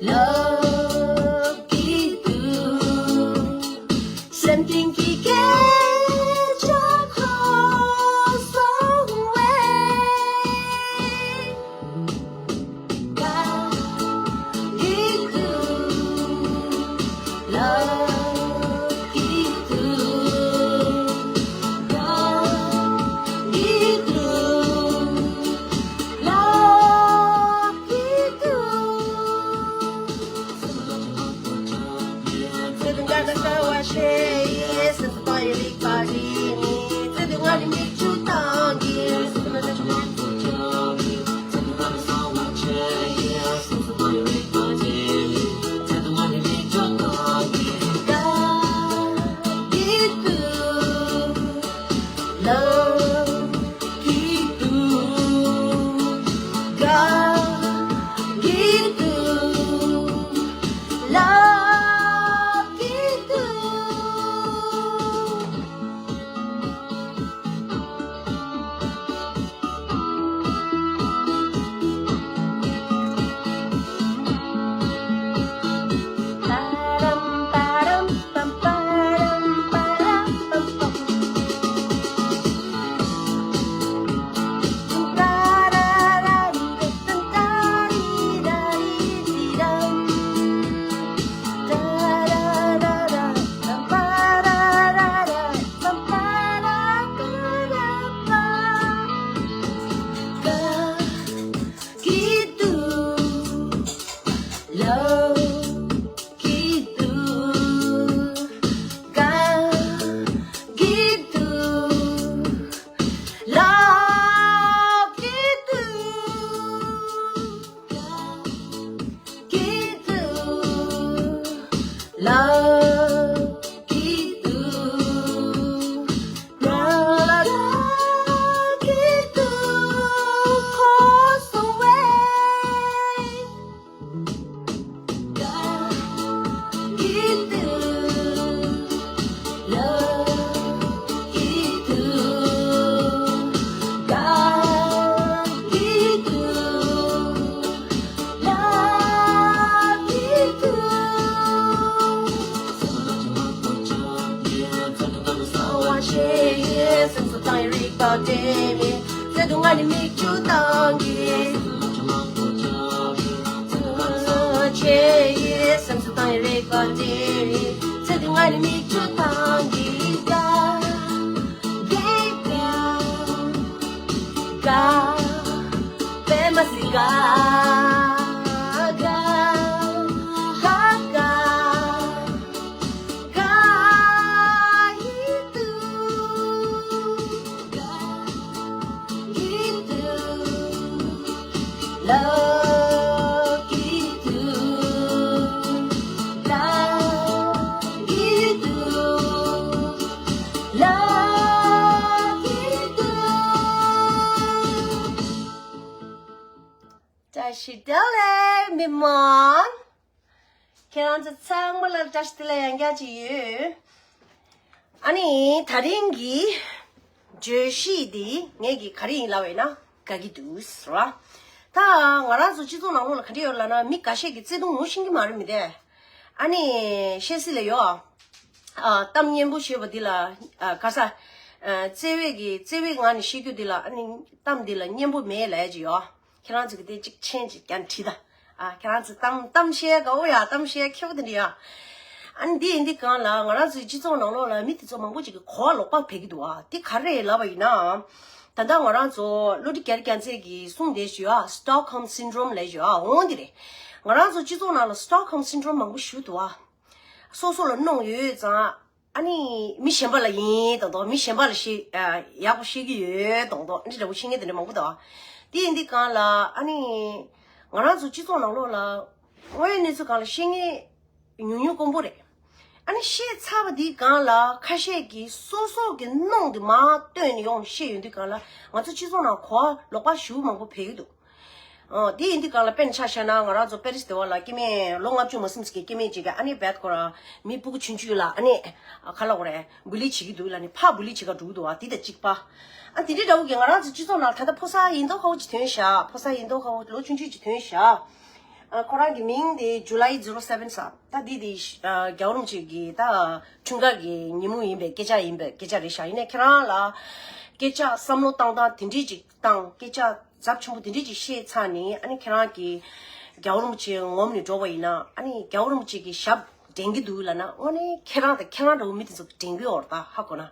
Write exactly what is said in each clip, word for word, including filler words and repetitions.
ལབ་ཀྱི་འདུག་སེམས་གཏིང་གི་སྐད་ཆ་གོ་སོང་བས། དགའ་གི་འདུག་ལབ་ཀྱི་འདུག་དགའ་གི་འདུག་ལབ་ཀྱི་འདུག་ལབ་ཀྱི་འདུག་དགའ་གི་འདུག་ལབ་ཀྱི་འདུག་ཀྱི་འདུག་ལབ་ཀྱི་འདུག་དགའ་གི་འདུག་ལབ་ཀྱི་འདུག་དགའ་གི་འདུག་ལབ་ཀྱི་འདུག་ང་ལ་དགའ་གི་འདུག་གོ་སོང་བས། དགའ་གི་འདུག་ལབ་ཀྱི་འདུག་དགའ་གི་འདུག་ལབ་ཀྱི་འདུག་སེམས་སུ་བཏང་ཡི་རིག་པ་དེ་མིན། བཙལ་དུས་ང་ནི་མིག་ཆུ་བཏང་གི་ཆེ་ཡི་སེམས་སུ་བཏང་ཡི་རིག་པ་དེ་མིན། བཙལ་དུས་ང་ནི་མིག་ཆུ་བཏང་གི་དགའ་གི་དགའ་དགའ་པད་མ་སི་དགའ་དགའ་དགའ་དགའ་དགའ་ཡི་འདུག་དགའ་ཡི་འདུག་ལབ་ཀྱི་འདུག་དགའ་ཡི་འདུག་ལབ་ཀྱི་འདུག་བཀྲ་ཤིས་བདེ་ལེགས་མི་མང་། ཁྱེད་རང་ཚོ་ཚང་མ་ལ་བཀྲ་ཤིས་བདེ་ལེགས་ཡང་བསྐྱར་ཅིག་ཡོད། ཨ་ནི་དེ་རིང་གི་བརྗོད་གཞི་འདི་ངེད་ཀྱི་ག་རེ་ཡིན་ལབ་པ་ཡིན་ན་དགའ་གི་འདུག་ཟེར་བ། ད་ང་རང་ཚོ་སྤྱི་ཚོགས་ནང་ལོགས་ལ་ག་འདྲ་ཡོད་ལབ་ན། མི་འགའ་ཤས་ཀྱིས་བརྩེ་དུང་ངོ་ཤེས་ཀྱི་མ་རེད་མི་དེ། ཨ་ནི་བཤད་སྲིད་ལ་ཡོད། ཨ། གཏམ་སྙན་པོ་ཤོད་པ་འདི་ལ། ཨ། ག་ས། ཨ། བརྩེ་བས་ཀྱི་བརྩེ་བའི་ངང་ནས་བཤད་རྒྱུ་འདི་ལ། ཨ་ནི་གཏམ་འདི་ལ་སྙན་པོ་མེད་ལབ་ཡ་ཅིག་ཡོད། ཁྱེད་རང་ཚོ་གི་དེ་གཅིག་མཆན་གཅིག་ཀྱང་བྲིས་ད། ཨ། ཁྱེད་རང་ཚོ་གཏམ་གཏམ་བཤད་དགའ་པོ་ཡ། གཏམ་བཤད་ཁྱོ་ག་དེ་འདྲ་ཡ། ཨ་ནི་འདི་ཡིན་འདི་གང་ལ་ང་རང་ཚོའི་སྤྱི་ཚོགས་ནང་ལོགས་ལ་མི་དེ་ཚོ་མང་པོ་ཅིག་གི་གོ་བ་ལོག་པ་འཕེལ་གི་འདུག་ཨ། དེ་ག་རེ་རེད་ལབ་པ་ཡིན་ན། ད་ལྟ་ང་རང་ཚོ་བློ་གྲོས་རྒྱ་རི་རྒྱལ་མཚན་གྱིས་གསུངས་བསྡད་ཞུ་ཨ། Stockholm Syndrome ལབ་ཞུ་ཨ། འོང་འདི་རེད། ང་རང་ཚོ་སྤྱི་ཚོགས་ནང་ལ་Stockholm Syndrome མང་པོ་ཞུ་འདུག་ཨ། སོ་སོ་ལ་གནོད་ཡོད་ཙང་། ཨ་ནི་མི་གཞན་པ་ལ་ཡིན་མདོག་མདོག་མི་གཞན་པ་ལ་ཤེས། ཨ། ཡག་པོ་ཤེས་ཀྱི་ཡོད་མདོག་མདོག་འདི་འདྲ་པོ་ཤེས་མཁན་དེ་འདྲ་མང་པོ་འདུག་ཨ། དེ་ཡིན་དུས་གང་ལ་ཨ་ནི་ང་རང་ཚོ་སྤྱི་ཚོགས་ནང་ལོགས་ལ་དངོས་ཡོད་གནས་ཚུལ་སྒང་ལ་ཤེས་མཁན་ཉུང་ཉུང་དཀོན་པོ་རེད། ཨ་ནི་ཤེས་ཚར་བ་དེའི་སྒང་ལ་ཁ་ཤས་ཀྱིས་སོ་སོ་གི་གནོང་དེ་མར་བཏོན་ནས་ཡོང་བཤད་ཡོང་དུས་སྒང་ལ་ང་ཚོ་སྤྱི་ཚོགས་ནང་གོ་བ་ལོག་པ་ཞེ་པོ་མང་པོ་འཕེལ་གྱི་འདུག་ཨོ། དེ་ཡིན་དུས་སྒང་ལ་དཔེར་ན་ཆ་བཞག་ན་ང་རང་ཚོ་པེ་རིས་དེ་བ་ལ་སྐྱེ་དམན་ལོ་ལྔ་བཅུ་མ་ཟིན་ཙམ་གྱི་སྐྱེ་དམན་ཅིག་གིས་ཨ་ནི་རྦད་ཁོ་རང་མི་སྤུ་གུ་ཆུང་ཆུང་ལ་ཨ་ནི་ག་ལབ་དགོས་རེད། བུ་ལི་བྱེད་ཀྱི་འདུག་ལབ་ནས་ཕར་བུ་ལི་བྱེད་ག་འགྲོ་གི་འདུག་བ། དེ་དང་གཅིག་པ། ཨ། དེ་འདྲའི་འདྲ་བོ་གི་ང་རང་ཚོ་སྤྱི་ཚོགས་ནང་ད་ལྟ་ཕོ་གསར་ཡིན་མདོག་ཁ་པོ་ཅིག་ཐོན་བཞག་ཕོ་གསར་ཡིན་མདོག་ཁ་པོ་ལོ་ཆུང་ཆུང་ཅིག་ཐོན་བཞག་ཨ། ཁོ་རང་གི་མིང་དེ་July zero seven ཟེར། ད་འདི་དེ་ཨ་རྒྱལ་བ་རིན་པོ་ཆེ་གི་ད་འཁྲུངས་སྐར་གྱི་ཉིན་མོ་ཡིན་པའི་སྐད་ཆ་ཡིན་པའི་སྐད་ཆ་རེད་ཤག་ཡིན་ནའི་ཁྱེད་རང་ལ་སྐད་ཆ་བསམ་བློ་བཏང་སྟངས་དེ་འདྲས་ཅིག་བཏང་། སྐད་ཆ་ཚབས་ཆེན་པོ་དེ་འདྲས་ཅིག་བཤད་ཚར་ནས། ཨ་ནི་ཁྱེད་རང་གི་རྒྱལ་བ་རིན་པོ་ཆེ་ངོམ་ནས་འགྲོ་བ་ཡིན་ན། ཨ་ནི་རྒྱལ་བ་རིན་པོ་ཆེ་གི་ཞབས་འདྲེན་གྱི་འདུག་ལབ་ན། དངོས་གནས་ཁྱེད་རང་དང་ཁྱེད་རང་འདྲ་བོ་མི་དེ་ཚོ་འདྲེན་གྱི་ཡོད་རེད། ད་ཧ་གོ་ན།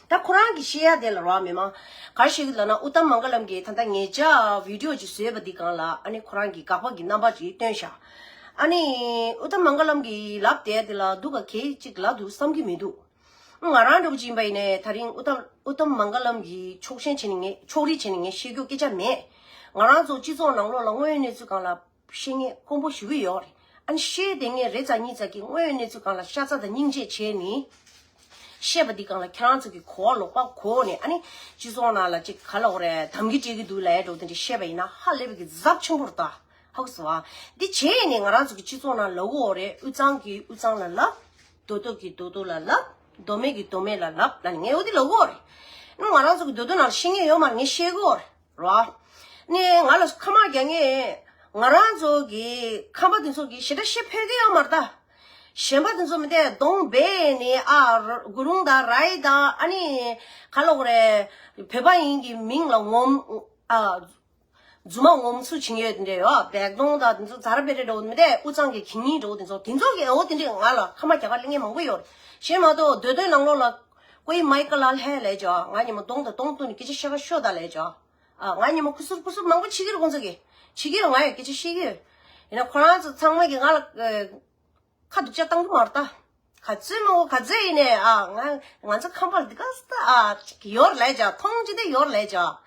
ད་ཁོ་རང་གིས་བཤད་ཡ་དེ་ལ་རོགས། མི་མང་ག་རེ་བཤད་ཀྱི་ལབ་ན། ཨུ་ཏམ་མང་ག་ལམ་གྱིས་ད་ལྟ་ངེད་ཅག་བི་ཌིའོ་ཅིག་བཟོས་པ་འདི་སྒང་ལ། ཨ་ནི་ཁོ་རང་གིས་དགག་པ་གི་རྣམ་པ་ཅིག་བཏོན་ཤག་ཨ་ནི་ཨུ་ཏམ་མང་ག་ལམ་གྱིས་ལབ་བསྡད་དེ་ལ་སྡུག་ག་གེ་ཅིག་ལབ་འདུག་བསམ་གྱི་མི་འདུག་ང་རང་འདྲ་བོ་ཅིག་ཡིན་པ་ཡིན་ནའི། ད་རིང་ཨུ་ཏམ་ཨུ་ཏམ་མང་ག་ལམ་གྱིས་ཕྱོགས་ཞེན་བྱས་ནས་ངས། ཕྱོགས་རིས་བྱས་ནས་ངས་བཤད་རྒྱུ་སྐད་ཆ་མེད། ང་རང་ཚོ་སྤྱི་ཚོགས་ནང་ལོགས་ལ་དངོས་ཡོད་གནས་ཚུལ་སྒང་ལ་བཤད་མཁན་དཀོན་པོ་ཞེ་པོ་ཡོད་རེད། ཨ་ནི་བཤད་བསྡད་མཁན་རེ་ཙམ་གཉིས་ཙམ་གྱིས་དངོས་ཡོད་གནས་ཚུལ་སྒང་ལ་ཤ་ཚ་དང་སྙིང་རྗེ་བྱས་ནས་བཤད་པ་འདི་སྒང་ལ་ཁྱེད་རང་ཚོ་གིས་གོ་བ་ལོག་པ་གོ་ནས། ཨ་ནི་སྤྱི་ཚོགས་ནང་ལ་ཅིག་ག་ལབ་དགོས་རེད། དམ་གྱི་སྤྲད་ཀྱི་འདུག་ལབ་ཡ་འདྲ་བོ་དེ་འདྲ་བཤད་པ་ཡིན་ན་ཧ་ལས་པའི་གི་ཚབས་ཆེན་པོ་རེད། ད་ཧ་གོ་སོང་ཨ། འདི་བྱས་ནས་ང་རང་ཚོ་གི་སྤྱི་ཚོགས་ནང་ལབ་ཀྱི་ཡོད་རེད། དབུས་གཙང་གིས་དབུས་གཙང་ལ་ལབ། མདོ་སྟོད་ཀྱིས་མདོ་སྟོད་ལ་ལབ། མདོ་སྨད་ཀྱིས་མདོ་སྨད་ལ་ལབ་ལབ་ནས་ངས་འོ་འདི་ལབ་ཀྱི་ཡོད་རེད། ཨ་ནི་ང་རང་ཚོ་གི་མདོ་སྟོད་ནང་ལ་ཤེས་མཁན་ཡོད་མ་རེད། ངས་བཤད་ཀྱི་ཡོད་རེད། རོ། ནས་ང་ལ་ཁ་མ་རྒྱག་མཁན། ང་རང་ཚོ་གི་ཁམས་པ་དེ་ཚོ་གི་ཞེ་དྲག་བཤད་ཕོད་ཀྱི་ཡོད་མ་རེད་ད། གཞན་པ་དེ་ཚོ་མི་དེ་གདོང་སྦས་ནས། ཨ། ར། གུ་རུང་དང་རའི་དང་། ཨ་ནི་ག་ལབ་དགོས་རེད། བོད་པ་ཡིན་གྱི་མིང་ལ་ངོམ། ཨ། རྫུན་མ་ངོམ་སུ་བྱེད་ཡོད་དེ་འདྲ་ཡོད། བེག་དོང་དང་དེ་ཚོ་ཛ་ར་བེ་རེ་འདྲ་བོ་མི་དེ། དབུས་གཙང་གི་གད་སྙིགས་འདྲ་བོ་དེ་ཚོ། དེ་ཚོ་གི་འོ་དེ་འདྲས་ང་ལ་ཁ་མ་རྒྱག་ག་གླེང་མཁན་མང་པོ་ཡོད་རེད། གཞན་མ་གཏོགས་མདོ་སྟོད་ནང་ལོགས་ལ་ཀོའི་མའི་ཀ་ལ་ལྷེ་ལབ་བྱས། ང་གཉིས་མ་གདོང་དང་གདོང་གཏུགས་ནས་སྐད་ཆ་བཤད་ག་ཤོག་དང་ལབ་བྱས། ཨ། ང་གཉིས་མ་ཁུ་སུར་ཁུ་སུར་མང་པོ་བྱེད་ཀྱི་རེད། ཁོང་ཚོ་གིས་བྱེད་ཀྱི་ཡོད། ང་ཡང་སྐད་ཆ་བཤད་ཀྱི་ཡོད། ཡིན་ན་ཁོ་རང་ཚོ་ཚང་མ་གིས་ང་ལ་ཨ། ཁ་སྡུག་ཅག་བཏང་གི་མ་རེད་ད། ག་ཚོད་མང་པོ་ག་ཚོད་ཡིན་ནའི། ཨ། ང་ང་ཚོ་ཁམས་པ་འདི་ག་ས་ད། ཨ། ཅིག་ཡོད་རེད་ལབ་བྱས། མཐོང་ཅི་དེ་ཡོད་རེད་ལབ་བྱས།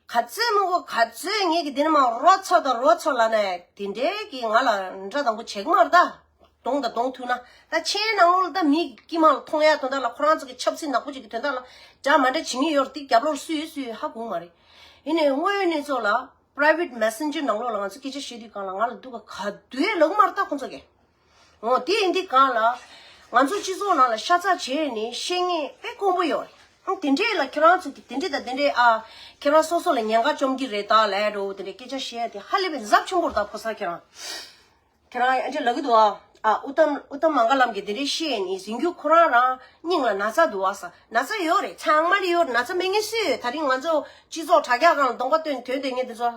ག་ཚོད་མང་པོ་ག་ཚོད་ངེད་ཀྱིས་འདི་ནས་མར་རོ་ཚོ་དང་རོ་ཚོ་ལབ་ནའི། དེ་འདྲའི་གིས་ང་ལ་འདྲ་དང་པོ་བྱེད་ཀྱི་མ་རེད་ད། གདོང་དང་གདོང་ཐུག་ན། ད་ཆེན་ནང་ལོགས་ལ་ད་མི་དཀྱིལ་མ་ལ་མཐོང་ཡ་དོན་དག་ལ། ཁོ་རང་ཚོ་གི་ཆབ་སྲིད་ནག་པོ་ཅིག་གི་དོན་དག་ལ་འདྲ་མ་འདྲ་བྱེད་མཁན་ཡོད་རེད། དེ་རྒྱབ་ལོགས་ལ་སུ་ཡོད་སུ་ཡོད་ཧ་གོ་གི་མ་རེད། ཡིན་ནའི་དངོས་ཡོད་གནས་ཚུལ་ལ་private messenger ནང་ལོགས་ལ་ང་ཚོ་སྐད་ཆ་བཤད་དུས་སྒང་ལ་ང་ལ་སྡུག་ག་ག་དུས་ལབ་ཀྱི་མ་རེད་ད་ཁོང་ཚོ་གིས། འོ། དེ་ཡིན་དུས་སྒང་ལ་ང་ཚོ་སྤྱི་ཚོགས་ནང་ལ་ཤ་ཚ་བྱས་ནས་བཤད་མཁན་དཔེ་དཀོན་པོ་ཡོད་རེད། ཨང་། དེ་འདྲས་ལ་ཁྱེད་རང་ཚོ་གིས་དེ་འདྲས་དང་དེ་འདྲས། ཨ། ཁྱེད་རང་སོ་སོ་ལ་ཉེན་ཁ་བཅོམ་གྱི་རེད་ད་ལབ་འདྲ་བོ་དེ་འདྲས་སྐད་ཆ་བཤད་ཡ་དེ་ཧ་ལས་པའི་ཚབས་ཆེན་པོ་རེད་ད། ཕོ་གསར་ཁྱེད་རང་། ཁྱེད་རང་ཨ་འདྲས་ལབ་ཀྱི་འདུག་ཨ། ཨ། ཨུ་ཏམ་ཨུ་ཏམ་མང་ག་ལམ་གྱིས་དེ་འདྲས་བཤད་ནས་ཟིན་རྒྱུ་ཁོ་རང་རང་སྙིང་ལ་ན་ཚ་འདུག་ཨ་ས། ན་ཚ་ཡོད་རེད། ཚང་མ་ལ་ཡོད་རེད། ན་ཚ་མེད་མཁན་སུ་ཡོད། ད་རིང་ང་ཚོ་སྤྱི་ཚོགས་དྲ་རྒྱ་སྒང་ལ་གདོང་པ་སྟོན་དོན་དེ་ངས་དེ་ཚོ།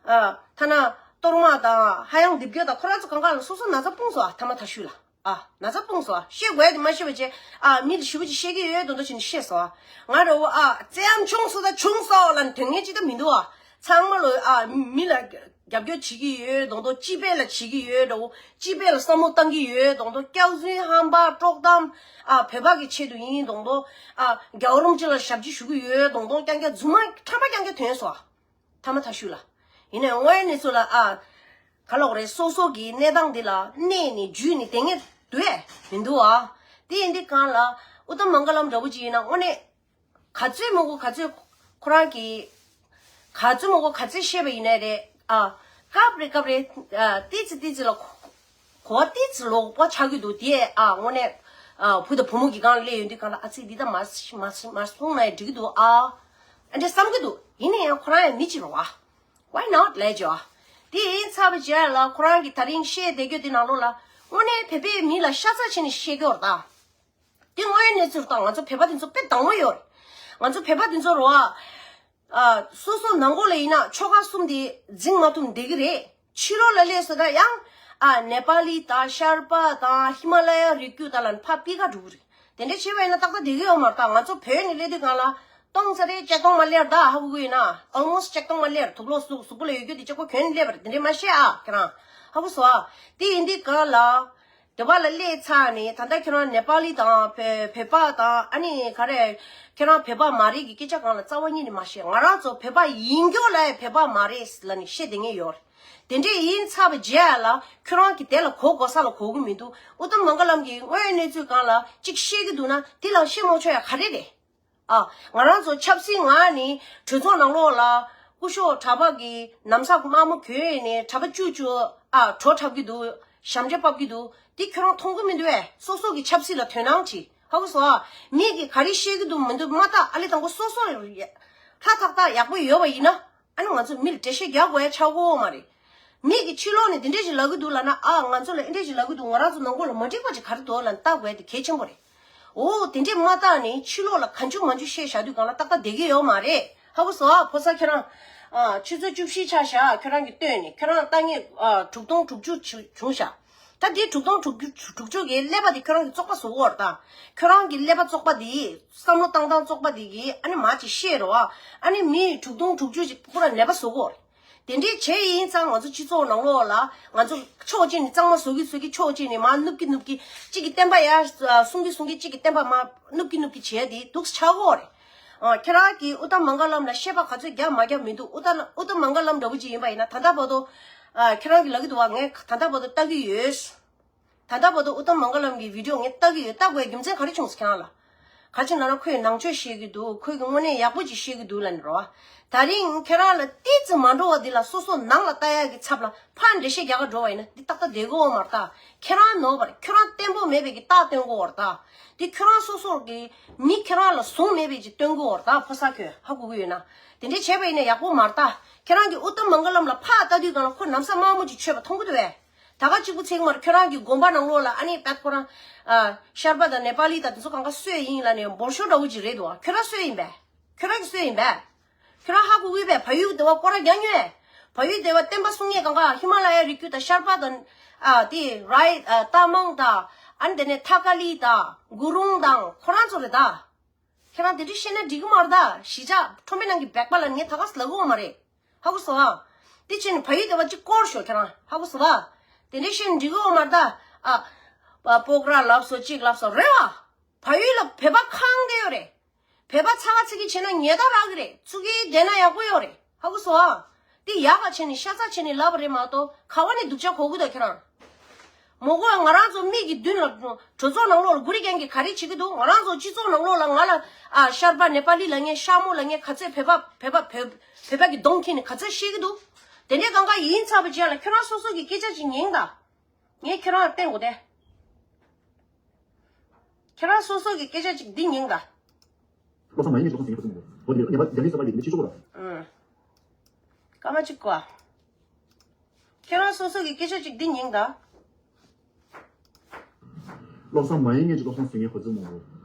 ཨ། ཐ་ན་གཏོར་མ་དང་ཧ་ཡང་རྡིབ་སྐྱོན་དང་ཁོ་རང་ཚོ་གང་ག་ལ་སོ་སོ་ན་ཚ་སྤུངས་སོང་ཨ། ཐ་མ་ཐ་ཤུ་ལ། ཨ། ན་ཚ་སྤུངས་སོང་ཨ། བཤད་དགོས་ཡ་དེ་མ་བཤད་པ་བྱས། ཨ། མི་ལ་ཞེ་པོ་ཅིག་བཤད་ཀྱི་ཡོད་མདོག་མདོག་བྱས་ནས་བཤད་སོང་ཨ། ང་འདྲ་བོ། ཨ། བཙན་གཡེམ་བྱུང་སོང་ད་བྱུང་སོང་ལབ་ནས་དོན་ངན་ཅི་ད་མི་འདུག་ཨ། ཚང་མ་ལོ། ཨ། མི་ལ་རྒྱབ་སྐྱོར་བྱེད་ཀྱི་ཡོད་མདོག་མདོག་སྤྱི་པའི་ལ་བྱེད་ཀྱི་ཡོད་འདྲ་བོ། སྤྱི་པའི་ལ་བསམ་བློ་བཏང་གི་ཡོད་མདོག་མདོག་སྐྱག་རྫུན་ཧམ་པ་དཀྲོག་གཏམ། ཨ། བོད་པ་གི་ཆེད་དུ་ཡིན་མདོག་མདོག་ཨ། རྒྱལ་བ་རིན་པོ་ཆེ་ལ་ཞབས་ཕྱི་ཞུ་གི་ཡོད་མདོག་མདོག་རྐྱང་རྐྱང་རྫུན་མ་ཁྲམ་པ་རྐྱང་རྐྱང་ཐོན་སོང་ཨ། ཐ་མ་ཐ་ཤུ་ལ། ཡིན་ནའི་དངོས་ཡོད་གནས་ཚུལ་ལ། ཨ། ག་ལབ་དགོས་རེད། སོ་སོ་གི་གནས་སྟངས་འདི་ལ་གནས་ནས་འཇུས་ནས་བསྡད་མཁན་འདུག་ཨེ་མི་འདུག་ཨ། དེ་ཡིན་དུས་སྒང་ལ་ཨུ་ཏམ་མང་ག་ལམ་འདྲ་བོ་ཅིག་ཡིན་ན་དངོས་གནས་ག་ཚོད་མང་པོ་ག་ཚོད་ཁོ་རང་གིས་ག་ཚོད་མང་པོ་ག་ཚོད་བཤད་པ་ཡིན་ནའི་རེད། ཨ། སྐབས་རེ་སྐབས་རེ། ཨ། ཏོག་ཙམ་ཏོག་ཙམ་ལ་གོ་བ་ཏོག་ཙམ་ལོག་པ་ཆགས་ཀྱི་འདུག་དེ། ཨ། དངོས་གནས། ཨ། བུ་དང་བུ་མོ་གི་སྒང་ལ་སླེབས་ཡོང་དུས་སྒང་ལ། ཨ་ཙི། འདི་ད་མ་མ་མ་གསུངས་ན་ཡང་འགྲིག་གི་འདུག་ཨ། ཨ་འདྲ་བསམ་གྱི་འདུག་ཡིན་ན་ཡང་ཁོ་རང་ཡང་མི་གཅིག་རེད་བ། Why not ལབ་བྱས། དེ་ཡིན་ཚར་བའི་རྗེས་ལ་ཁོ་རང་གིས་ད་རིང་བཤད་བསྡད་རྒྱུ་དེ་ནང་ལོགས་ལ་དངོས་གནས་བོད་པའི་མི་ལ་ཤ་ཚ་བྱས་ནས་བཤད་རྒྱུ་རེད་ད། དེ་དངོས་ཡོད་གནས་ཚུལ་རེད་ད། ང་ཚོ་བོད་པ་དེ་ཚོ་དཔེ་དྭངས་མོ་ཡོད་རེད། ང་ཚོ་བོད་པ་དེ་ཚོ་རེད་བ། ཨ། སོ་སོ་ནང་ཁུལ་ལ་ཡིན་ན་ཆོལ་ཁ་གསུམ་དེ་འཛིང་མ་ཐུབ་བསྡད་ཀྱི་རེད། ཕྱི་ལོགས་ལ་སླེབས་སོང་ད་ཡང་། ཨ། ནེ་པ་ལི་དང་ཤར་པ་དང་ཧི་མ་ལ་ཡ་རི་རྒྱུད་དག་ལ་ཕར་པི་ཁ་འགྲོ་གི་རེད། དེ་འདྲ་བྱས་པ་ཡིན་ན་ཏག་ཏག་བསྡད་ཀྱི་ཡོད་མ་རེད་ད། ང་ཚོ་བོད་ནས་སླེབས་དུས་སྒང་ལ་སྟོང་ཚ་རེ་ལྕགས་སྟོང་མ་སླེབས་རེད་ད། ཧ་གོ་གི་ཡོད་ན། Almost ལྕགས་སྟོང་མ་སླེབས་རེད། དུག་ལོག་གཟུགས་གཟུགས་པོ་ལ་ཡོད་རྒྱུ་དེ་ལྕགས་པོ་གྱོན་ནས་སླེབས་པ་རེད། དེ་འདྲ་མ་བཤད་ཨ། ཁྱེད་རང་ཧ་གོ་སོང་ཨ། དེ་ཡིན་དུས་སྒང་ལ། དེ་བ་ལ་སླེབས་ཚར་ནས་ད་ལྟ་ཁྱོད་རང་ནེ་པ་ལི་དང་བོད་བོད་པ་དང་། ཨ་ནི་ག་རེ། ཁྱོད་རང་བོད་པ་མ་རེད་ཀྱི་སྐད་ཆ་སྒང་ལ་རྩ་བ་ཉིད་ནས་མ་བཤད། ང་རང་ཚོ་བོད་པ་ཡིན་རྒྱུ་ལ་བོད་པ་མ་རེད་ལབ་ནས་བཤད་བསྡད་མཁན་ཡོད་རེད། དེ་འདྲས་ཡིན་ཚར་བའི་རྗེས་ལ་ཁྱོད་རང་གིས་དེ་ལ་གོ་དགོས་ས་ལ་གོ་གི་མི་འདུག་ཨུ་ཏམ་མང་ག་ལམ་གྱིས་དངོས་ཡོད་གནས་ཚུལ་སྒང་ལ་གཅིག་བཤད་ཀྱི་འདུག་ན་དེ་ལ་བཤད་མ་ཆོག་ཡ་ག་རེ་རེད། ཨ། ང་རང་ཚོ་ཆབ་སྲིད་ངང་ནས་གྲོས་ཚོགས་ནང་ལོགས་ལ་སྐུ་ཞབས་གྲྭ་པ་གིས་ནམ་ཟླ་དམར་མོ་གྱོན་ནས་གྲྭ་པ་བཅུ་བཅུ། ཨ། བྲོ་འཁྲབ་ཀྱི་འདུག་ཞབས་འདྲེན་ཕབ་ཀྱི་འདུག་དེ་ཁྱོད་རང་མཐོང་གི་མི་འདུག་ཨེ། སོ་སོ་གི་ཆབ་སྲིད་ལ་དོ་སྣང་བྱེད། ཧ་གོ་སོང་ཨ། མི་གིས་ག་རེ་བཤད་ཀྱི་འདུག་མི་འདུག་མ་བལྟ། ཨ་ལས་དང་པོ་སོ་སོ་ལ་ཧྲ་ཐག་ཐག་ཡག་པོ་ཡོད་པ་ཡིན་ན། ཨ་ནི་ང་ཚོ་མི་ལ་འགྲེལ་བཤད་རྒྱག་དགོས་ཡ་ཆགས་ཀྱི་ཡོད་མ་རེད། མི་གི་ཕྱི་ལོགས་ནས་དེ་འདྲས་ཞིག་ལབ་གི་འདུག་ལབ་ན། ཨ། ང་ཚོ་ལ་ཨེ་འདྲས་ཞིག་ལབ་གི་འདུག་ང་རང་ཚོ་ནང་ཁུལ་ལ་མ་འགྲིག་པ་ཅིག་ག་རེ་འདུག་ལབ་ན་བལྟ་དགོས་དེ་གལ་ཆེན་པོ་རེད། འོ། དེ་འདྲས་མ་བལྟ་ནས་ཕྱི་ལོགས་ལ་གང་བྱུང་མང་བྱུང་བཤད་བཞག་དུས་སྒང་ལ་ཏག་ཏག་བསྡད་ཀྱི་ཡོད་མ་རེད། ཧ་གོ་སོང་ཨ། ཕོ་གསར་ཁྱོད་རང་། ཨ། ཆུ་ཚོད་བཅུ་བཞི་ཆགས་བཞག་ཁྱོད་རང་གི་སྟོན་ནས་ཁྱོད་རང་ལྟ་ངན། ཨ། དྲུག་སྟོང་དྲུག་ཅུ་བྱུང་བཞག་ད་དེ་དྲུག་སྟོང་དྲུག་ཅུ་དྲུག་ཅུ་གི་ཀླད་པ་དེ་ཁྱོད་རང་གི་བཙོག་པ་བཟོ་གི་ཡོད་རེད་ད། ཁྱོད་རང་གི་ཀླད་པ་བཙོག་པ་དེ། བསམ་བློ་བཏང་སྟངས་བཙོག་པ་དེ་གིས་ཨ་ནི་མ་ཅིག་བཤད་རོགས་ཨ། ཨ་ནི་མི་དྲུག་སྟོང་དྲུག་ཅུ་ཅིག་པུ་ར་ནད་པ་བཟོ་གི་ཡོད་རེད། དེ་འདྲས་བྱས་ཡིན་ཙང་ང་ཚོ་སྤྱི་ཚོགས་ནང་ལོགས་ལ་ང་ཚོ་ཕྱོགས་གཅིག་ནས་གཙང་མ་བཟོ་གི་བཟོ་གི་ཕྱོགས་གཅིག་ནས་མར་ནུབ་ཀྱི་ནུབ་ཀྱི། གཅིག་གི་བསྟན་པ་ཡར་གསུང་གི་གསུང་གི། གཅིག་གི་བསྟན་པ་མར་ནུབ་ཀྱི་ནུབ་ཀྱི་བྱས་དེ་སྡུག་ཆགས་ཀྱི་ཡོད་རེད། ཨ། ཁྱེད་རང་གིས་ཨུ་ཏམ་མང་ག་ལམ་ལ་བཤད་པ་ག་ཚོད་རྒྱག་མ་རྒྱག་མི་འདུག་ཨུ་ཏམ་ཨུ་ཏམ་མང་ག་ལམ་འདྲ་པོ་ཅིག་ཡིན་པ་ཡིན་ན་ད་ལྟ་བར་དུ། ཨ། ཁྱེད་རང་གིས་ལབ་ཀྱི་འདུག་བ། ངས་ད་ལྟ་བར་དུ་ལྟ་གི་ཡོད། ད་ལྟ་བར་དུ་ཨུ་ཏམ་མང་ག་ལམ་གྱི་བི་ཌིའོ་ངས་ལྟ་གི་ཡོད། ལྟ་དགོས་རྒྱུ་མཚན་ག་རེ་བྱུང་སོང་ཁྱེད་རང་ལ། ག་ཅི་ལབ་ན་ཁོས་ནང་ཆོས་བཤད་ཀྱི་འདུག་ཁོས་ཀྱི་དངོས་གནས་ཡག་པོ་ཅིག་བཤད་ཀྱི་འདུག་ལབ་ནས་རོ། ད་རིང་ཁྱེད་རང་ལ་ཏོག་ཙམ་མ་འགྲོ་བ་འདི་ལ་སོ་སོ་ནང་ལ་ལྟ་ཡག་གི་ཚབ་ལ་ཕར་འགྲེལ་བཤད་རྒྱག་ག་འགྲོ་བ་ཡིན་ན་འདི་ཏག་ཏག་བསྡད་ཀྱི་ཡོད་མ་རེད་ད། ཁྱེད་རང་ནོར་བ་རེད། ཁྱོད་རང་བརྟན་པོ་མེད་པའི་གི་རྟགས་སྟོན་གྱི་ཡོད་རེད་ད། འདི་ཁྱོད་རང་སོ་སོ་གི་མི་ཁྱེད་རང་ལ་བཟུང་མེད་པའི་ཅིག་སྟོན་གྱི་ཡོད་རེད་ད། ཕོ་གསར་ཁྱོད་ཧ་གོ་གི་ཡོད་ན། དེ་འདྲས་བྱས་པ་ཡིན་ན་ཡག་པོ་མ་རེད་ད། ཁྱེད་རང་གི་ཨུ་ཏམ་མང་ག་ལམ་ལ་ཕར་ལྟ་དུས་སྒང་ལ་ཁོ་ན་བཟའ་དམར་མོ་ཅིག་མཆོད་པ་མཐོང་གི་འདུག་བས། ད་ག་གཅིག་པུ་ཚིག་མར་ཁྱོད་རང་གི་དགོན་པ་ནང་ལོགས་ལ་ཨ་ནི་བད་ཁོ་རང་། ཨ། ཤར་པ་དང་ནེ་པ་ལི་དང་དེ་ཚོ་གང་ག་སུ་ཡིན་ལབ་ནས་འབོར་ཤོག་འདྲ་བོ་ཅིག་རེད་འདུག་ཁྱོད་རང་སུ་ཡིན་པས། ཁྱོད་རང་གི་སུ་ཡིན་པས། ཁྱོད་རང་ཧ་གོ་གི་པས། བལ་ཡུལ་དེ་བ་སྐོར་ར་རྒྱག་མྱོང་ངས། བལ་ཡུལ་དེ་བ་བསྟན་པ་སྲུང་མཁན་གང་ག་ཧི་མ་ལ་ཡའི་རི་རྒྱུད་དང་ཤར་པ་དང་། ཨ། དེ་རའི། ཨ། རྟ་མང་དང་། ཨ་ནི་དེ་ནས་ཐ་ཀ་ལི་དང་གུ་རུང་དང་ཁོ་རང་ཚོ་རེད་ད། ཁྱེད་རང་དེ་འདྲ་བཤད་ན་འགྲིག་གི་མ་རེད་ད། གཞིས་ཆགས་ཁྲོམ་པའི་ནང་གི་སྦལ་པ་ལ་ངས་ད་ག་ཟེ་ལབ་གི་ཡོད་མ་རེད། ཧ་གོ་སོང་ཨ། དེ་བྱས་ནས་བལ་ཡུལ་དེ་བ་གཅིག་སྐོར་ཤོག་ཁྱེད་རང་ཧ་གོ་སོང་ཨ། དེ་འདྲ་བཤད་ན་འགྲིག་གི་ཡོད་མ་རེད་ད། ཨ། པ། སྤོག་ར་ལབ་སོང་གཅིག་ལབ་སོང་རེད་བ། བལ་ཡུལ་ལ་བོད་པ་གང་བསྡད་ཡོད་རེད། བོད་པ་ཚ་ག་ཚི་གི་བྱས་ན་ཉལ་ཐ་རག་གི་རེད། ཚུགས་ཀྱི་བསྡད་ན་ཡག་པོ་ཡོད་རེད། ཧ་གོ་སོང་ཨ། དེ་ཡག་ག་བྱས་ནས་ཤ་ཚ་བྱས་ནས་ལབ་པ་རེད་མ་གཏོགས་ག་བ་ནས་སྡུག་ཅག་གོ་གི་འདུག་ཁྱེད་རང་། མོ་གོ་ང་རང་ཚོ་མིག་གི་མདུན་ལ་གྲོས་ཚོགས་ནང་ལོགས་ལ་གུ་རི་རྒན་གྱིས་ག་རེ་བྱེད་ཀྱི་འདུག་ང་རང་ཚོ་སྤྱི་ཚོགས་ནང་ལོགས་ལ་ང་ལ། ཨ། ཤར་པ་ནེ་པ་ལི་ལབ་མཁན། ཤ་མོ་ལབ་མཁན། ག་ཚོད་བོད་པ་བོད་པ་བོད་བོད་པ་གི་གདོང་ཁྱེར་ནས་ག་ཚོད་བཤད་ཀྱི་འདུག་དེ་འདྲའི་གང་ག་ཡིན་ཚར་བ་རྗེས་ལ་ཁྱོད་རང་སོ་སོ་གི་སྐད་ཆ་ཅིག་ཉན་དང་། ངས་ཁྱོད་རང་ལ་བསྟན་དགོས་ཏེ། ཁྱེད་རང་སོ་སོ་གི་སྐད་ཆ་ཅིག་འདི་ཉན་དང་། བློ་བཟང་མ་ཡིན་ངས་བློ་བཟང་ཟིན་གྱི་ཁོ་ཚོ་མི་འདུག་འོ་དེ་ཉན་པ་རྒྱ་མི་སོ་པ་ཡིན་ནི་ཕྱི་ཕྱོགས་ར། ཨང་། སྐར་མ་གཅིག་གོ། ཁྱེད་རང་སོ་སོ་གི་སྐད་ཆ་ཅིག་འདི་ཉན་དང་། བློ་བཟང་མ་ཡིན་ངས་ཀྱི་བློ་བཟང་ཟིན་ངས་ཁོ་ཚོ་མང་པོ།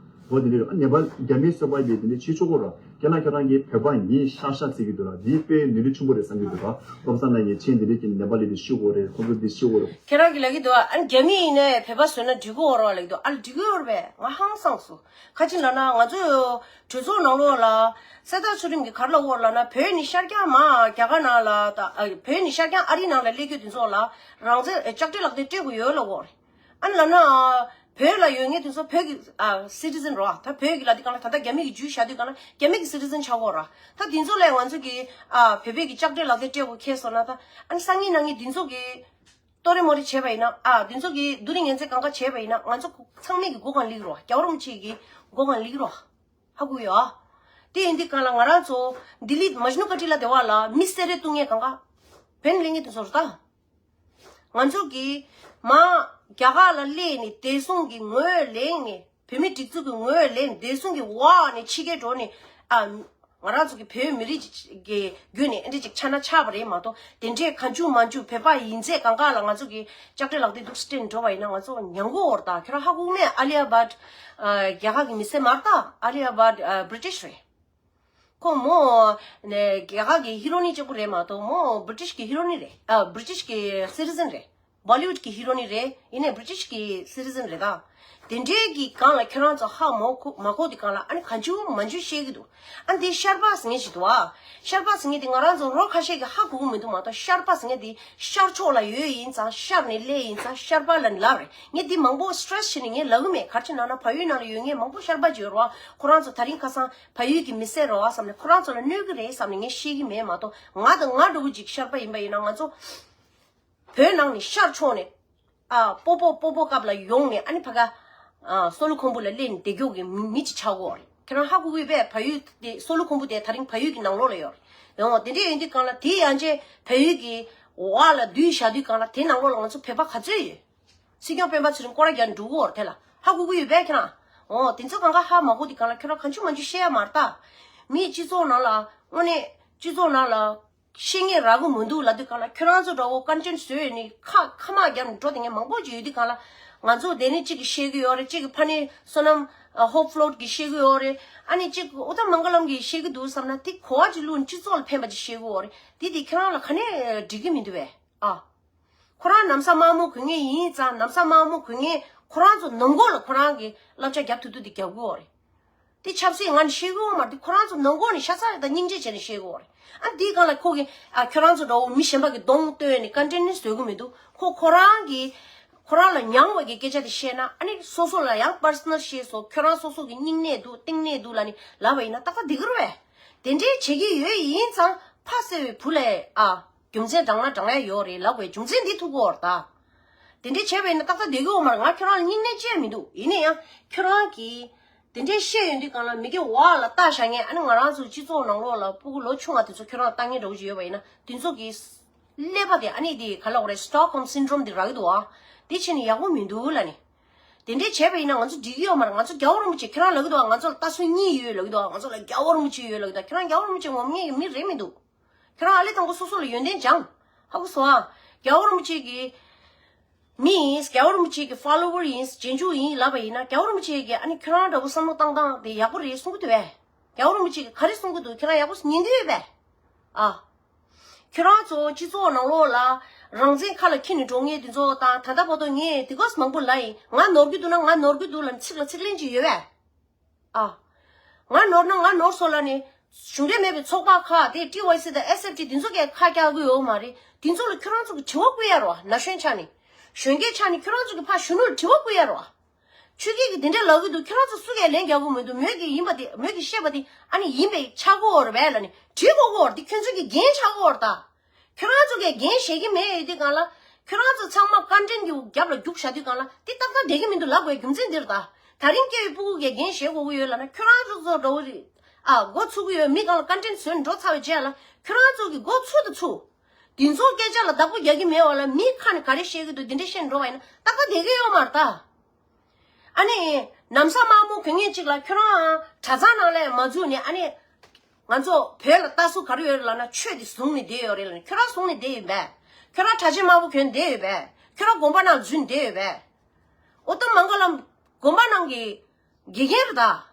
འོ་དེ་འདྲ་ཡོད། ཨ། ཉན་པ་རྒྱ་མི་སོ་པ་ཡིན་དེ་འདྲ་ཕྱི་ཕྱོགས་ར། ཁྱེད་རང་ཁྱེད་རང་གི་བོད་པ་ཡིན་ཤག་ཤག་བརྩི་གི་འདུག་ར། འདི་དཔེ་ནུས་ལུས་ཆེན་པོ་རེད་བསམ་གི་འདུག་ར། བློ་བཟང་ལ་ངས་ཆེན་འདི་འདྲ་གི་ནད་པ་ལས་དེ་ཤི་དགོས་རེད། ཁོ་ཚོ་འདི་ཤི་དགོས་རེད། ཁྱེད་རང་གི་ལབ་ཀྱི་འདུག་ཨ། རྒྱ་མི་ཡིན་ནའི་བོད་པ་བཟོས་ན་འགྲིག་གི་ཡོད་རེད་བ་ལབ་ཀྱི་འདུག་ཨ་ལ་འགྲིག་གི་ཡོད་རེད་པས། ང་ཧང་སངས་སོང་། ག་ཅི་ལབ་ན་ང་ཚོ་གྲོས་ཚོགས་ནང་ལོགས་ལ་གསེར་རྟ་ཚུལ་ཁྲིམས་ཀྱིས་ག་རེ་ལབ་ཀྱི་ཡོད་ལབ་ན། བོད་ནི་ཤར་རྒྱག་མ་རྒྱ་གར་ནང་ལ་ད། ཨ། བོད་ནི་ཤར་རྒྱག་ཨ་རི་ནང་ལ་སླེབས་རྒྱུ་དེ་ཚོ་ལ་རང་བཙན་ལྕགས་སྤྲེལ་ལག་དེབ་སྤྲད་དགོས་ཡོད་ལབ་ཀྱི་ཡོད་རེད། ཨ་ནི་ལབ་ན། བོད་ལ་ཡོད་མཁན་དེ་ཚོ་བོད་ཀྱི། ཨ། སི་ཊི་ཛན་རེད་བ། ད་བོད་ཀྱི་ལབ་དུས་སྒང་ལ་ད་ལྟ་རྒྱ་མི་གི་རྒྱུས་བཞག་དུས་སྒང་ལ་རྒྱ་མི་གི་སི་ཊི་ཛན་ཆགས་ཀྱི་ཡོད་རེད་བ། ད་དེ་ཚོ་ལ་ང་ཚོ་གི། ཨ། བོད་པའི་གི་ལྕགས་སྤྲེལ་ལག་དེབ་སྤྲད་དགོས་ཁེལ་སོང་ན། ད་ཨ་ནི་སང་ཉིན་གནངས་ཉིན་དེ་ཚོ་གི་ལྟོ་རེ་མོ་རེ་བྱས་པ་ཡིན་ན། ཨ། དེ་ཚོ་གི་བསྡུ་རིས་ངན་ཚད་གང་ག་བྱས་པ་ཡིན་ན་ང་ཚོ་ཚང་མས་གི་མགོ་གང་ལིག་རོ། རྒྱལ་བ་རིན་པོ་ཆེ་གི་མགོ་གང་ལིག་རོ། ཧ་གོ་ཡོད་ཨ། དེ་ཡིན་དུས་སྒང་ལ་ང་རང་ཚོ་ལྡི་ལི་མཇ་ནུ་ཀ་ཊི་ལ་སྡེ་བ་ལ་མི་བསད་རེས་གཏོང་མཁན་གང་ག་བོད་ནས་སླེབས་མཁན་དེ་ཚོ་རེད་ད། ང་ཚོ་གིས་མར་རྒྱ་གར་ལ་སླེབས་ནས་བདེ་སྲུང་གི་ངོས་ལེན་ནས། བོད་མི་སྒྲིག་འཛུགས་ཀྱི་ངོས་ལེན། བདེ་སྲུང་གི་འོག་ནས་ཕྱི་རྒྱལ་འགྲོ་ནས། ཨ། ང་རང་ཚོ་གི་བོད་མི་རིགས་ཀྱི་བརྒྱུད་ནས་ཨེ་འདྲ་ཅིག་ཆགས་ན་ཆགས་པ་རེད་མ་གཏོགས། དེ་འདྲས་གང་བྱུང་མང་བྱུང་བོད་པ་ཡིན་ཚད་གང་ག་ལ་ང་ཚོ་གི་ལྕགས་སྤྲེལ་ལག་དེབ་འདུག་སེ་སྤྲད་ནས་འགྲོ་བ་ཡིན་ན་ང་ཚོ་མྱང་དགོས་ཡོད་རེད་ད། ཁྱོད་རང་ཧ་གོ་གི་མེད། ཨ་ལི་ཡ་བྷཊ། ཨ། རྒྱ་གར་གི་མི་སེར་མ་རེད་ད། ཨ་ལི་ཡ་བྷཊ། ཨ། བྷི་རི་ཊིཤ་རེད། ཁོ་མོ་ནས་རྒྱ་གར་གྱི་ཧི་རོ་ནི་གཅིག་པུ་རེད་མ་གཏོགས་མོ་བྷི་རི་ཊིཤ་གི་ཧི་རོ་ནི་རེད། ཨ། བྷི་རི་ཊིཤ་གི་སི་ཊི་ཛན་རེད། བྷོ་ལི་ཝུཌ་གི་ཧི་རོ་ནི་རེད། ཡིན་ནའི་བྷི་རི་ཊིཤ་གི་སི་ཊི་ཛན་རེད་ད། དེ་འདྲའི་གི་སྒང་ལ་ཁྱོད་རང་ཚོ་ཧ་མ་གོ་མ་གོ་དེ་སྒང་ལ་ཨ་ནི་གང་བྱུང་མང་བྱུང་བཤད་ཀྱི་འདུག་ཨ་ནི་དེ་ཤར་པ་ཟེར་མཁན་ཞིག་འདུག་ཨ། ཤར་པ་ཟེར་མཁན་དེ་ང་རང་ཚོ་རོ་ཁ་ཤས་ཀྱིས་ཧ་གོ་གི་མི་འདུག་མ་གཏོགས་ཤར་པ་ཟེར་མཁན་དེ་ཤར་ཕྱོགས་ལ་ཡོད་ཡིན་ཙང་ཤར་ནས་སླེབས་ཡིན་ཙང་ཤར་པ་ལབ་ནས་ལབ་རེད། ངས་དེ་མང་པོ་སི་ཊེ་སི་བྱས་ནས་ངས་ལབ་གི་མེད། ག་རེ་བྱས་ན་ན་བལ་ཡུལ་ནང་ལ་ཡོད་མཁན་མང་པོ་ཤར་པ་ཅིག་ཡོད་རེད་བ། ཁོ་རང་ཚོ་དེ་རིང་ཁ་སང་བལ་ཡུལ་གྱི་མི་སེར་རེད་བ་བསམ་ནས་ཁོ་རང་ཚོ་ལ་གནོད་གི་རེད་བསམ་ནས་ངས་བཤད་གི་མེད་མ་གཏོགས། ང་དང་ང་འདྲ་བོ་ཅིག་ཤར་པ་ཡིན་པ་ཡིན་ན་ང་ཚོ་བོད་ནང་ནས་ཤར་ཕྱོགས་ནས། ཨ། སྤོ་བོ་སྤོ་བོ་སྐབས་ལ་ཡོང་ནས་ཨ་ནི་ཕ་ག་ཨ། སོ་ལོ་ཁོང་པོ་ལ་སླེབས་ནས་བསྡད་རྒྱུ་གི་མི་ཅིག་ཆགས་ཀྱི་ཡོད་རེད། ཁྱེད་རང་ཧ་གོ་གི་ཡོད་པས། བལ་ཡུལ་དེ་སོ་ལོ་ཁོང་པོ་དེ་དེ་རིང་བལ་ཡུལ་གྱི་ནང་ལོགས་ལ་ཡོད་རེད། ཡོང་དེ་འདྲས་ཡིན་དུས་སྒང་ལ་དེ་ཡང་ཅིག་བལ་ཡུལ་གྱི་འོག་ལ་བསྡུས་བཞག་དུས་སྒང་ལ་དེ་ནང་ལོགས་ལ་ང་ཚོ་བོད་པ་ག་ཚོད་ཡོད། སྲིད་སྐྱོང་སྤེན་པ་ཚེ་རིང་སྐོར་ར་རྒྱག་འགྲོ་གི་ཡོད་རེད། དེ་ལ་ཧ་གོ་གི་ཡོད་པས་ཁྱེད་རང་། འོ་དེ་ཚོ་གང་ག་ཧ་མ་གོ་དུས་སྒང་ལ་ཁྱེད་རང་གང་བྱུང་མང་བྱུང་བཤད་ཡ་མ་རེད་ད། མིའི་སྤྱི་ཚོགས་ནང་ལ་དངོས་གནས་སྤྱི་ཚོགས་ནང་ལ། ཤེས་ངེས་རག་གི་མི་འདུག་ལབ་དུས་གང་ལ། ཁྱོད་རང་ཚོ་འདྲ་བོ་ཀོན་ཊེན་ཊི་བཟོས་ནས་ཁ་ཁ་མ་བརྒྱབ་ནས་འགྲོ་དེ་ངས་མང་པོ་ཅིག་ཡོད་དུས་གང་ལ། ང་ཚོ་དེ་ནས་གཅིག་གིས་ཤེས་གི་ཡོད་རེད། གཅིག་གིས་ཕ་ནས་བསོད་ནམས་ཧོབ་ཕློད་གིས་ཤེས་གི་ཡོད་རེད། ཨ་ནི་གཅིག་ཨུ་ཐ་མང་ག་ལམ་གིས་ཤེས་གི་འདུག་བསམ་ན། དེ་གོ་བ་ཅིག་བླུགས་ནས་སྤྱི་ཚོགས་ལ་ཕན་པ་ཅིག་ཤེས་གི་ཡོད་རེད། དེ་དེ་ཁྱོད་རང་ལ་ག་ནས་འགྲིག་གི་མི་འདུག་བས། ཨ། ཁོ་རང་ནམ་ས་དམར་མོ་གོན་མཁན་ཡིན་ཙང་། ནམ་ས་དམར་མོ་གོན་མཁན་ཁོ་རང་ཚོ་ནང་ཁོག་ལ་ཁོ་རང་གི་བསླབ་བྱ་རྒྱབ་ཐུབ་ཐུབ་དེ་རྒྱབ་གི་ཡོད་རེད། དེ་ཆབ་སྲིད་ངང་ནས་བཤད་གི་ཡོད་མ་རེད། དེ་ཁོ་རང་ཚོ་ནང་ཁོག་ནས་ཤ་ཚ་རེ་དང་སྙིང་རྗེ་བྱས་ནས་བཤད་གི་ཡོད་རེད། ཨ། དེའི་སྒང་ལ་ཁོ་གིས། ཨ། ཁྱོད་རང་ཚོ་འདྲ་བོ་མི་གཞན་པ་གི་གདོང་སྟོན་ནས་ཀོན་ཊེན་ཊི་བཟོ་གི་མི་འདུག་ཁོ་ཁོ་རང་གི་ཁོ་རང་ལ་མྱངས་པ་གི་སྐད་ཆ་དེ་བཤད་ན། ཨ་ནི་སོ་སོ་ལ་ཡང་པར་སོ་ནལ་བཤད་སོང་། ཁྱོད་རང་སོ་སོ་གི་སྙིང་ནད་འདུག་གཏིང་ནད་འདུག་ལབ་ནས་ལབ་པ་ཡིན་ན་ཏག་ཏག་བསྡད་ཀྱི་རེད་བས། དེ་འདྲའི་བྱེད་ཀྱི་ཡོད་ཡིན་ཙང་། ཕ་ཟེར་བའི་བུ་ལ། ཨ། རྒྱུ་མཚན་དྲང་ན་དྲང་ཡ་ཡོད་རེད་ལབ་དགོས། རྒྱུ་མཚན་འདི་ཐུག་གི་ཡོད་རེད་ད། དེ་འདྲའི་བྱས་པ་ཡིན་ན་ཏག་ཏག་བསྡད་ཀྱི་ཡོད་མ་རེད། ང་ཁྱོད་རང་ལ་སྙིང་ནད་ཅི་ཡང་མི་འདུག་ཡིན་ན་ཡང་ཁྱོད་རང་གིས་དེ་འདྲའི་བཤད་ཡོང་དུས་སྒང་ལ་མི་སྐྱ་བ་ལ་ལྟ་བཞག་མཁན། ཨ་ནི་ང་རང་ཚོ་སྤྱི་ཚོགས་ནང་ལོགས་ལ་སྤུ་གུ་ལོ་ཆུང་བ་དེ་ཚོ་ཁྱོད་རང་ལ་ལྟ་མཁན་འདྲ་བོ་ཅིག་ཡོད་པ་ཡིན་ན། དེ་ཚོ་གི་ཀླད་པ་དེ། ཨ་ནི་དེ་ག་ལབ་དགོས་རེད། སི་ཊོག་ཧོམ་སིན་ཌོམ་དེ་རག་གི་འདུག་ཨ། དེ་བྱས་ནས་ཡག་པོ་མི་འདུག་ལབ་ནས། དེ་འདྲའི་བྱས་པ་ཡིན་ན་ང་ཚོ་འགྲིག་གི་ཡོད་མ་རེད། ང་ཚོ་རྒྱལ་བ་རིན་པོ་ཆེ། ཁྱེད་རང་ལབ་ཀྱི་འདུག་ཨ། ང་ཚོ་ལ་ལྟ་སྲུང་གཉིས་ཡོད་ལབ་ཀྱི་འདུག་ཨ། ང་ཚོ་ལ་རྒྱལ་བ་རིན་པོ་ཆེ་ཡོད་ལབ་ཀྱི་འདུག་ཁྱེད་རང་རྒྱལ་བ་རིན་པོ་ཆེ་ངོམ་མཁན་གྱི་མི་རེད་མི་འདུག་ཁྱེད་རང་ཨ་ལེ་དང་པོ་སོ་སོ་ལ་ཡོན་ཏན་སྦྱང་། ཧ་གོ་སོང་ཨ། རྒྱལ་བ་རིན་པོ་ཆེ་གི་མི་ཡིན། རྒྱལ་བ་རིན་པོ་ཆེ་གི་ཕོ་ལོ་ཝར་ཡིན། རྗེས་འཇུག་ཡིན་ལབ་པ་ཡིན་ན། རྒྱལ་བ་རིན་པོ་ཆེ་གིས་ཨ་ནི་ཁྱེད་རང་འདྲ་བོ་བསམ་བློ་བཏང་སྟངས་དེ་ཡག་པོ་རེད་གསུང་གི་འདུག་བས། རྒྱལ་བ་རིན་པོ་ཆེ་གིས་ག་རེ་གསུང་གི་འདུག་ཁྱེད་རང་ཡག་པོ་ཉན་གྱི་ཡོད་པས། ཨ། ཁྱོད་རང་ཚོ་སྤྱི་ཚོགས་ནང་ལོགས་ལ་རང་བཙན་ཁ་ལ་འཁྱེར་ནས་འགྲོ་མཁན་དེ་ཚོ་དང་། ད་ལྟ་བར་དུ་ངས་དེ་གོས་མང་པོ་ལབ་ཡིན། ང་ནོར་གྱི་འདུག་ན་ང་ནོར་གྱི་འདུག་ལབ་ནས་ཚིག་ལ་ཚིག་ལན་ཅིག་ཡོད་པས། ཨ། ང་ནོར་ན་ང་ནོར་སོང་ལབ་ནས། གཞུང་འབྲེལ་མེད་པའི་ཚོགས་པ་ཁག་དེ་ཊི་ཝའི་སི་དང་ཨེས་ཨེཕ་ཊི་དེ་ཚོ་གས་ཁ་རྒྱག་གི་ཡོད་མ་རེད། དེ་ཚོ་ལ་ཁྱོད་རང་ཚོ་གིས་དྲི་བ་བཀོད་ཡ་རེད་བ། ན་གཞོན་ཆ་ནས། གཞོན་སྐྱེས་ཆ་ནས་ཁྱོད་རང་ཚོ་གིས་ཕར་གཞོན་ནུ་ལ་དྲི་བ་བཀོད་ཡ་རེད་བ། ཆོས་སྐྱིད་ཀྱིས་དེ་འདྲ་ལབ་ཀྱི་འདུག་ཁྱོད་རང་ཚོ་སུ་གས་ལན་རྒྱག་གི་མི་འདུག་མོས་ཀྱིས་ཡིན་པ་དེ། མོས་ཀྱིས་བཤད་པ་དེ་ཨ་ནི་ཡིན་པས་ཆགས་ཀྱི་ཡོད་རེད་པས་ལབ་ནས་དྲི་དགོས་ཀྱི་ཡོད་རེད། དེ་ཁྱོད་ཚོ་གི་འགན་ཆགས་ཀྱི་ཡོད་རེད་ད། ཁྱོད་རང་ཚོ་གས་འགན་བཞེས་ཀྱི་མེད་ཡོད་དུས་སྒང་ལ། ཁྱོད་རང་ཚོ་ཚང་མ་ཀོན་ཊེན་ཊི་གི་རྒྱབ་ལ་རྒྱུགས་བཞག་དུས་སྒང་ལ། དེ་ཏག་ཏག་བསྡད་ཀྱི་མི་འདུག་ལབ་དགོས་རྒྱུ་མཚན་འདི་རེད་ད། ད་རིང་སྐྱེ་བའི་སྤུ་གུ་གས་འགན་བཞེས་དགོས་ཀྱི་ཡོད་ལབ་ན། ཁྱོད་རང་ཚོ་ཚོ་འགྲོ་གི་རེད། ཨ། འགོ་ཚུགས་ཀྱི་ཡོད། མི་སྒང་ལ་ཀོན་ཊེན་ཊི་བཟོས་ནས་འགྲོ་ཚར་བའི་རྗེས་ལ་ཁྱོད་རང་ཚོ་གི་འགོ་ཚུགས་དང་ཚུགས། དེ་ཚོ་སྐད་ཆ་ལ་བདག་པོ་རྒྱག་གི་མེད་པ་ལ། མི་ཁ་ནས་ག་རེ་བཤད་ཀྱི་འདུག་དེ་འདྲ་བཤད་འགྲོ་བ་ཡིན་ན་ཏག་ཏག་བསྡད་ཀྱི་ཡོད་མ་རེད་ད། ཨ་ནི་ནམ་བཟའ་དམར་མོ་གྱོན་མཁན་གཅིག་ལ་ཁྱོད་རང་གྲྭ་ཚང་ནང་ལ་མ་འཛུལ་ནས། ཨ་ནི་ང་ཚོ་བོད་ལ་ལྟ་སྲུང་ག་རེ་ཡོད་རེད་ལབ་ན། ཆོས་དེ་བཟུང་ནས་བསྡད་ཡོད་རེད་ལབ་ནས། ཁྱོད་རང་བཟུང་ནས་བསྡད་ཡོད་པས། ཁྱོད་རང་གྲྭ་ཆས་དམར་པོ་གྱོན་བསྡད་ཡོད་པས། ཁྱོད་རང་དགོན་པ་ནང་འཛུལ་ནས་བསྡད་ཡོད་པས། ཨོ་ཏོ་མང་ག་ལམ་དགོན་པ་ནང་གི་དགེ་རྒན་རེད་ད།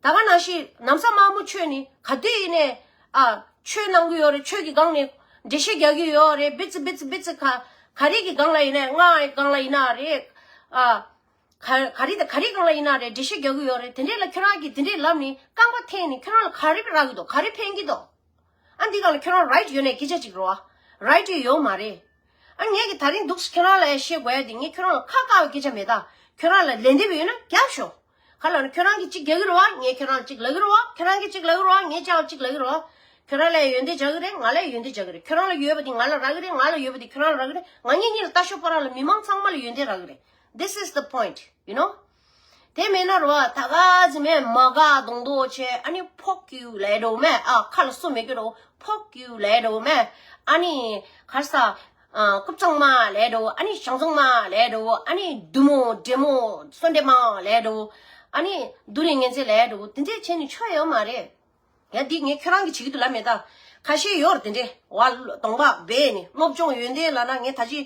ད་ག་ནང་བཞིན་ནམ་བཟའ་དམར་མོ་ཁྱོད་ནི་ག་དུས་ཡིན་ནའི། ཨ། ཆོས་གནང་གི་ཡོད་རེད། ཆོས་ཀྱི་སྒང་ནས་འགྲེལ་བཤད་རྒྱག་གི་ཡོད་རེད། སྦེ་ཙི་སྦེ་ཙི་སྦེ་ཙི། ག་ག་རེ་གི་སྒང་ལ་ཡིན་ནའི། ང་ཡི་སྒང་ལ་ཡིན་ན་རེད། ཨ། ག་ག་རེ་དང་ག་རེ་སྒང་ལ་ཡིན་ན་རེད། འགྲེལ་བཤད་རྒྱག་གི་ཡོད་རེད། དེ་འདྲས་ལ་ཁྱོད་རང་གིས་དེ་འདྲས་ལབ་ནས་རྐང་པ་འཐེན་ནས་ཁྱོད་རང་ལ་ག་རེ་རག་གི་འདུག་ག་རེ་ཕན་གྱི་འདུག་ཨ། འདི་སྒང་ལ་ཁྱོད་རང་རའིཊ་ཡོད་ནའི་སྐད་ཆ་ཅིག་རེད་བ། རའིཊ་ཡོད་མ་རེད། ཨ། ངས་ཀྱི་ད་རིང་འདུག་སེ་ཁྱོད་རང་ལ་ཡང་བཤད་དགོས་ཡ་དེ། ངས་ཁྱོད་རང་ལ་ཁ་བཀག་པའི་སྐད་ཆ་མེད་ད། ཁྱོད་རང་ལ་ལན་འདེབས་ཡོད་ན་རྒྱབ་ཤོག་ག་ལ་ནི་ཁྱོད་རང་གིས་གཅིག་རྒྱག་གི་རེད་བ། ངས་ཁྱོད་རང་ལ་གཅིག་ལབ་ཀྱི་རེད་བ། ཁྱོད་རང་གིས་གཅིག་ལབ་ཀྱི་རེད་བ། ངས་ཅག་ལ་གཅིག་ལབ་ཀྱི་རེད་བ། ཁྱོད་རང་ལ་ཡང་ཡོན་ཏན་རྒྱག་གི་རེད། ང་ལ་ཡང་ཡོན་ཏན་རྒྱག་གི་རེད། ཁྱོད་རང་ལ་ཡོད་པ་དེ་ང་ལ་རག་གི་རེད། ང་ལ་ཡོད་པ་དེ་ཁྱོད་རང་ལ་རག་གི་རེད། ང་གཉིས་གཉིས་ལ་ལྟ་ཞོག་པ་རང་ལ་མི་མང་ཚང་མ་ལ་ཡོན་ཏན་རག་གི་རེད། This is the point, you know. དེ་མེད་ན་རོ། ད་ག་ཟིག་མེད་མ་དགའ་གདོང་མདོག་བྱས། ཨ་ནི་ཕོག་ཀྱུ་ལབ་འགྲོ་མེད། ཨ། ཁ་ལ་སོ་མེད་ཀྱི་རོ། ཕོག་ཀྱུ་ལབ་འགྲོ་མེད། ཨ་ནི་ག་རེ་ཟ། ཨ། ཀུབ་ཚང་མ་ལབ་འགྲོ། ཨ་ནི་ཞང་ཚང་མ་ལབ་འགྲོ། ཨ་ནི་བདུད་མོ་འདྲེ་མོ་སོ་འདྲེ་མ་ལབ་འགྲོ། ཨ་ནི་བདུད་རིགས་ངན་ཚད་ལབ་འགྲོ། དེ་འདྲས་བྱས་ནས་ཆོ་ཡོད་མ་རེད། ཡ། འདི་ངས་ཁྱོད་རང་གིས་བྱེད་ཀྱི་འདུག་ལབ་མེད་ད། ཁ་ཤས་ཡོད་རེད་དེ་འདྲས། བ་གདོང་པ་སྦས་ནས་སློབ་སྦྱོང་ཡོན་ཏན་ལབ་ན། ངས་ད་ཅི་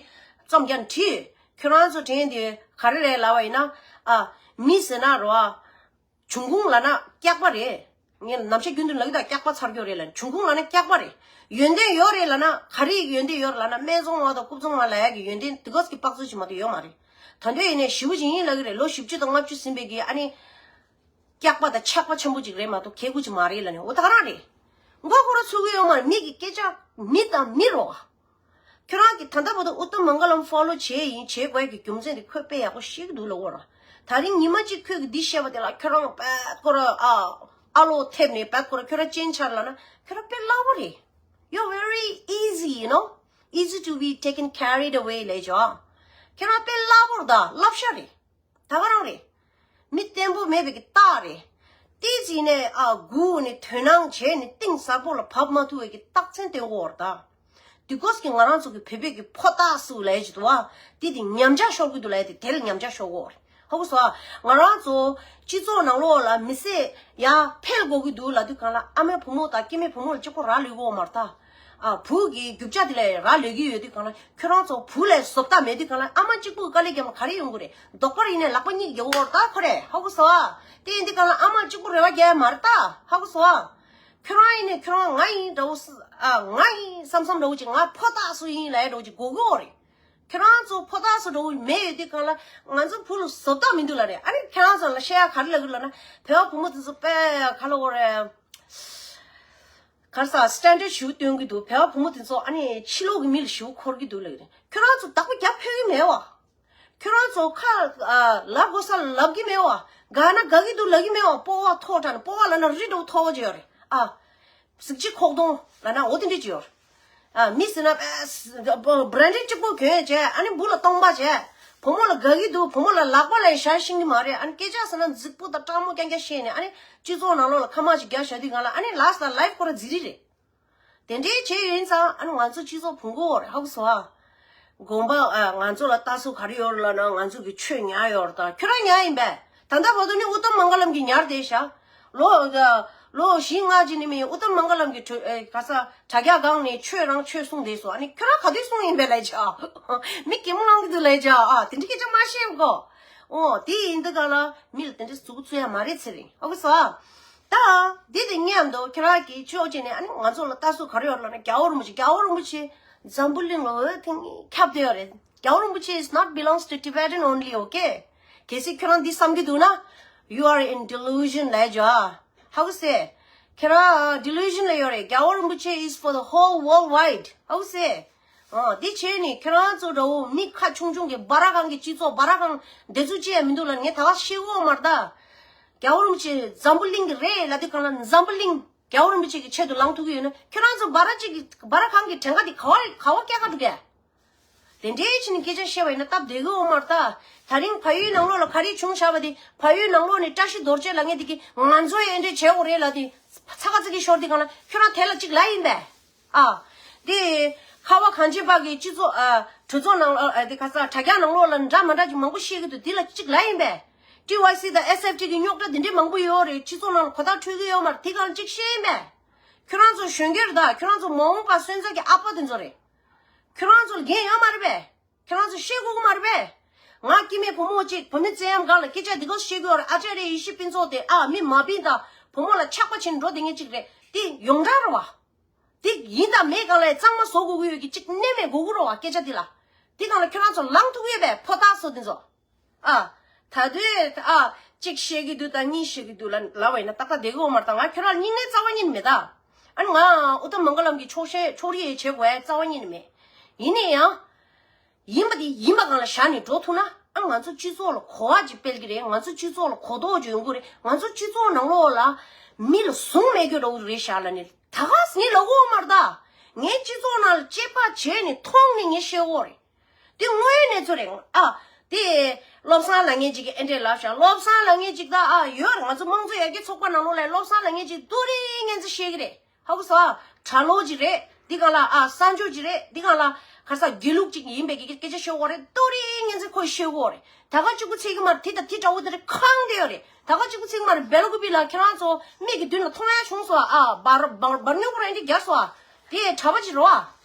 རྩོམ་རྒྱག་བྲིས། ཁྱོད་རང་ཚོ་དྲན་དེ་ག་རེ་རེད་ལབ་པ་ཡིན་ན། ཨ། མི་ཟེར་ན་རོ། ཨ། འབྱུང་ཁུངས་ལབ་ན་སྐྱག་པ་རེད། ངས་ནམ་ཞག་རྒྱུན་དུ་ལབ་ཀྱི་ད། སྐྱག་པ་ཚར་རྒྱུ་རེད་ལབ། འབྱུང་ཁུངས་ལབ་ན་སྐྱག་པ་རེད། ཡོན་ཏན་ཡོད་རེད་ལབ་ན། ག་རེ་ཡོན་ཏན་ཡོད་རེད་ལབ་ན། སྨད་འཚོང་བ་དང་རྐུབ་ཚོང་བ་ལབ་ཡ་གི་ཡོན་ཏན་དེ་གོས་ཀྱི་དཔག་ཚོད་ཅིག་མ་གཏོགས་ཡོད་མ་རེད། ད་དུང་ཡིན་ནའི་ཞེ་པོ་ཅིག་ཡིན་ལབ་ཀྱི་རེད། ལོ་བཞི་བཅུ་དང་ལྔ་བཅུ་ཟིན་པའི་གི། ཨ་ནི་སྐྱག་པ་དང་ཆག་པ་ཆེན་པོ་ཅིག་རེད་མ་གཏོགས་གལ་དགུ་ཅིག་མ་རེད་ལབ་ནས། འོ་ད་ག་རང་རེད། མགོ་སྐོར་ཚུགས་ཀྱི་ཡོད་མ་རེད། མི་གི་སྐད་ཆ། མི་དང་མི་རོ། ཁྱོད་རང་གིས་ད་ལྟ་བར་དུ་ཨུ་ཏམ་མང་ག་ལམ་ཕོ་ལོ་བྱས་ཡིན། བྱེད་དགོས་ཀྱི་རྒྱུ་མཚན་དེ་ཁོས་དཔེ་ཡག་པོ་ཤེས་ཀྱི་འདུག་ལབ་དགོས་ར། ད་རིང་ཉི་མ་གཅིག་ཁོས་ཀྱིས་འདི་བཤད་པ་དེ་ལ་ཁྱོད་རང་དཔེ་སྐོར། ཨ། ཨ་ལོ་ཐེབས་ནས་དཔེ་སྐོར་ཁྱོད་རང་སྤྱན་ཆ་ལབ་ན་ཁྱོད་རང་དཔེ་སླ་པོ་རེད། You're very easy, you know. Easy to be taken carried away ལབ་ཅོ། ཁྱོད་རང་དཔེ་སླ་པོ་རེད་ད། སླབ་བྱ་རེད། ད་ག་རང་རེད། མི་བརྟན་པོ་མེད་པའི་གི་རྟགས་རེད། ཏོག་ཙམ་ནས། ཨ། སྒུག་ནས་དོ་སྣང་བྱས་ནས་གཏིང་ཟབ་པོ་ལ་བབས་མ་ཐུབ་པའི་གི་རྟགས་མཚན་སྟོན་གྱི་ཡོད་རེད་ད། དེ་གོས་ཀྱི་ང་རང་ཚོ་གི་བོད་པའི་གི་ཕོ་རྟགས་སུ་ལབ་ཀྱི་འདུག་བ། དེ་དེ་ཉམས་ཆག་ཤོར་གྱི་འདུག་ལབ་ཡ་དེ་དེ་ལ་ཉམས་ཆག་ཤོར་གྱི་ཡོད་རེད། ཧ་གོ་སོང་ཨ། ང་རང་ཚོ་སྤྱི་ཚོགས་ནང་ལོགས་ལ་མི་སེར་ཡར་འཕེལ་དགོས་ཀྱི་འདུག་ལབ་དུས་སྒང་ལ་ཨ་མའི་བུ་མོ་དང་སྐྱེ་དམན་བུ་མོ་ལ་གཅིག་པོ་རག་ལས་ཀྱི་ཡོད་མ་རེད་ད། ཨ། བུ་གི་རྒྱུ་ཆ་དེ་ལས་རག་ལས་ཀྱི་ཡོད་དུས་སྒང་ལ། ཁྱོད་རང་ཚོ་བུ་ལས་བཟོ་ལྟ་མེད་དུས་སྒང་ལ་ཨ་མ་གཅིག་པུ་དཀའ་ལས་རྒྱབ་ན་ག་རེ་ཡོང་གི་རེད། ལྡོག་པ་རེ་ཡིན་ནའི་ལག་པ་གཉིས་རྒྱག་དགོས་རེད་ད་ཁོ་རེ། ཧ་གོ་སོང་ཨ། དེ་ཡིན་དུས་སྒང་ལ་ཨ་མ་གཅིག་པུ་རེ་བ་རྒྱག་ཡ་མ་རེད་ད། ཧ་གོ་སོང་ཨ། ཁྱོད་རང་ཡིན་ནའི་ཁྱོད་རང་ང་ཡིན་འདྲ་བོ་ཨ། ང་ཡིན་བསམ་བསམ་འདྲ་བོ་ཅིག་ང་ཕོ་རྟགས་སུ་ཡིན་ལབ་ཡ་འདྲ་བོ་ཅིག་དགོས་ཀྱི་ཡོད་རེད། ཁྱོད་རང་ཚོ་ཕོ་རྟགས་སུ་འདྲ་བོ་མེད་ཡོད་དུས་སྒང་ལ་ང་ཚོ་བུ་ལ་བཟོ་ལྟ་མི་འདུག་ལབ་རེད། ཨ་ནི་ཁྱོད་རང་ཚོ་ལ་བཤད་ཡ་ག་རེ་ལབ་ཀྱི་ལབ་ན། བོད་པ་བུ་མོ་དེ་ཚོ་དཔེ་ག་ལབ་དགོས་རེད། ག་རེ་ཟ། སི་ཊན་ཌར་ཌི་ཞེ་པོ་སྟོན་གྱི་འདུག་བོད་པ་བུ་མོ་དེ་ཚོ་ཨ་ནི་ཕྱི་ལོགས་ཀྱི་མི་ལ་ཞེ་པོ་འཁོར་གྱི་འདུག་ལབ་ཀྱི་རེད། ཁྱོད་རང་ཚོ་བདག་པོ་རྒྱབ་ཕོད་ཀྱི་མེད་བ། ཁྱོད་རང་ཚོ་ཁ་ཨ། ལབ་དགོས་ས་ལབ་ཀྱི་མེད་བ། དགའ་ན་དགའ་གི་འདུག་ལབ་ཀྱི་མེད་བ། སྤོབས་པ་མཐོ་དྲགས་ནས་སྤོབས་པ་ལབ་ན་རི་འདྲ་བོ་མཐོ་བོ་ཅིག་ཡོད་རེད་ཨ། གཟི་བརྗིད་ཁོག་སྟོང་ལབ་ན་འོ་དེ་འདྲ་ཅིག་ཡོད་རེད། ཨ། མི་ཟེར་ན་ཨ། བྷ་རན་ཌེཌ་གཅིག་པོ་གྱོན་བྱས། ཨ་ནི་བུ་ལ་སྟོང་པ་བྱས། བུ་མོ་ལ་དགའ་གི་འདུག་བུ་མོ་ལ་ལག་པ་ལ་ཡང་ཞྭ་ཤིང་གི་མ་རེད། ཨ་ནི་སྐད་ཆ་ཟེར་ན་རྫིག་པོ་དང་སྤྲང་མོ་རྐྱང་རྐྱང་བཤད་ནས། ཨ་ནི་སྤྱི་ཚོགས་ནང་ལོགས་ལ་ཁ་མ་ཅིག་རྒྱག་བཞག་དུས་སྒང་ལ་ཨ་ནི་ལ་སི་ཊི་ལ་ལའི་ཕི་ཁོ་ར་རྫིག་རིག་རེད། དེ་འདྲའི་བྱས་ཡིན་ཙང་ཨ་ནི་ང་ཚོ་སྤྱི་ཚོགས་ཕུང་པོ་རེད། ཧ་གོ་སོང་ཨ། དགོན་པ་ཨ། ང་ཚོ་ལ་ལྟ་སྲོལ་ག་རེ་ཡོད་ལབ་ན་ང་ཚོ་གི་ཆོས་ཉར་ཡོད་རེད་ད། ཁྱོད་རང་ཉར་ཡིན་པས། ད་ལྟ་བར་དུ་ནི་ཨུ་ཏམ་མང་ག་ལམ་གྱིས་ཉར་བསྡད་ཤག་ལོ་ལོ་བཞི་ལྔ་ཅིག་ནི་མིན། ཨུ་ཏམ་མང་ག་ལམ་གྱིས་གྲོས་ཨེ། ག་ས་དྲ་རྒྱ་སྒང་ནས་ཆོས་རང་ཆོས་གསུངས་བསྡད་སོང་། ཨ་ནི་ཁྱོད་རང་ག་དུས་གསུངས་ཡིན་པས་ལབ་བྱས། མི་གད་མོ་ལངས་ཀྱི་འདུག་ལབ་བྱས་ཨ། དེ་འདྲའི་སྐད་ཆ་མ་བཤད་གོ། འོ་དེ་ཡིན་དུས་ག་ལ་མི་ལ་དེ་འདྲའི་གཟུགས་པོ་བཙུགས་ཡ་མ་རེད་ཟེར་རེད། ཨོ་གི་སོ། ད་འདི་དེ་ངས་འདུག་ཁྱེད་རང་གིས་ཕྱོགས་གཅིག་ནས་ཨ་ནི་ང་ཚོ་ལ་ལྟ་སྲོལ་ག་རེ་ཡོད་ལབ་ན། རྒྱལ་བ་རིན་པོ་ཆེ། རྒྱལ་བ་རིན་པོ་ཆེ་འཛམ་བུ་གླིང་ལ་འོས་ཐེངས་ཁྱབ་བསྡད་ཡོད་རེད། རྒྱལ་བ་རིན་པོ་ཆེ is not belongs to Tibetan only, okay? གལ་སྲིད་ཁྱོད་རང་འདི་བསམ་གྱི་འདུག་ན། You are in delusion ལབ་བྱས། ཧ་གོ་སོང་ཨ། ཁྱེད་རང་delusion ལ་ཡོད་རེད། རྒྱལ་བ་རིན་པོ་ཆེ is for the whole worldwide. ཧ་གོ་སོང་ཨ། འོ་འདི་བྱས་ནས་ཁྱེད་རང་ཚོ་འདྲ་བོ་མི་ཁ་ཆུང་ཆུང་གི་སྦ་ར་ཁང་གི་སྤྱི་ཚོགས། སྦ་ར་ཁང་བདེ་ཚུགས་ཅི་ཡང་མི་འདུག་ལབ་ངས་ད་ག་ཤེས་གོ་མ་རེད་ད། རྒྱལ་བ་རིན་པོ་ཆེ་འཛམ་བུ་གླིང་གི་རེད་ལབ་དུས་སྒང་ལ། འཛམ་བུ་གླིང་རྒྱལ་བ་རིན་པོ་ཆེ་གི་ཆེད་དུ་ལངས་ཐུབ་ཀྱི་ཡོད་ན། ཁྱོད་རང་ཚོ་སྦ་ར་གཅིག་གི་སྦ་ར་ཁང་གི་གྲངས་ཀ་དེ་ག་བ་ག་བ་སྐྱེལ་ག་འདུག་གས། དེ་འདྲའི་ཕྱིན་ནས་སྐད་ཆ་བཤད་པ་ཡིན་ན་སྟབས་བདེ་གི་ཡོད་མ་རེད་ད། ད་རིང་ཕ་ཡུལ་ནང་ལོགས་ལ་ག་རེ་བྱུང་བཞག་པ་དེ། ཕ་ཡུལ་ནང་ལོགས་ནས་བཀྲ་ཤིས་རྡོ་རྗེ་ལབ་མཁན་དེ་གིས་ང་ཚོ་ཡང་འདི་འདྲ་བྱེད་དགོས་རེད་ལབ་དེ་ཚ་ཁ་ཚ་གི་ཤོར་དུས་སྒང་ལ་ཁྱོད་རང་དེ་ལ་གཅིག་ལབ་ཡིན་པས། ཨ། དེ་ཁ་བ་གངས་ཅན་པ་གི་སྤྱི་ཚོགས་ཨ། གྲོས་ཚོགས་ནང་ཨ། དེ་ག་ས་དྲ་རྒྱ་ནང་ལོགས་ལ་འདྲ་མ་འདྲ་ཅིག་མང་པོ་བཤད་གི་འདུག་དེ་ལ་གཅིག་ལབ་ཡིན་པས། ཊི་ཝའི་སི་དང་ཨེསི་ཨེཕ་ཊི་གི་རྙོག་དྲ་དེ་འདྲའི་མང་པོ་ཡོད་རེད། སྤྱི་ཚོགས་ནང་ལ་གོ་བརྡ་འཕྲོད་གི་ཡོད་མ་རེད། དེ་སྒང་ལ་གཅིག་བཤད་ཡིན་པས། ཁྱོད་རང་ཚོ་གཞོན་སྐྱེས་རེད་ད། ཁྱོད་རང་ཚོ་མ་འོངས་པ་སོན་རྩ་གི་ཨ་ཕ་དེ་ཚོ་རེད། ཁྱོད་རང་ཚོ་ལ་འགན་ཡོད་མ་རེད་པས། ཁྱོད་རང་ཚོ་ཤེས་དགོས་ཀྱི་མ་རེད་པས། ང་སྐྱེ་དམན་བུ་མོ་གཅིག་བུད་མེད་བཙན་གཡེམ་སྒང་ལ་སྐད་ཆ་འདི་ག་བཤད་ཀྱི་ཡོད་རེད། ཨ་ཅཱརྱ་ཡེ་ཤེས་ཕུན་ཚོགས་དེ་ཨ་མི་མ་ཕིང་དང་བུ་མོ་ལ་ཆགས་པ་བྱས་ནས་འགྲོ་བསྡད་མཁན་གཅིག་རེད། དེ་ཡོངས་གྲགས་རེད་བ། དེ་ཡིན་དང་མེད་སྒང་ལ་གཙང་མ་བཟོ་དགོས་ཀྱི་ཡོད་ཀྱི་གཅིག་གནས་མེད་དགོས་ཀྱི་རེད་བ། སྐད་ཆ་འདི་ལ། དེ་སྒང་ལ་ཁྱོད་རང་ཚོ་ལངས་ཐུབ་ཀྱི་ཡོད་པས། ཕོ་རྟགས་བཟོ་དེ་ཚོ། ཨ། ད་དུས་ཨ། གཅིག་བཤད་ཀྱི་འདུག་དང་གཉིས་བཤད་ཀྱི་འདུག་ལབ་ལབ་པ་ཡིན་ན་ཏག་ཏག་བསྡད་ཀྱི་ཡོད་མ་རེད་ད། ང་ཁྱོད་རང་སྙིང་ནས་རྩ་བ་ཉིད་ནས་མེད་ད། ཨ་ནི་ང་ཨུ་ཏམ་མང་ག་ལམ་གྱི་ཕྱོགས་ཞེན་ཕྱོགས་རིས་བྱེད་དགོས་རྩ་བ་ཉིད་ནས་མེད། ཡིན་ནའི་ཡང་། ཡིན་པ་དེ་ཡིན་པ་སྒང་ལ་བཞག་ནས་འགྲོ་ཐུབ་ན། ཨ། ང་ཚོ་སྤྱི་ཚོགས་ལ་གོ་བ་ཅིག་སྤེལ་གྱི་རེད། ང་ཚོ་སྤྱི་ཚོགས་ལ་གོ་རྟོགས་ཅིག་ཡོང་གི་རེད། ང་ཚོ་སྤྱི་ཚོགས་ནང་ལོགས་ལ་མི་ལ་ཟུང་མེད་རྒྱུ་འདྲ་བོ་རེད་ཤག་ལབ་ནས་ད་ག་ངས་ལབ་ཀྱི་ཡོད་མ་རེད་ད། ངས་སྤྱི་ཚོགས་ནང་ལ་དཔྱད་པ་བྱས་ནས་མཐོང་ནས་ངས་བཤད་ཀྱི་ཡོད་རེད། དེ་དངོས་ཡོད་གནས་ཚུལ་རེད། ཨ། དེ་བློ་བཟང་ལབ་མཁན་ཅིག་གིས་ཨེ་འདྲས་ལབ་ཤག་བློ་བཟང་ལབ་མཁན་ཅིག་ད་ཨ་ཡོད་རེད། ང་ཚོ་དམངས་གཙོ་ཡར་རྒྱས་ཚོགས་པ་ནང་ལོགས་ལ་བློ་བཟང་ལབ་མཁན་ཅིག་ཏུ་རིང་ངན་ཚ་བཤད་ཀྱི་རེད། ཧ་གོ་སོང་ཨ། གྲྭ་ལོག་ཅིག་རེད། འདི་སྒང་ལ་ཨ་གསར་འབྱོར་ཅིག་རེད། འདི་སྒང་ལ་ག་ས་དགེ་ལུགས་ཅིག་ཡིན་པའི་སྐད་ཆ་བཤད་ཀྱི་ཡོད་རེད། ཏུ་རིང་ངན་ཚ་ཁོས་བཤད་ཀྱི་ཡོད་རེད། ད་ག་གཅིག་པུ་ཚིག་གི་མ་རེད། དེ་དང་དེ་འདྲ་བོ་དེ་རེད། ཁེངས་བསྡད་ཡོད་རེད། ད་ག་གཅིག་པུ་ཚིག་གི་མ་རེད། སྦེལ་ཀོབ་ལ་ཁྱེད་རང་ཚོ་མིག་གི་མདུན་ལ་མཐོང་ཡ་བྱུང་སོང་ཨ། འབར་འབར་འབར་ཉོག་རེ་འདི་རྒྱག་སོང་ཨ། དེ་གྲྭ་པ་ཅིག་རེད་བ།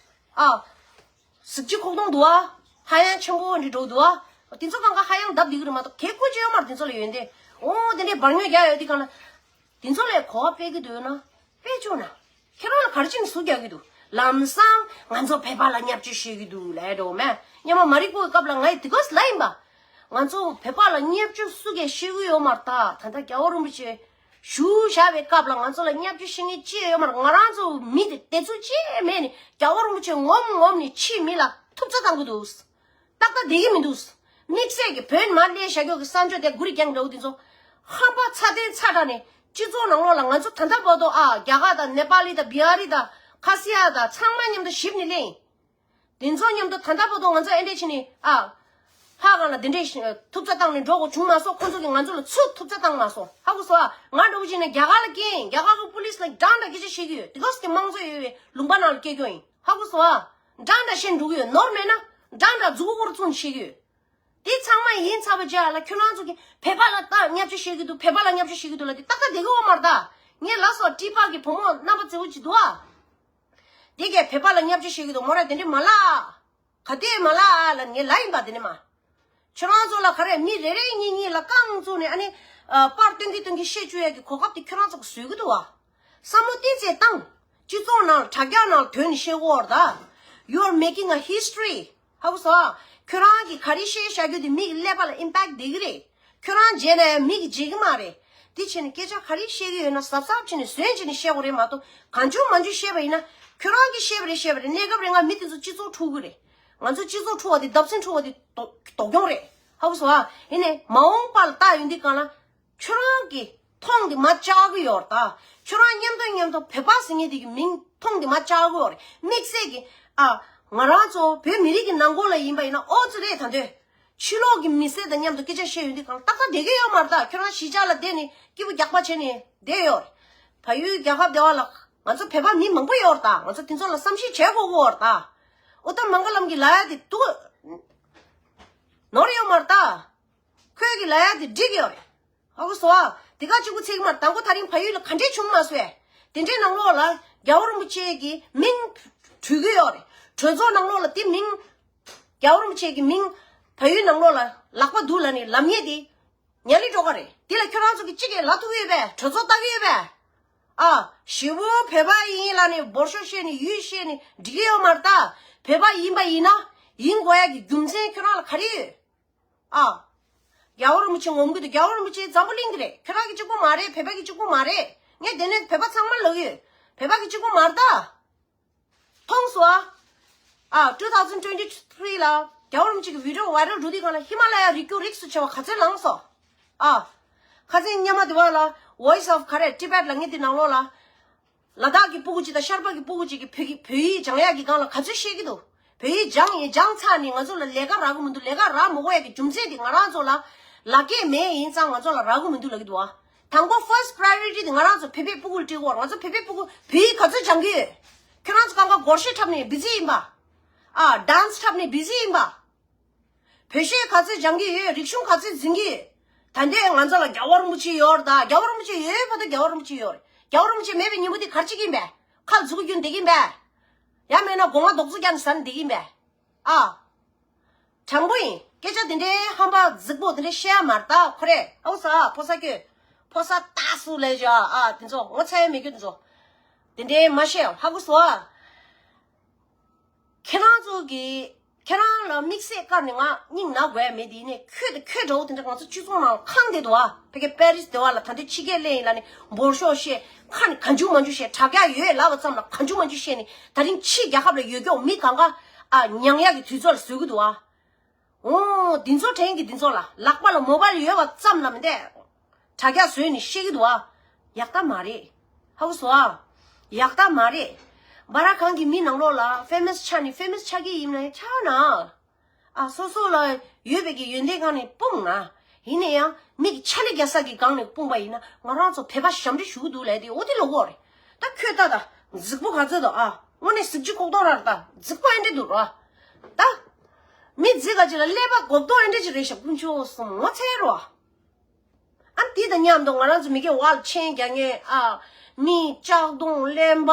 ཨ། གཟི་བརྗིད་ཁོག་སྟོང་འདུག་ཨ། ཧ་ཡང་ཆེན་པོ་འདི་འགྲོ་འདུག་ཨ། དེ་ཚོ་གང་ག་ཧ་ཡང་བརྡབ་བསྡད་ཀྱི་རེད་མ་གཏོགས་གལ་དགོས་ཅི་ཡོད་མ་རེད། དེ་ཚོ་ལ་ཡོན་ཏན། འོ་དེ་འདྲའི་འབར་ཉོག་རྒྱག་ཡོད་དེ་གང་ལ། དེ་ཚོ་ལ་གོ་བ་སྤེལ་གྱི་འདུག་ན། སྤེལ་བཅུག་ན། ཁྱེད་རང་ལ་ག་རེ་བྱས་ནས་ཟུར་རྒྱག་གི་འདུག་ལམ་སང་ང་ཚོ་བོད་པ་ལ་བརྙས་བཅོས་བྱེད་ཀྱི་འདུག་ལབ་འགྲོ་མེད། སྔོན་མ་མ་རིག་པོའི་སྐབས་ལ་ང་ཡི་དེ་ག་ལབ་ཡིན་པ། ང་ཚོ་བོད་པ་ལ་བརྙས་བཅོས་སུ་གས་བྱེད་ཀྱི་ཡོད་མ་རེད་ད། ད་ལྟ་རྒྱལ་བ་རིན་པོ་ཆེ་བཞུགས་བཞག་པའི་སྐབས་ལ་ང་ཚོ་ལ་བརྙས་བཅོས་བྱེད་མཁན་ཅི་ཡང་ཡོད་མ་རེད། ང་རང་ཚོ་མི་དེ་བདེ་ཚུལ་ཅི་ཡང་མེད་ནས་རྒྱལ་བ་རིན་པོ་ཆེ་ངོམ་ངོམ་ནས་ཕྱིའི་མི་ལ་ཐུབ་ཚ་བཏང་གི་འདུག་ཏག་ཏག་བསྡད་ཀྱི་མི་འདུག་དམིགས་བསལ་གྱི་བོད་མར་སླེབས་བཞག་རྒྱུ་གི་གསར་འབྱོར་དེ་གུ་རི་རྒྱང་འདྲ་བོ་དེ་ཚོ་ཧམ་པ་ཚ་ཐན་ཚ་དྲགས་ནས་སྤྱི་ཚོགས་ནང་ལོགས་ལ་ང་ཚོ་ད་ལྟ་བར་དུ་ཨ་རྒྱ་གར་དང་ནེ་པ་ལི་དང་བི་ཧ་རི་དང་ཁ་སི་ཡ་དང་ཚང་མ་མཉམ་དུ་གཤིབ་ནས་སླེབས་ཡིན། དེ་ཚོ་མཉམ་དུ་ད་ལྟ་བར་དུ་ང་ཚོ་ཨེ་འདྲས་བྱས་ནས་ཨ་ཕ་གང་ལ་དེ་འདྲས་ཐུབ་ཚ་བཏང་ནས་འགྲོ་དགོས་བྱུང་མ་སོང་། ཁོ་ཚོ་གིས་ང་ཚོ་ལ་ཚུར་ཐུབ་ཚ་བཏང་མ་སོང་། ཧ་གོ་སོང་ཨ། ང་འདྲ་བོ་བྱས་ན་རྒྱ་གར་ལ་སྐྱེས་ཡིན། རྒྱ་གར་གི་པུ་ལིས་ལ་འདྲ་འདྲ་སྐད་ཆ་བཤད་ཀྱི་ཡོད། དེ་ག་སི་དམངས་གཙོ་ཡོད་པའི་ལུང་པ་ནང་ལ་སྐྱེས་ཀྱོ་ཡིན། ཧ་གོ་སོང་ཨ། འདྲ་འདྲ་བཤད་འགྲོ་གི་ཡོད། ནོར་མེད་ན་འདྲ་འདྲ་མཛུ་གུ་སྐོར་བཙུགས་ནས་བཤད་ཀྱི་ཡོད། དེ་ཚང་མ་ཡིན་ཚར་བ་རྗེས་ལ་ཁྱོད་རང་ཚོ་གིས་བོད་པ་ལ་ད་བརྙས་བཅོས་བྱེད་ཀྱི་འདུག་བོད་པ་ལ་བརྙས་བཅོས་བྱེད་ཀྱི་འདུག་ལབ་དེ་ཏག་ཏག་བསྡད་ཀྱི་ཡོད་མ་རེད་ད། ངས་ལབ་སོང་ཀྲི་པ་གི་བུ་མོ་རྣམ་པ་ཚ་བོ་ཅིག་འདུག་ཨ། དེ་གས་བོད་པ་ལ་བརྙས་བཅོས་བྱེད་ཀྱི་འདུག་མོ་ར་དེ་འདྲས་མ་ལབ། ག་དུས་མ་ལབ་ལབ་ངས་ལབ་ཡིན་པ་དེ་ནས་མ། ཁྱོད་རང་ཚོ་ལ་ག་རེ་མི་རེ་རེ་གཉིས་གཉིས་ལ་རྐང་བཙུགས་ནས་ཨ་ནི་ཨ་པར་སྟོན་གི་སྟོན་གི་བཤད་བཅུག་ཡས་ཀྱི་གོ་སྐབས་དེ་ཁྱོད་རང་ཚོ་གིས་བཟོས་ཀྱི་འདུག་བ། བསམ་བློ་ཏོག་ཙམ་བཏང་། སྤྱི་ཚོགས་ནང་དྲ་རྒྱ་ནང་དོན་ནས་བཤད་དགོས་རེད་ད། You are making a history. ཧ་གོ་སོང་ཨ། ཁྱོད་རང་གིས་ག་རེ་བཤད་བཞག་རྒྱུ་དེ་མི་གི་ཀླད་པ་ལ་ཨིམ་པེག་ཊི་བསྡད་ཀྱི་རེད། ཁྱོད་རང་བརྗེད་ན་ཡང་མི་གིས་བརྗེད་ཀྱི་མ་རེད། དེ་བྱས་ནས་སྐད་ཆ་ག་རེ་བཤད་ཀྱི་ཡོད་ན་གཟབ་གཟབ་བྱས་ནས་བཟོས་བྱས་ནས་བཤད་དགོས་རེད་མ་གཏོགས་གང་བྱུང་མང་བྱུང་བཤད་པ་ཡིན་ན་ཁྱོད་རང་གིས་བཤད་པ་རེད་བཤད་པ་རེད། གནས་སྐབས་རིང་ང་མི་དེ་ཚོ་སྤྱི་ཚོགས་འཁྲུག་གི་རེད། ང་ཚོ་སྤྱི་ཚོགས་འཁྲུག་པ་དེ་རྡབ་གསིག་འཁྲུག་པ་དེ་སྡུག་སྡུག་གྱོང་རེད། ཧ་གོ་སོང་ཨ། ཡིན་ནའི་མ་འོངས་པ་ལ་ལྟ་ཡོང་དུས་སྒང་ལ་ཁྱོད་རང་གིས་མཐོང་དེ་མ་བཅག་གི་ཡོད་རེད་ད། ཁྱོད་རང་མཉམ་དུ་མཉམ་དུ་བོད་པ་ཟེར་མཁན་དེ་གི་མིང་མཐོང་དེ་མ་བཅག་གི་ཡོད་རེད། དམིགས་བསལ་གྱི་ཨ་ང་རང་ཚོ་བོད་མི་རིགས་ཀྱི་ནང་ཁུལ་ལ་ཡིན་པ་ཡིན་ན་ཨོ་ཙི་རེད་ད་འདོད། ཕྱི་ལོགས་ཀྱི་མི་སེར་དང་མཉམ་དུ་སྐད་ཆ་བཤད་ཡོང་དུས་སྒང་ཏག་ཏག་བསྡད་ཀྱི་ཡོད་མ་རེད་ད། ཁྱོད་རང་གཞིས་ཆགས་ལ་བསྡད་ནས་སྐྱིད་པོ་རྒྱག་པ་བྱས་ནས་བསྡད་ཡོད་རེད། བལ་ཡུལ་རྒྱལ་ཁབ་དེ་བ་ལ་ང་ཚོ་བོད་པ་མི་མང་པོ་ཡོད་རེད་ད། ང་ཚོ་དེ་ཚོ་ལ་བསམ་ཤེས་བྱེད་དགོས་ཀྱི་ཡོད་རེད་ད། ཨོ་ད་མང་ག་ལམ་གྱི་ལ་ཡ་དེ་འདུག་ནོར་ཡོད་མ་རེད་ད། ཁོས་ཀྱི་ལ་ཡ་དེ་འགྲིག་ཡོད་རེད། ཧ་གོ་སོང་ཨ། དེ་ག་གཅིག་པུ་ཚིག་མ་དང་པོ་ད་རིང་བལ་ཡུལ་ལ་ག་འདྲས་བྱུང་མ་སོང་ཨེ། དེ་འདྲའི་ནང་ལོགས་ལ་རྒྱལ་བ་རིན་པོ་ཆེ་གི་མིང་བྲུས་ཀྱི་ཡོད་རེད། གྲོས་ཚོགས་ནང་ལོགས་ལ་དེ་མིང་རྒྱལ་བ་རིན་པོ་ཆེ་གི་མིང་བལ་ཡུལ་ནང་ལོགས་ལ་ལག་པ་འདུག་ལབ་ནས་ལབ་མཁན་དེ་ཉ་ལི་སྒྲོལ་དཀར་རེད། དེ་ལ་ཁྱོད་རང་ཚོ་གི་གཅིག་གིས་ལབ་ཐུབ་ཀྱི་ཡོད་པས། གྲོས་ཚོགས་ལྟ་གི་ཡོད་པས། ཨ་ཞེ་པོ་བོད་པ་ཡིན་ལབ་ནས་འབོར་ཤོག་བཤད་ནས་ཡུལ་བཤད་ནས་འགྲིག་གི་ཡོད་མ་རེད་ད། བོད་པ་ཡིན་པ་ཡིན་ན་ཡིན་དགོས་ཡ་གི་རྒྱུ་མཚན་ཁྱོད་རང་ལ་ག་རེ་ཡོད། ཨ། རྒྱལ་བ་རིན་པོ་ཆེ་ངོམ་གི་འདུག་རྒྱལ་བ་རིན་པོ་ཆེ་འཛམ་བུ་གླིང་གི་རེད། ཁྱོད་རང་གི་གཅིག་པོ་མ་རེད། བོད་པ་གི་གཅིག་པོ་མ་རེད། ངས་དེ་ནས་བོད་པ་ཚང་མ་ལབ་ཡོད། བོད་པ་གི་གཅིག་པོ་མ་རེད་ད། མཐོང་སོང་ཨ། ཨ། two thousand twenty three ལ་རྒྱལ་བ་རིན་པོ་ཆེ་གི་བི་ཌི་ཡོ་ཝའི་རལ་འགྲོ་དུས་སྒང་ལ་ཧི་མ་ལ་ཡ་རི་རྒྱུད་རིགས་སུ་ཆེ་བ་ག་ཚོད་ལངས་སོང་། ཨ། ཁ་སང་སྔོན་མ་དེ་བ་ལ་Voice of ག་རེ་Tibet ལབ་མཁན་དེ་ནང་ལོགས་ལ། ལ་དྭགས་ཀྱི་སྤུ་གུ་གཅིག་དང་ཤར་པ་གི་སྤུ་གུ་གཅིག་གིས་བོད་ཀྱི་བོད་ཡིག་སྦྱང་ཡག་གི་སྒང་ལ་ག་ཚོད་བཤད་ཀྱི་འདུག་བོད་ཡིག་སྦྱངས་ཡིན་སྦྱངས་ཚར་ནས་ང་ཚོ་ལ་ལས་ཀ་རག་གི་མི་འདུག་ལས་ཀ་རག་མི་དགོས་ཡག་གི་རྒྱུ་མཚན་དེ་ང་རང་ཚོ་ལ་ལག་སྐྱེས་མེད་ཡིན་ཙང་ང་ཚོ་ལ་རག་གི་མི་འདུག་ལབ་ཀྱི་འདུག་ཨ། དང་པོ་first priority དེ་ང་རང་ཚོ་བོད་པའི་སྤུ་གུ་ལ་སྤྲད་དགོས། ང་ཚོ་བོད་པའི་སྤུ་གུ་བོད་ཡིག་ག་ཚོད་སྦྱང་གི་ཡོད། ཁྱོད་རང་ཚོ་གང་ག་སྒོར་གཞས་འཁྲབ་ནས་བི་ཛི་ཡིན་པ། ཨ། ཌན་སི་འཁྲབ་ནས་བི་ཛི་ཡིན་པ། བོད་གཞས་ག་ཚོད་སྦྱང་གི་ཡོད། རིག་གཞུང་ག་ཚོད་འཛིན་གི་ཡོད། ད་ལྟའི་ང་ཚོ་ལ་རྒྱལ་བ་རིན་པོ་ཆེ་ཡོད་རེད་ད། རྒྱལ་བ་རིན་པོ་ཆེ་ཡོད་བར་དུ་རྒྱལ་བ་རིན་པོ་ཆེ་ཡོད་རེད། རྒྱལ་བ་རིན་པོ་ཆེ་མེད་པའི་ཉིན་མོ་དེ་ག་རེ་བྱེད་ཀྱི་ཡིན་པས། ཁ་འཛུགས་རྒྱུ་འདེགས་ཀྱི་ཡིན་པས། ཡང་མེད་ན་སྒོ་ང་རྡོག་རྫིས་རྒྱག་ནས་ཟ་ནས་བསྡད་ཀྱི་ཡིན་པས། ཨ། དྲང་པོ་ཡིན། སྐད་ཆ་དེ་འདྲའི་ཧམ་པ་རྫིག་པོ་དེ་འདྲ་བཤད་ཡ་མ་རེད་ད་ཁོ་རེ། ཨོ་ས་ཨ་ཕོ་ས་ཁྱོད། ཕོ་ས་ཏག་སུ་ལས་བྱ་ཨ་དེ་ཚོ་ངོ་ཚ་ཡ་མེད་རྒྱུ་དེ་ཚོ། དེ་འདྲའི་མ་བཤད་ཧ་གོ་སོང་ཨ། ཁྱེད་རང་ཚོ་གིས་ཁྱེད་རང་ལ་དམིགས་བསལ་བཀར་ནས་ང་སྙིང་ན་དགོས་ཡ་མེད་དེ། ཡིན་ནའི་ཁྱོད་དང་ཁྱོད་འདྲ་བོ་དེ་འདྲ་ང་ཚོ་སྤྱི་ཚོགས་ནང་ལ་ཁེངས་བསྡད་འདུག་ཨ། ཕ་གི་པེ་རིས་དེ་བ་ལ་ད་ལྟའི་ཕྱི་རྒྱལ་སླེབས་ཡིན་ལབ་ནས་འབོར་ཤོག་བཤད། ཁ་ནས་གང་བྱུང་མང་བྱུང་བཤད། དྲ་རྒྱ་ཡོད་ལབ་པ་ཙམ་ལ་གང་བྱུང་མང་བྱུང་བཤད་ནས་ད་རིང་ཕྱི་རྒྱལ་ཁབ་ལ་ཡོད་མཁན་མི་གང་ག་ཨ་མྱང་ཡག་གི་དུས་ཚོད་ལ་བཟོ་གི་འདུག་ཨ། འོ། འདི་ཚོ་དྲན་གི་འདི་ཚོ་ལ་ལག་པ་ལ་མོ་བལ་ཡོད་པ་ཙམ་ལ་མི་འདས། དྲ་རྒྱ་བཟོས་ནས་བཤད་ཀྱི་འདུག་ཨ། ཡག་ལྟ་མ་རེད། ཧ་གོ་སོང་ཨ། ཡག་ལྟ་མ་རེད། སྦ་ར་གང་གི་མི་ནང་ལོགས་ལ་ཕེ་མ་སི་ཆགས་ནས་ཕེ་མ་སི་ཆགས་ཀྱི་ཡིན་ན་ཆགས་ན། ཨ་སོ་སོ་ལ་ཡོད་པའི་གི་ཡོན་ཏན་སྒང་ནས་སྤུངས་ན། ཡིན་ན་ཡང་མི་གི་ཕྱག་ལས་རྒྱག་ས་གི་སྒང་ནས་སྤུངས་པ་ཡིན་ན་ང་རང་ཚོ་བོད་པ་ཞབས་འདྲེན་ཞུ་གི་འདུག་ལབ་དེ་འོ་དེ་ལོ་གོ་རེད། ད་ཁྱོད་ལྟ་ད་རྫིག་པོ་ག་ཚོད་འདུག་ཨ། དངོས་གནས་གཟི་བརྗིད་ཁོག་སྟོང་ར་རེད་ད། རྫིག་པོ་ཨེ་འདྲ་འདུག་ར། ད། མི་རྫིག་ག་ཅིག་ལ་ཀླད་པ་གོག་ཏོ་ཨེ་འདྲ་ཅིག་རེད་ཤག་དཀོན་མཆོག་གསུམ་ངོ་ཚ་རོ། ཨ་འདི་དང་མཉམ་དུ་ང་རང་ཚོ་མི་སྐྱ་བ་ལ་མཆན་རྒྱག་མཁན་ཨ། མི་ལྕགས་གདོང་གླེན་པ།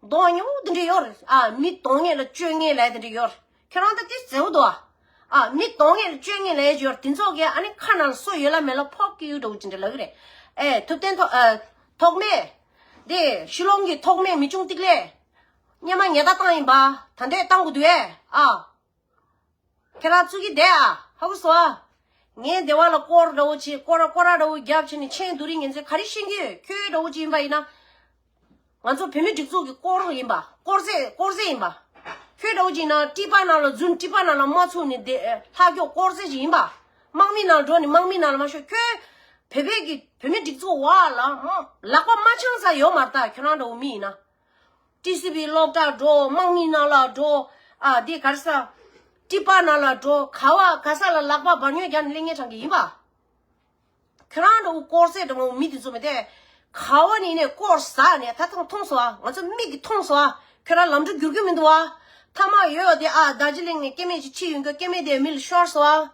གདོང་ཉུང་དེ་འདྲ་ཡོད་རེད་ཨ། མི་གདོང་ངན་ལ་སྤྱོད་ངན་ལ་དེ་འདྲ་ཡོད་རེད། ཁྱེད་རང་ད་དེ་ཟེར་བ་འདུག་ཨ། ཨ་མི་གདོང་ངན་ལ་སྤྱོད་ངན་ལ་ཡོད་རེད། དེ་ཚོ་གས་ཨ་ནི་ཁ་ནང་ལ་སོ་ཡོད་ལ་མེད་ལ་ཕོག་གི་ཡོད་འགྲོ་གི་ཅི་འདྲ་ལབ་གི་རེད། ཨེ་ཐུབ་བསྟན་ཐོགས་ཨ་ཐོགས་མེད། དེ་ཤི་ལོང་གི་ཐོགས་མེད་མི་ཆུང་ཏིག་ལེ། སྔོན་མ་ཉེས་རྡུང་བཏང་ཡིན་པ། ད་འདོད་བཏང་དགོས་འདུག་ཨེ་ཨ། ཁྱེད་རང་ཚུགས་ཀྱི་བསྡད་ཨ། ཧ་གོ་སོང་ཨ། ངས་སྡེ་བ་ལ་སྐོར་འདྲ་བོ་བྱེད། སྐོར་ར་སྐོར་ར་འདྲ་བོ་རྒྱབ་བྱས་ནས་མཆན་བསྡུ་རིགས་ངན་ཚོས་ག་རེ་ཤེས་ཀྱི་ཡོད། ཁྱོད་འདྲ་བོ་ཅིག་ཡིན་པ་ཡིན་ན། ང་ཚོ་བོད་མི་སྒྲིག་འཛུགས་ཀྱི་སྐོར་ཡིན་པ། སྐོར་རྫས་སྐོར་རྫས་ཡིན་པ། ཁྱོད་འདྲ་བོ་ཅིག་ཡིན་ན་ཊི་པ་ནང་ལ་རྫུན་ཊི་པ་ནང་ལ་མ་ཚུགས་ནས་བསྡད་ལྷག་སྐྱོག་སྐོར་རྫས་ཅིག་ཡིན་པ། དམག་མི་ནང་འགྲོ་ནས་དམག་མི་ནང་ལ་མ་ཤོད། ཁྱོད་བོད་པའི་གི་བོད་མི་སྒྲིག་འཛུགས་བ་ལ་ལག་པ་མ་འཆང་ས་ཡོད་མ་རེད་ད། ཁྱོད་རང་འདྲ་བོ་མི་ཡིན་ན། ཊི་སི་བི་སློབ་གྲྭ་འགྲོ། དམག་མི་ནང་ལ་འགྲོ། ཨ་དེ་ག་རེ་ཟ། ཊི་པ་ནང་ལ་འགྲོ། ག་བ་ག་ས་ལ་ལག་པ་འབར་ཉོལ་རྒྱག་ནས་སླེབས་མཁན་གྲངས་ཀྱི་ཡིན་པ། ཁྱོད་རང་འདྲ་བོ་དཀོར་ཟས་འདྲ་བོ་མི་དེ་ཚོ་མི་དེ། ག་བ་ནས་ནས་དཀོར་ཟ་ནས་ད་ཐང་མཐོང་སོང་ཨ། ང་ཚོ་མིག་གིས་མཐོང་སོང་ཨ། ཁྱོད་རང་ལམ་འགྲོ་འགྱུར་གྱི་མི་འདུག་ཨ། ཐ་མག་ཡོད་དེ་ཨ་རྡོ་རྗེ་གླིང་ནས་སྐྱེ་དམན་ཅིག་ཁྲིད་ཡོང་གི། སྐྱེ་དམན་དེ་མི་ལ་ཤོར་སོང་ཨ།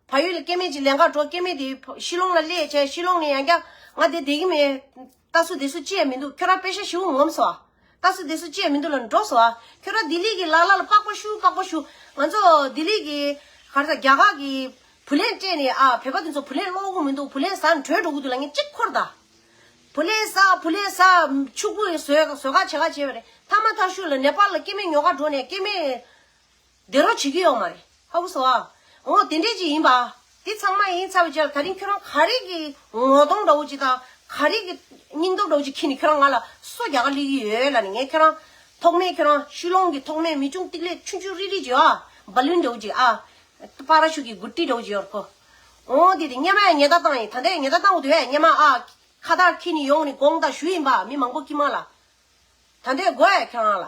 ཕ་ཡུལ་ལ་སྐྱེ་དམན་ཅིག་ལེན་གར་འགྲོ། སྐྱེ་དམན་དེ་ཕ་ཤི་ལོང་ལ་སླེབས་བྱས། ཤི་ལོང་ནས་ཡང་བསྐྱར་ང་འདིར་བསྡད་ཀྱི་མེད། ལྟ་སུ་བསྡད་སུ་ཅི་ཡང་མི་འདུག་ཁྱོད་རང་པེ་ཤ་ཞིག་ངོམ་སོང་ཨ། ལྟ་སུ་བསྡད་སུ་ཅི་ཡང་མི་འདུག་ལབ་ནས་འགྲོ་སོང་ཨ། ཁྱོད་རང་ལྡི་ལི་གི་ལ་ལ་ལ་པགས་པ་བཤུ། པགས་པ་བཤུ། ང་ཚོ་ལྡི་ལི་གི་ག་རེ་ཟ། རྒྱ་གར་གི་བུ་ལོན་སྤྲད་ནས་ཨ། བོད་པ་དེ་ཚོ་བུ་ལོན་སློག་གི་མི་འདུག་བུ་ལོན་ཟ་ནས་བྲོས་འགྲོ་གི་འདུག་ལབ་མཁན་གཅིག་ཁོ་རེད་ད། བུ་ལོན་ཟ། བུ་ལོན་ཟ། ཕྱུག་པོ་བཟོས་བཟོས་ག་བྱེད་ག་བྱས་པ་རེད། མཐའ་མ་མཐའ་གཞུག་ལ་ནེ་པཱལ་ལ་སྐྱེ་དམན་ཉོ་ག་འགྲོ་ནས་སྐྱེ་དམན་བསྡད་རོགས་བྱེད་ཀྱི་ཡོད་མ་རེད། ཧ་གོ་སོང་ཨ། འོ་དེ་འདྲས་ཅིག་ཡིན་པ། དེ་ཚང་མ་ཡིན་ཚར་བའི་རྗེས་ལ་ད་རིང་ཁྱོད་རང་ག་རེ་གི་ངོ་གདོང་འདྲ་བོ་ཅིག་དང་། ག་རེ་གི་སྙིང་སྟོབས་འདྲ་བོ་ཅིག་ཁྱེར་ནས་ཁྱོད་རང་ང་ལ་སོ་རྒྱག་ག་སླེབས་ཀྱི་ཡོད་ལབ་ནས། ངས་ཁྱོད་རང་ཐོག་མའི་ཁྱོད་རང་ཤུ་ལོང་གི་ཐོག་མའི་མི་ཆུང་ཏིག་ལེ་ཆུང་ཆུང་རིལ་རིལ་ཅིག་ཨ། བ་ལུན་འདྲ་བོ་ཅིག་ཨ། པ་ར་ཤུ་གི་གུ་ཏི་འདྲ་བོ་ཅིག་ཡོད་རེད་ཁོ། འོ་དེ་དེ་སྔོན་མ་ཡང་ཉེས་རྡུང་བཏང་ཡིན། ད་ལྟ་ཡང་ཉེས་རྡུང་བཏང་དགོས་འདུག་ཨེ། སྔོན་མ་ཨ། ཁ་བཏགས་ཁྱེར་ནས་ཡོང་ནས་དགོངས་དག་ཞུས་ཡིན་པ། མི་མང་པོ་དཀྱིལ་མ་ལ། ད་ལྟ་དགོས་ཨེ་ཁྱོད་རང་ལ།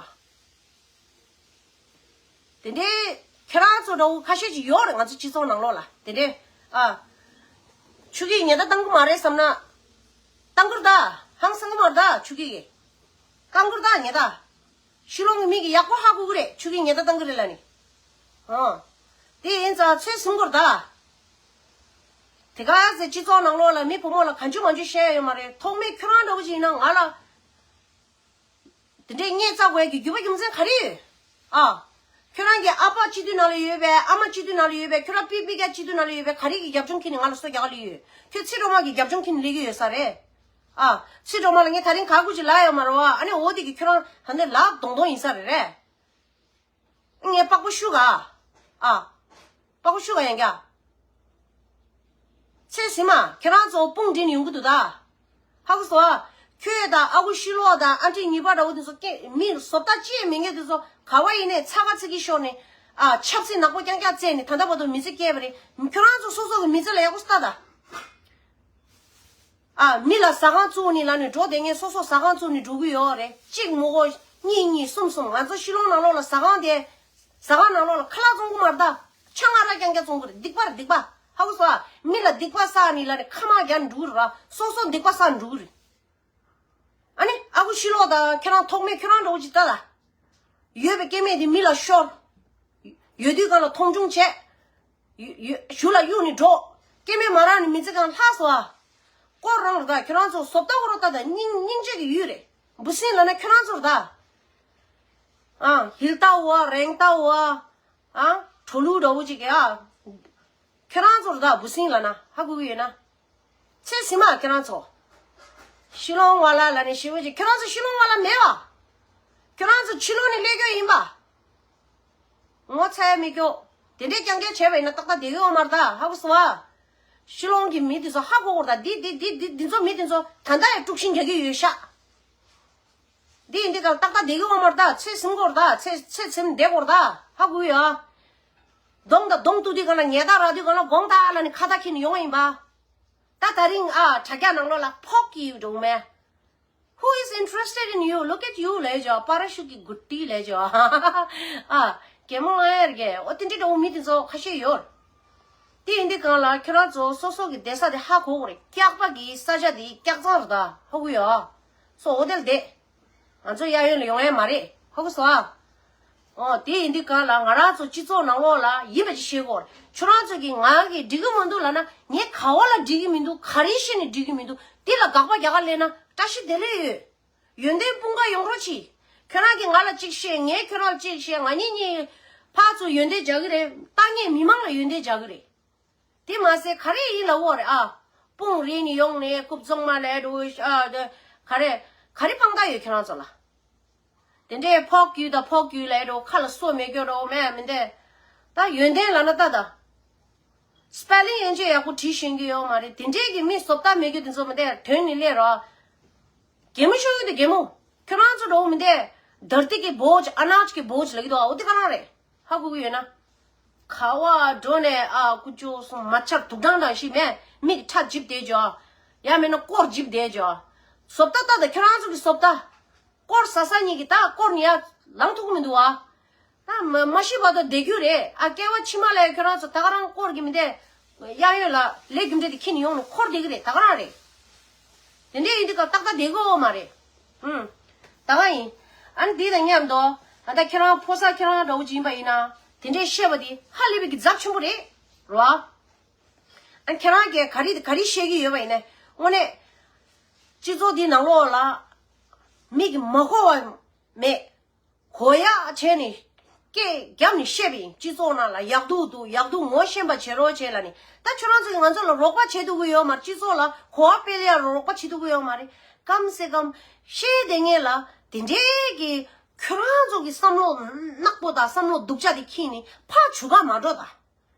དེ་འདྲའི་ཁྱེད་རང་ཚོ་འདྲ་བོ་ཁ་ཤས་ཅིག་ཡོད་རེད། ང་ཚོ་སྤྱི་ཚོགས་ནང་ལོགས་ལ་དེ་འདྲའི་ཨ། ཆུ་སྐྱིད་ཉེས་རྡུང་བཏང་གི་མ་རེད་བསམ་ན། བཏང་གི་རེད་ད། ཧང་སང་གི་མ་རེད་ད། ཆུ་སྐྱིད་ཀྱིས་བཏང་གི་རེད་ད་ཉེས་རྡུང་། ཤི་ལོང་གི་མི་གིས་ཡག་པོ་ཧ་གོ་གི་རེད། ཆུ་སྐྱིད་ཉེས་རྡུང་བཏང་གི་རེད་ལབ་ནས། ཨ། དེ་ཡིན་ཙང་ཚོད་ཟིན་དགོས་རེད་ད། དེ་ག་ཚོད་སྤྱི་ཚོགས་ནང་ལོགས་ལ་མི་བུ་མོ་ལ་གང་བྱུང་མང་བྱུང་བཤད་ཡ་ཡོད་མ་རེད། ཐོག་མའི་ཁྱོད་རང་འདྲ་བོ་ཅིག་ཡིན་ན་ང་ལ། དེ་འདྲའི་བརྙས་བཙག་དགོས་ཀྱི་རྒྱུ་བ་རྒྱུ་མཚན་ག་རེ་ཡོད། ཨ། ཁྱོད་རང་གི་ཨ་ཕ་སྤྱི་འཐུས་ནང་ལ་ཡོད་པས། ཨ་མ་སྤྱི་འཐུས་ནང་ལ་ཡོད་པས། ཁྱོད་རང་པི་པི་ཀ་སྤྱི་འཐུས་ནང་ལ་ཡོད་པས། ག་རེ་གི་རྒྱབ་ལྗོངས་ཁྱེར་ནས་ང་ལ་སོ་རྒྱག་ག་སླེབས་ཡོད། ཁྱོད་ཚེ་སྒྲོལ་མ་གི་རྒྱབ་ལྗོངས་ཁྱེར་ནས་སླེབས་ཀྱི་ཡོད་ས་རེད། ཨ། ཚེ་སྒྲོལ་མ་ལ་ངས་ད་རིང་ག་དགོས་ཅིག་ལབ་ཡོད་མ་རེད་བ། ཨ་ནི་འོ་དེ་གི་ཁྱོད་རང་ད་ནི་ལབ་གདོང་གདོང་ཡིན་ས་རེད་རེད། ངས་པགས་པ་བཤུ་ག་ཨ། པགས་པ་བཤུ་ག་ཡང་རྒྱ། ཚེ་ཟིན་མ་ཁྱེད་རང་ཚོ་དཔུང་སྒྲིག་ནས་ཡོང་གི་འདུག་ད། ཧ་གོ་སོང་ཨ། ཁྱོད་དང་ཨ་ཁུ་ཤི་ལོ་དང་ཨ་འདྲེ་ཉི་པ་འདྲ་བོ་དེ་ཚོ་སྐད་མི་བཟོ་ལྟ་ཅི་ཡང་མེད་མཁན་དེ་ཚོ་ག་བ་ཡིན་ནའི་ཚ་ག་ཚི་གི་ཤོར་ནས། ཨ། ཆབ་སྲིད་ནག་པོ་རྐྱང་རྐྱང་རྩེད་ནས་ད་ལྟ་བར་དུ་མི་ཚེ་སྐྱེལ་བ་རེད། ཁྱོད་རང་ཚོ་སོ་སོ་གི་མི་ཚེ་ལ་ཡག་པོ་ལྟ་ད། ཨ། མི་ལ་ཟ་ཁང་བཙུགས་ནས་ལབ་ནས་འགྲོ་བསྡད་མཁན་སོ་སོ་ཟ་ཁང་བཙུགས་ནས་འགྲོ་གི་ཡོད་རེད། གཅིག་མི་དགོས་གཉིས་གཉིས་གསུམ་གསུམ། ང་ཚོ་ཤི་ལོང་ནང་ལོགས་ལ་ཟ་ཁང་དེ། ཟ་ཁང་ནང་ལོགས་ལ་ཁ་ལག་བཙོང་གི་མ་རེད་ད། ཆང་ཨ་རག་རྐྱང་རྐྱང་བཙོང་གི་རེད། སྡིག་པ་རེད་སྡིག་པ། ཧ་གོ་སོང་ཨ། མི་ལ་སྡིག་པ་བསགས་ནས་ལབ་ནས་ཁ་མ་རྒྱག་ནས་འགྲོ་གི་རེད་བ། སོ་སོ་སྡིག་པ་བསགས་ནས་འགྲོ་གི་རེད། ཨ་ནི་ཨ་ཁུ་ཤི་ལོ་དང་ཁྱེད་རང་ཐོག་མའི་ཁྱོད་རང་འདྲ་བོ་ཅིག་ལྟ་ད། ཡོད་པའི་སྐྱེ་དམན་དེ་མི་ལ་ཤོར། ཡོད་དུས་སྒང་ལ་མཐོང་ཆུང་བྱས། ཡོད་ཡོད་གཞུག་ལ་གཡུག་ནས་འགྲོ། སྐྱེ་དམན་མ་རག་ནས་མི་ཚེ་གང་ལྷག་སོང་ཨ། སྐོར་རང་རེད་ད། ཁྱོད་རང་ཚོ་བཟོ་ལྟ་བོ་རོ་ལྟ་ད། སྙིང་སྙིང་རྗེ་གི་ཡུལ་རེད། འབུ་སྲིན་ལབ་ན་ཁྱོད་རང་ཚོ་རེད་ད། ཨ། ཧིལ་ཏའོ་ཨ། རེང་ཏའོ་ཨ། ཨ། གྲོ་ལུག་འདྲ་བོ་ཅིག་གི་ཨ། ཁྱོད་རང་ཚོ་རེད་ད། འབུ་སྲིན་ལབ་ན་ཧ་གོ་གི་ཡོད་ན། ཚེ་ཟིན་མ་ཁྱེད་རང་ཚོ། ཤི་ལོང་བ་ལ་ལབ་ནས་ཞེ་པོ་ཅིག་ཁྱེད་རང་ཚོ་ཤི་ལོང་བ་ལ་མེད་བ། ཁྱེད་རང་ཚོ་ཕྱི་ལོགས་ནས་སླེབས་རྒྱུ་ཡིན་པ། ངོ་ཚ་ཡ་མི་སྐྱོ། དེ་འདྲའི་རྐྱང་རྐྱང་བྱས་པ་ཡིན་ན་ཏག་ཏག་བསྡད་ཀྱི་ཡོད་མ་རེད་ད། ཧ་གོ་སོང་ཨ། ཤི་ལོང་གི་མི་དེ་ཚོ་ཧ་གོ་གོ་རེད་ད། འདི་འདི་འདི་འདི་འདི་ཚོ་མི་དེ་ཚོ་ད་ལྟ་ཡང་དཀྲུག་ཤིང་རྒྱག་གི་ཡོད་ཤག་འདི་ཡིན་དུས་ཀྱང་ཏག་ཏག་བསྡད་ཀྱི་ཡོད་མ་རེད་ད། ཚེ་ཟིན་གོ་རེད་ད། ཚེ་ཚེ་ཟིན་བསྡད་གོ་རེད་ད། ཧ་གོ་ཡ། གདོང་དང་གདོང་གཏུག་དུས་གང་ལ་ཉལ་ཐ་རག་དུས་གང་ལ་དགོངས་དག་ལབ་ནས་ཁ་བརྡ་འཁྱེར་ནས་ཡོང་བ་ཡིན་པ། ད་ད་རིང་ཨ་དྲ་རྒྱ་ནང་ལོགས་ལ་ཕོག་གི་འགྲོ་མེད། Who is interested in you? Look at you ལས་ཇོ། པ་ར་ཤུ་གི་གུ་ཏི་ལས་ཇོ། ཨ། གད་མོ་ཨེ་རྒྱས། འོ་དེ་འདྲའི་འདྲ་བོ་མི་དེ་ཚོ་ཁ་ཤས་ཡོད། དེ་ཡིན་དུས་གང་ལ་ཁྱོད་རང་ཚོ་སོ་སོ་གི་བསྡད་ས་དེ་ཧ་གོ་དགོས་རེད། སྐྱག་པ་གི་ས་ཆ་དེ་སྐྱག་རྫོང་རེད་ད། ཧ་གོ་ཡོད། སོ་འོ་དེ་ལ་བསྡད། ང་ཚོ་གཡས་གཡོན་ལ་ཡོང་ཡ་མ་རེད། ཧ་གོ་སོང་ཨ། ཨོ་དེ་ཡིན་དུས་གང་ལ་ང་རང་ཚོ་སྤྱི་ཚོགས་ནང་ལོགས་ལ་ཡིན་པ་ཅིག་ཤེས་དགོས། ཁྱོད་རང་ཚོ་གིས་ང་གིས་འགྲིག་གི་མི་འདུག་ལབ་ན། ངས་ག་བ་ལ་འགྲིག་གི་མི་འདུག་ག་རེ་བཤད་ནས་འགྲིག་གི་མི་འདུག་དེ་ལ་དགག་པ་རྒྱག་ག་སླེབས་ན་བཀྲ་ཤིས་བདེ་ལེགས་ཡོད། ཡོན་ཏན་སྤུངས་ཀ་ཡོང་རོགས་གྱིས། ཁྱོད་རང་གིས་ང་ལ་གཅིག་བཤད། ངས་ཁྱོད་རང་ལ་གཅིག་བཤད། ང་གཉིས་གཉིས་ཕར་ཚུར་ཡོན་ཏན་རྒྱག་གི་རེད། ལྟ་ངན་མི་མང་ལ་ཡོན་ཏན་རྒྱག་གི་རེད། དེ་མ་ཟད་ག་རེ་ཡིན་ལབ་འོ་རེད་ཨ། དཔུང་རིང་ནས་ཡོང་ནས་རྐུབ་བཙོང་མ་ལས་འགྲོ་ཨ། དེ་ག་རེ་ག་རེ་དཔང་རྟགས་ཡོད་ཁྱོད་རང་ཚོ་ལ། དེ་འདྲའི་ཕོག་རྒྱུ་དང་ཕོག་རྒྱུ་ལས་འགྲོ། ཁ་ལ་སོ་མེད་རྒྱུ་འགྲོ་མེད་མི་འདི། ད་ཡོན་ཏན་ལབ་ན་ད་ད། སྤེ་ལིང་ཡན་ཆད་ཡག་པོ་བྲིས་ཤེས་ཀྱི་ཡོད་མ་རེད། དེ་འདྲའི་གི་མི་བཟོ་ལྟ་མེད་རྒྱུ་དེ་ཚོ་མི་འདི་དོན་ནི་ལས་རོ། གད་མོ་ཤོར་གི་འདུག་གད་མོ། ཁྱོད་རང་ཚོ་འགྲོ་མི་འདི། धरती के बोझ, अनाज के बोझ ལབ་ཀྱི་འདུག་འོ་དེ་ག་རང་རེད། ཧ་གོ་གི་ཡོད་ན། ག་བ་འགྲོ་ནས་ཨ་ཀུ་ཅོ་སོང་མ་ཆར་དུག་སྦྲང་འདྲ་ཞིག་མེད། མིག་ཁྲ་འཇིབ་བསྡད་ཇོ། ཡང་མིན་ན་སྐོར་འཇིབ་བསྡད་ཇོ། བཟོ་ལྟ་ལྟ་དང་ཁྱོད་རང་ཚོ་གི་བཟོ་ལྟ། སྐོར་ཟ་ས་གཉིས་ཀྱི་ད་སྐོར་ནི་ཡ་ལངས་ཐུབ་ཀྱི་མི་འདུག་ཨ། ད་མ་མ་ཤི་བར་དུ་བསྡད་རྒྱུ་རེད་ཨ། སྐྱེ་བ་ཕྱི་མ་ལ་ཁྱོད་རང་ཚོ་ད་ག་རང་སྐོར་གྱི་མི་འདས། གཡས་གཡོན་ལ་ལས་རྒྱུ་འབྲས་དེ་ཁྱེར་ནས་ཡོང་ནས་འཁོར་བསྡད་ཀྱི་རེད། ད་ག་རང་རེད། དེ་འདྲས་ཡིན་དུས་སྐབས་ཏག་ཏག་བསྡད་དགོས་མ་རེད། ཧུམ། ད་ག་ཡིན། ཨ་ནི་འདི་དང་མཉམ་དུ་ད་ལྟ་ཁྱེད་རང་ཕོ་གསར་ཁྱེད་རང་འདྲ་བོ་ཅིག་ཡིན་པ་ཡིན་ན། དེ་འདྲས་བཤད་པ་འདི་ཧ་ལས་པའི་གི་ཛབ་ཆེན་པོ་རེད། རོ། ཨ་ཁྱེད་རང་གིས་ག་རེ་ག་རེ་བཤད་ཀྱི་ཡོད་པ་ཡིན་ན། དངོས་གནས་སྤྱི་ཚོགས་འདི་ནང་ལོགས་ལ་མིག་གིས་མ་གོ་བ་མེད། གོ་ཡག་བྱས་ནས་སྐད་བརྒྱབ་ནས་བཤད་པ་ཡིན། སྤྱི་ཚོགས་ནང་ལ་ཡག་སྡུག་འདུག་ཡག་སྡུག་ངོ་ཤེས་པ་བྱེད་རོགས་བྱེད་ལབ་ནས། ད་ཁྱོད་རང་ཚོ་གིས་ང་ཚོ་ལ་རོགས་པ་བྱེད་ཐུབ་ཀྱི་ཡོད་མ་རེད། སྤྱི་ཚོགས་ལ་གོ་བ་སྤེལ་ཡག་རོགས་པ་བྱེད་ཐུབ་ཀྱི་ཡོད་མ་རེད། གམ་སེ་གམ་ཤེས་བསྡད་མཁན་ལ་དེ་འདྲའི་གི་ཁྱོད་རང་ཚོ་གི་བསམ་བློ་ནག་པོ་དང་བསམ་བློ་སྡུག་ཅག་དེ་ཁྱེར་ནས་ཕར་བྱུག་ག་མ་འགྲོ་ད།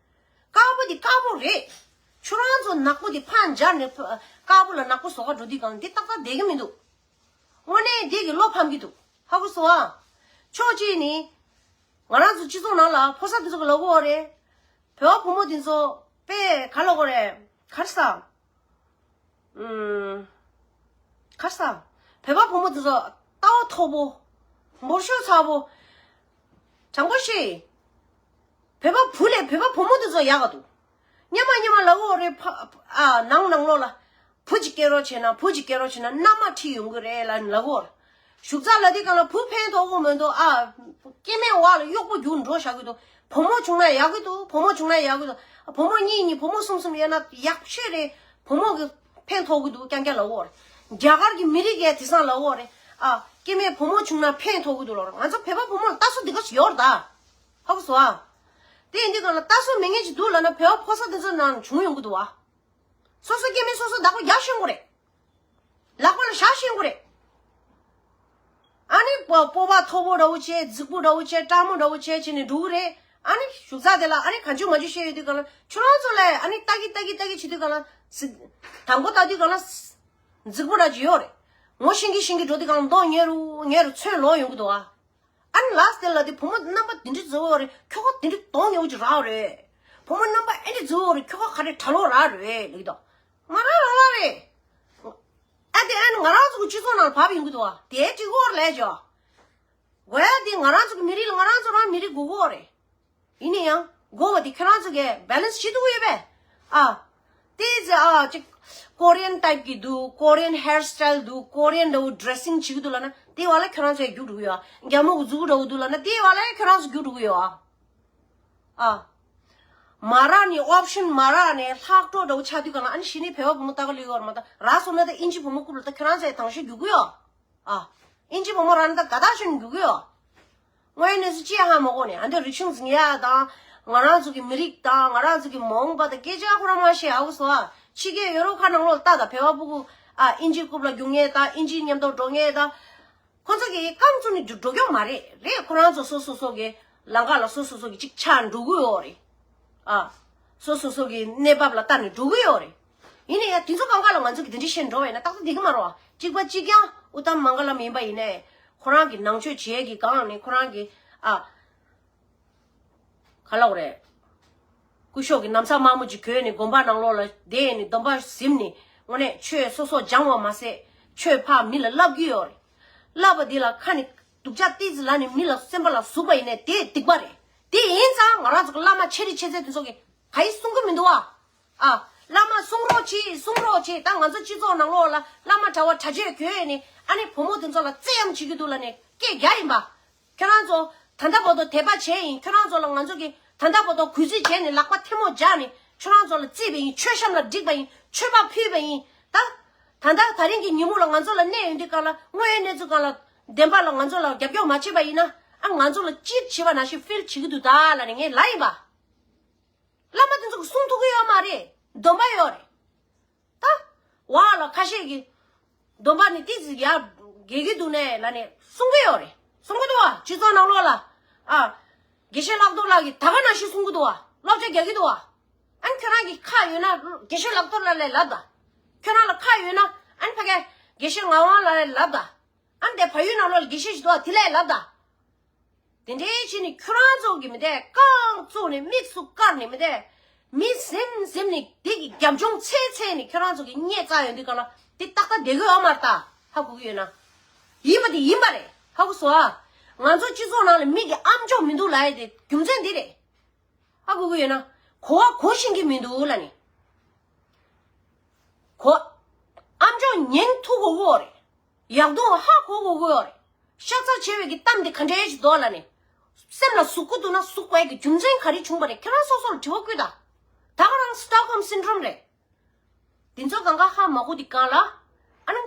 དཀར་པོ་འདི་དཀར་པོ་རེད། ཁྱོད་རང་ཚོ་ནག་པོ་འདི་ཕར་འབྱར་ནས་ཕ- དཀར་པོ་ལ་ནག་པོ་བཟོ་ག་འགྲོ་དུས་གང་འདི་ཏག་ཏག་བསྡད་ཀྱི་མི་འདུག་དངོས་གནས་འདི་གི་བློ་ཕམ་གྱི་འདུག་ཧ་གོ་སོང་ཨ། ཕྱོགས་གཅིག་ནི་ང་རང་ཚོ་སྤྱི་ཚོགས་ནང་ལ་ཕོ་གསར་འདི་ཚོ་གི་ལབ་དགོས་རེད། བོད་པ་བུ་མོ་འདི་ཚོ་དཔེ་ག་ལབ་དགོས་རེད། ག་རེ་ཟ། ཨུམ། ག་རེ་ཟ། བོད་པ་བུ་མོ་འདི་ཚོ་ལྟ་བ་མཐོ་པོ། འབོར་ཤོག་ཚ་པོ། དྲང་པོ་བཤད། བོད་པ་བུ་ལས་བོད་པ་བུ་མོ་འདི་ཚོ་ཡག་ག་འདུག་སྙམ་མ་སྙམ་མ་ལབ་དགོས་རེད། ཕ- ཨ་ནང་ནང་ལོགས་ལ་བུ་གཅིག་སྐྱེ་རོགས་བྱས་ན། བུ་གཅིག་སྐྱེ་རོགས་བྱས་ན་མནའ་མ་ཁྲིད་ཡོང་གི་རེད་ལབ་ལབ་དགོས་རེད། བཞུགས་ཚགས་ལབ་དུས་གང་ལ་བུ་ཕན་ཐོགས་ཀྱི་མི་འདུག་ཨ། སྐྱེ་དམན་བ་ལ་གཡོག་པོ་རྒྱུགས་འགྲོ་བཞག་གི་འདུག་བུ་མོ་བྱུང་ན་ཡག་གི་འདུག་བུ་མོ་བྱུང་ན་ཡག་གི་འདུག་བུ་མོ་གཉིས་གཉིས་བུ་མོ་གསུམ་གསུམ་ཡོད་ན་ཡག་ཤོས་རེད། བུ་མོ་གི་ཕན་ཐོགས་ཀྱི་འདུག་རྐྱང་རྐྱང་ལབ་དགོས་རེད། རྒྱ་གར་གྱི་མི་རིགས་ཀྱི་དེང་སང་ལབ་དགོས་རེད། ཨ། སྐྱེ་དམན་བུ་མོ་བྱུང་ན་ཕན་ཐོགས་ཀྱི་འདུག་ལབ་རེད། ང་ཚོ་བོད་པ་བུ་མོ་ལ་ལྟ་ཚུལ་འདི་ག་ཞིག་ཡོད་རེད་ད། ཧ་གོ་སོང་ཨ། དེ་ཡིན་དུས་གང་ལ་ལྟ་ཚུལ་མེད་མཁན་ཞིག་འདུག་ལབ་ན་བོད་པ་ཕོ་གསར་དེ་ཚོ་ནང་བྱུང་ཡོང་གི་འདུག་བ། སོ་སོ་སྐྱེ་དམན་སོ་སོ་བདག་པོ་རྒྱག་ཤེས་དགོས་རེད། ལག་པ་ལ་བཞག་ཤེས་དགོས་རེད། ཨ་ནི་སྤོ- སྤོབས་པ་མཐོ་པོ་འདྲ་བོ་བྱས། རྫིག་པོ་འདྲ་བོ་བྱས། སྤྲང་མོ་འདྲ་བོ་བྱས་བྱས་ནས་འགྲོ་གི་རེད། ཨ་ནི་བཞུགས་ཚགས་དེ་ལ་ཨ་ནི་གང་བྱུང་མ་བྱུང་བཤད་ཡོང་དུས་གང་ལ་ཁྱོད་རང་ཚོ་ལ་ཨ་ནི་ལྟ་གི་ལྟ་གི་ལྟ་གི་བྱེད་དུས་གང་ལ་ཟི- དང་པོ་ལྟ་དུས་གང་ལ་ཟི- རྫིག་པོ་འདྲ་ཅིག་ཡོད་རེད། ངོ་ཤེས་ཀྱི་ཤེས་ཀྱི་འགྲོ་དུས་གང་ལ་མདོག་ཉེ་རུ་ཉེ་རུ་ཚོན་ལོག་ཡོང་གི་འདུག་ཨ། ཨ་ནི་ལ་སྟེ་ལ་དེ་བུ་མོ་རྣམ་པ་དེ་འདྲ་བཟོ་བ་རེད། ཁྱོ་ག་དེ་འདྲ་གདོང་ཉེ་བོ་ཅིག་རག་རེད། བུ་མོ་རྣམ་པ་ཨེ་འདྲ་བཟོ་བ་རེད། ཁྱོ་ག་ག་རེ་གྲྭ་ལོག་རག་རེད་ལེགས་དོ། མ་རག་རག་རག་རེད། ཨ་དེ་ཨ་ནི་ང་རང་ཚོ་གི་སྤྱི་ཚོགས་ནང་ལ་བབས་ཡོང་གི་འདུག་བ། དེ་ཅིག་ཧོར་ལས་ཅོ། གོ་ཡ་དེ་ང་རང་ཚོ་གི་མི་རིགས་ལ་ང་རང་ཚོ་རང་མི་རིགས་དགོས་གོ་རེད། ཡིན་ན་ཡང་དགོས་པ་དེ་ཁྱོད་རང་ཚོ་གི་བེ་ལན་སི་བྱེད་ཐུབ་ཀྱི་ཡོད་པས། ཨ། དེ་ཚེ་ཨ་ཅིག་ཀོ་རི་ཡན་ཊའིབ་གི་འདུག་ཀོ་རི་ཡན་ཧེར་སི་ཊའིལ་འདུག་ཀོ་རི་ཡན་འདྲ་བོ་ཌི་རེ་སིང་བྱེད་ཀྱི་འདུག་ལབ་ན་དེ་བ་ལ་ཁྱོད་རང་ཚོས་རྒྱུགས་འགྲོ་གི་ཡོད། རྒྱ་མོ་གི་གཟུགས་འདྲ་བོ་འདུག་ལབ་ན་དེ་བ་ལ་ཁྱོད་རང་ཚོ་རྒྱུགས་འགྲོ་གི་ཡོད། ཨ། མ་རག་ནས་ཨོབ་ཤན་མ་རག་ནས་ལྷག་འཕྲོ་འདྲ་བོ་ཆགས་དུས་ག་ལ་ཨ་ནི་གཞི་ནས་བོད་པ་བུ་མོ་ལྟ་ག་ལུས་ཡོད་རེད་མ་གཏོགས་རག་སོང་ན་ད་ཨིན་ཇི་བུ་མོ་རྐུབ་ལ་ད་ཁྱོད་རང་ཚོས་དང་ཤོས་རྒྱུག་གི་ཡོད། ཨ། ཨིན་ཇི་བུ་མོ་རང་ད་དགའ་ཐག་ཆོད་ནས་རྒྱུག་གི་ཡོད། དངོས་ཡོད་གནས་ཚུལ་ཅི་ཡང་ཧ་མ་གོ་ནས་ཨ་འདི་རིག་གཞུང་འཛིན་ཡ་དང་ང་རང་ཚོ་གི་མི་རིགས་དང་ང་རང་ཚོ་གི་མ་འོངས་པ་དང་སྐད་ཆ་ཁོ་རང་མ་བཤད་ཨ་གོ་སོ་ཨ། ཕྱི་རྒྱལ་ཡོ་རོབ་ཁ་ནང་ལོགས་ལ་ལྟ་ད་བོད་པ་ཕྲུ་གུ་ཨ་ཨིན་ཇི་རྐུབ་ལ་རྒྱུག་མཁན་དང་ཨིན་ཇི་མཉམ་དུ་འགྲོ་མཁན་དང་། ཁོ་ཚོ་གི་རྐང་བཙུགས་ནས་འགྲོ་འགྲོ་རྒྱུ་མ་རེད། རེད། ཁོ་རང་ཚོ་སོ་སོ་སོ་གི་ལམ་ཁ་ལ་སོ་སོ་སོ་གི་ཅིག་ཆགས་འགྲོ་གི་ཡོད་རེད། ཨ། སོ་སོ་སོ་གི་གནས་བབ་ལ་ལྟ་ནས་འགྲོ་གི་ཡོད་རེད། ཡིན་ན་ཡང་དེ་ཚོ་གང་ག་ལ་ང་ཚོ་གི་དེ་འདྲ་བཤད་འགྲོ་བས་ན་ཏག་ཏག་བསྡད་གི་མ་རེད་བ། གཅིག་པ་གཅིག་རྐྱང་ཨུ་ཏམ་མང་ག་ལམ་ཡིན་པ་ཡིན་ནའི་ཁོ་རང་གི་ནང་ཆོས་བྱེད་ཀྱི་སྒང་ནས་ཁོ་རང་གི་ཨ། ག་ལབ་དགོས་རེད། སྐུ་ཞབས་ཀྱིས་ན་བཟའ་དམར་མོ་ཅིག་གྱོན་ནས་དགོན་པ་ནང་ལོགས་ལ་བསྡད་ནས་སྡོམ་པ་ཟིན་ནས་དངོས་གནས་ཆོས་སོ་སོ་སྦྱང་བ་མ་ཟད་ཆོས་ཕར་མི་ལ་བསླབ་ཀྱི་ཡོད་རེད། བསླབ་པ་འདི་ལ་ཁ་ནས་སྡུག་ཅག་ཏོག་ཙམ་ལབ་ནས་མི་ལ་སེམས་པ་ལ་ཟུག་པ་ཡིན་ནའི་དེ་སྡིག་པ་རེད། དེ་ཡིན་ཙང་ང་རང་ཚོ་གི་བླ་མ་ཆེ་རིགས་ཆེ་ཚད་དེ་ཚོ་གིས་ག་ཡེ་གསུང་གི་མི་འདུག་བ། ཨ། བླ་མ་གསུང་རོགས་གྱིས། གསུང་རོགས་གྱིས། ད་ང་ཚོ་སྤྱི་ཚོགས་ནང་ལོགས་ལ་བླ་མ་གྲྭ་བ་གྲྭ་ཆས་གྱོན་ནས་ཨ་ནི་བུ་མོ་དེ་ཚོ་ལ་བཙན་གཡེམ་བྱེད་ཀྱི་འདུག་ལབ་ནས་སྐད་རྒྱག་ཡིན་པ། ཁྱོད་རང་ཚོ་ད་ལྟ་བར་དུ་དད་པ་བྱས་ཡིན། ཁྱོད་རང་ཚོ་ལ་ང་ཚོ་གིས་ད་ལྟ་བར་དུ་གུས་བརྩི་བྱས་ནས་ལག་པ་ཐལ་མོ་སྦྱར་ནས་ཁྱོད་རང་ཚོ་ལ་བརྩིས་པ་ཡིན། མཆོད་བཤམས་ལ་བསྒྲིགས་པ་ཡིན། མཆོད་པ་ཕུལ་བ་ཡིན། ད་ད་ལྟ་དེ་རིང་གི་ཉིན་མོ་ལ་ང་ཚོ་ལ་གནས་ཡོང་དུས་གང་ལ་དངོས་ཡོད་གནས་ཚུལ་གང་ལ་བདེན་པ་ལ་ང་ཚོ་ལ་རྒྱབ་སྐྱོར་མ་བྱས་པ་ཡིན་ན་ཨ་ང་ཚོ་ལ་ཅིག་བྱས་པ་ནང་བཞིན་ཕིལ་བྱེད་ཀྱི་འདུག་ད་ལབ་ནས་ངས་ལབ་ཡིན་པ། བླ་མ་དེ་ཚོ་གིས་གསུང་ཐུབ་ཀྱི་ཡོད་མ་རེད། སྡོམ་པ་ཡོད་རེད། ད། བ་ལ་ཁ་ཤས་ཀྱིས། སྡོམ་པ་ནི་ཏོག་ཙམ་ཡར་རྒྱག་གི་འདུག་ནས་ལབ་ནས་གསུང་གི་ཡོད་རེད། གསུང་གི་འདུག་བ། སྤྱི་ཚོགས་ནང་ལོགས་ལ། ཨ། དགེ་བཤེས་ལག་རྡོར་ལགས་ཀྱིས་ད་ག་ནང་བཞིན་གསུང་གི་འདུག་བ། བསླབ་བྱ་རྒྱག་གི་འདུག་བ། ཨ་ནི་ཁྱོད་རང་གི་ཁ་ཡོད་ན་དགེ་བཤེས་ལག་རྡོར་ལགས་ལ་ལབ་དང་། ཁྱོད་རང་ལ་ཁ་ཡོད་ན་ཨ་ནི་ཕ་གི་དགེ་བཤེས་ངག་དབང་ལགས་ལ་ལབ་དང་། ཨ་ནི་དེ་བལ་ཡུལ་ནང་ལོགས་ལ་དགེ་བཤེས་ཞིག་འདུག་བ། དེ་ལ་ལབ་དང་། དེ་འདྲའི་བྱས་ནས་ཁྱོད་རང་ཚོ་གི་མི་དེ་རྐང་བཙུགས་ནས་མིག་ཆུ་བཀར་ནས་མི་དེ་མི་ཟིན་ཟིན་ནས་དེ་གི་རྒྱབ་ལྗོངས་འཚོལ་འཚོལ་ནས་ཁྱོད་རང་ཚོ་གི་སྙད་བཙལ་ཡོང་དུས་གང་ལ་དེ་ཏག་ཏག་བསྡད་ཀྱི་ཡོད་མ་རེད་ད། ཧ་གོ་གི་ཡོད་ན། ཡིན་པ་དེ་ཡིན་པ་རེད། ཧ་གོ་སོང་ཨ། ང་ཚོ་སྤྱི་ཚོགས་ནང་ལ་མི་གི་ཨམ་ཅོག་མི་འདུག་ལབ་ཡ་དེ་རྒྱུ་མཚན་འདི་རེད། ཧ་གོ་གི་ཡོད་ན། གོ་བ་གོ་ཤེས་ཀྱི་མི་འདུག་ལབ་ནས། གོ། ཨམ་ཅོག་ཉན་ཐུབ་དགོས་ཀྱི་ཡོད་རེད། ཡག་སྡུག་ཧ་གོ་དགོས་ཀྱི་ཡོད་རེད། ཤ་ཚ་ཆེ་བའི་གི་གཏམ་དེ་ག་འདྲའི་ཞིག་འདུག་ལབ་ནས། སེམས་ལ་ཟུག་གི་འདུག་ན་ཟུག་པའི་གི་རྒྱུ་མཚན་ག་རེ་བྱུང་བ་རེད། ཁྱེད་རང་སོ་སོར་དྲི་བ་བཀོད་དང་། ད་ག་རང་ Stockholm syndrome་རེད། དེ་ཚོ་གང་ག་ཧ་མ་གོ་དེ་གང་ལ། ཨ་ནི།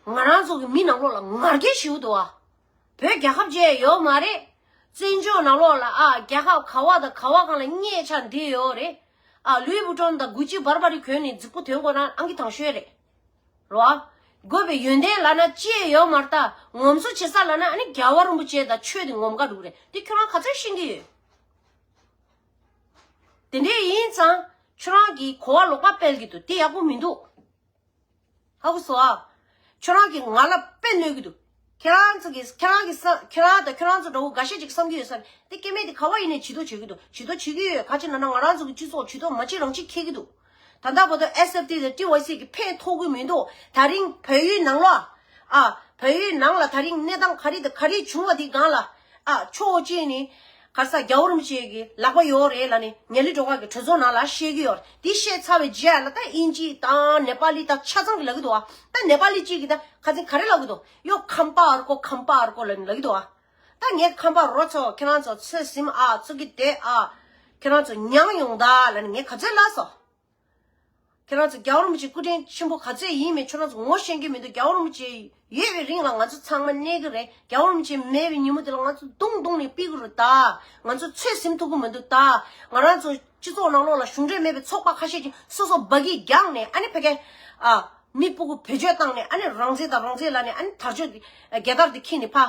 ང་རང་ཚོ་གི་མི་ནང་ལོགས་ལ་ངར་སྐད་ཞེ་པོ་འདུག་ཨ། བོད་རྒྱལ་ཁབ་བཅས་ཡོད་མ་རེད། བཙན་བྱོལ་ནང་ལོགས་ལ་ཨ་རྒྱལ་ཁབ་ག་བ་དང་ག་བ་གང་ལ་མཉེས་ཆ་འདི་ཡོད་རེད། ཨ་ལུའི་བུ་ཊོན་དང་གུ་ཅི་བར་བར་རི་གོན་ནས་རྫིག་པོ་དོན་དགོས་ན་ཨང་ཀི་དང་ཤོས་རེད། རོ། དགོས་པའི་ཡོན་ཏན་ལབ་ན་ཅི་ཡང་ཡོད་མ་རེད་ད། ངོམ་སོ་བྱེད་ས་ལབ་ན་ཨ་ནི་རྒྱལ་བ་རིན་པོ་ཆེ་དང་ཆོས་དེ་ངོམ་ག་འགྲོ་གི་རེད། དེ་ཁྱོད་རང་ག་ཚོད་ཤེས་ཀྱི་ཡོད། དེ་འདྲས་ཡིན་ཙང་ཁྱོད་རང་གིས་གོ་བ་ལོག་པ་སྤེལ་གྱི་འདུག་དེ་ཡག་པོ་མི་འདུག་ཧ་གོ་སོང་ཨ། ཁྱོད་རང་གིས་ང་ལ་དཔེ་གནོད་ཀྱི་འདུག་ཁྱེད་རང་ཚོ་གིས་ཁྱེད་རང་གིས་ས་ཁྱེད་རང་དང་ཁྱེད་རང་ཚོ་འདྲ་བོ་འགའ་ཤས་ཅིག་བསམ་གྱི་ཡོད་ས་རེད། དེ་སྐྱེ་དམན་དེ་ག་བ་ཡིན་ནའི་བྱི་དོར་བྱེད་ཀྱི་འདུག་བྱི་དོར་བྱེད་ཀྱི་ཡོད། ག་ཅི་ན་ན་ང་རང་ཚོ་གི་སྤྱི་ཚོགས་བྱི་དོར་མ་བྱེད་རང་བྱེད་ཁེལ་གྱི་འདུག་ད་ལྟ་བར་དུ་ཨེས་ཨེཕ་ཊི་དང་ཊི་ཝའི་སི་གི་ཕན་ཐོགས་ཀྱི་མི་འདུག་ད་རིང་བལ་ཡུལ་ནང་ལོགས་ཨ། བལ་ཡུལ་ནང་ལ་ད་རིང་གནས་སྟངས་ག་རེ་དང་ག་རེ་བྱུང་བ་དེ་སྒང་ལ་ཨ་ཕྱོགས་གཅིག་ནས་ག་ས་རྒྱལ་བ་རིན་པོ་ཆེ་གི་ལག་པ་ཡོད་རེད་ལབ་ནས་ཉ་ལི་སྒྲོལ་དཀར་གི་གྲོས་ཚོགས་ནང་ལ་བཤད་ཀྱི་ཡོད་རེད། དེ་བཤད་ཚར་བའི་རྗེས་ལ་ད་དབྱིན་ཇི་དང་ནེ་པ་ལི་དང་ཆ་ཚང་གི་ལབ་ཀྱི་འདུག་ཨ། ད་ནེ་པ་ལི་གཅིག་གིས་ད་ཁ་སང་ག་རེ་ལབ་ཀྱི་འདུག་ཡོ་ཁམ་པ་ཨར་ཀོ་ཁམ་པ་ཨར་ཀོ་ལབ་ནས་ལབ་ཀྱི་འདུག་ཨ། ད་ངས་ཁམས་པ་རོ་ཚོ་ཁྱེད་རང་ཚོ་ཚོད་ཟིན་ཨ། ཚུགས་ཀྱི་བསྡད་ཨ། ཁྱེད་རང་ཚོ་མྱངས་ཡོང་ད་ལབ་ནས་ངས་ག་ཚོད་ལབ་སོང་། ཁྱེད་རང་ཚོ་རྒྱལ་བ་རིན་པོ་ཆེ་སྐུ་དྲིན་ཆེན་པོ་ག་ཚོད་ཡིན་མིན་ཁྱེད་རང་ཚོ་ངོ་ཤེས་ཀྱི་མི་འདུག་རྒྱལ་བ་རིན་པོ་ཆེ་ཡོད་པའི་རིང་ལ་ང་ཚོ་ཚང་མ་གནས་ཀྱི་རེད། རྒྱལ་བ་རིན་པོ་ཆེ་མེད་པའི་ཉིན་མོ་དེ་ལ་ང་ཚོ་རྡུང་རྡུང་ནས་ཕུད་ཀྱི་རེད་ད། ང་ཚོ་ཚོད་ཟིན་ཐུབ་ཀྱི་མི་འདུག་ད། ང་རང་ཚོ་སྤྱི་ཚོགས་ནང་ལོགས་ལ་གཞུང་འབྲེལ་མེད་པའི་ཚོགས་པ་ཁ་ཤས་ཀྱིས་སོ་སོ་འབའ་སྐད་རྒྱག་ནས་ཨ་ནི་ཕ་གི་ཨ། མི་སྤུ་གུ་བེད་སྤྱོད་བཏང་ནས་ཨ་ནི་རང་བཙན་དང་རང་བཙན་ལབ་ནས་ཨ་ནི་དར་ལྕོག་དེ་རྒྱལ་དར་དེ་འཁྱེར་ནས་ཕ།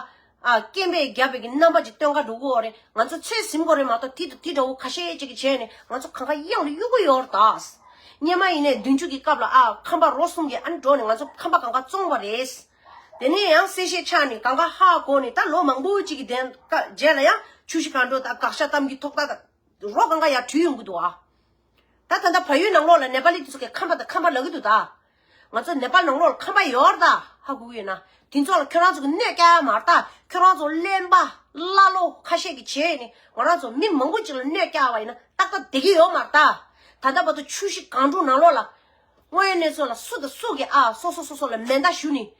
ཨ། སྐད་འབོད་བརྒྱབ་པའི་གི་རྣམ་པ་ཅིག་སྟོན་ག་འགྲོ་གི་ཡོད་རེད། ང་ཚོ་ཚོད་ཟིན་དགོས་རེད་མ་གཏོགས་དེ་དང་དེ་འདྲ་བོ་ཁ་ཤས་ཅིག་གིས་བྱས་ནས་ང་ཚོ་གང་ག་གཡང་ལ་གཡུག་གི་ཡོད་རེད་ད། སྔོན་མ་ཡིན་ནའི་བདུན་ཅུ་གི་སྐབས་ལ་ཨ་ཁམས་པ་རོ་གསུམ་གྱིས་ཨ་ནི་འགྲོ་ནས་ང་ཚོ་ཁམས་པ་གང་ག་བཙོང་བ་རེད། དེ་ནས་ཡང་གསལ་བཤད་ཆགས་ནས་གང་ག་ཧ་གོ་ནས་ད་ལོ་མང་པོ་ཅིག་གི་དན་ཀ་རྗེས་ལ་ཡང་ཆུ་བཞི་སྒང་དྲུག་དང་དགག་བྱ་གཏམ་རྒྱུད་ཐོག་ད་ད་རོ་གང་ག་ཡར་བྲུས་ཡོང་གི་འདུག་ཨ། ད་ད་ལྟ་བལ་ཡུལ་ནང་ལོགས་ལ་ནེ་པ་ལི་དེ་ཚོ་གིས་ཁམས་པ་དང་ཁམས་པ་ལབ་ཀྱི་འདུག་ད། ང་ཚོ་ནེ་པ་ལི་ནང་ལོགས་ལ་ཁམས་པ་ཡོད་རེད་ད། ཧ་གོ་གི་ཡོད་ན། དེ་ཚོ་ལ་ཁྱོད་རང་ཚོ་གིས་གནོད་སྐྱེལ་ཡ་མ་རེད་ད། ཁྱོད་རང་ཚོ་གླེན་པ་ཀླ་ཀློ་ཁ་ཤས་ཀྱིས་བྱས་ནས་ང་རང་ཚོ་མི་མང་པོ་ཅིག་ལ་གནོད་སྐྱེལ་བ་ཡིན་ན་ཏག་ཏག་བསྡད་ཀྱི་ཡོད་མ་རེད་ད། ད་ལྟ་བར་དུ་ཆུ་བཞི་སྒང་དྲུག་ནང་ལོགས་ལ་དངོས་ཡོད་གནས་ཚུལ་ལ་སུ་དང་སུ་གིས་ཨ་སོ་སོ་སོ་སོ་ལ་མེ་མདའ་གཞུས་ནས།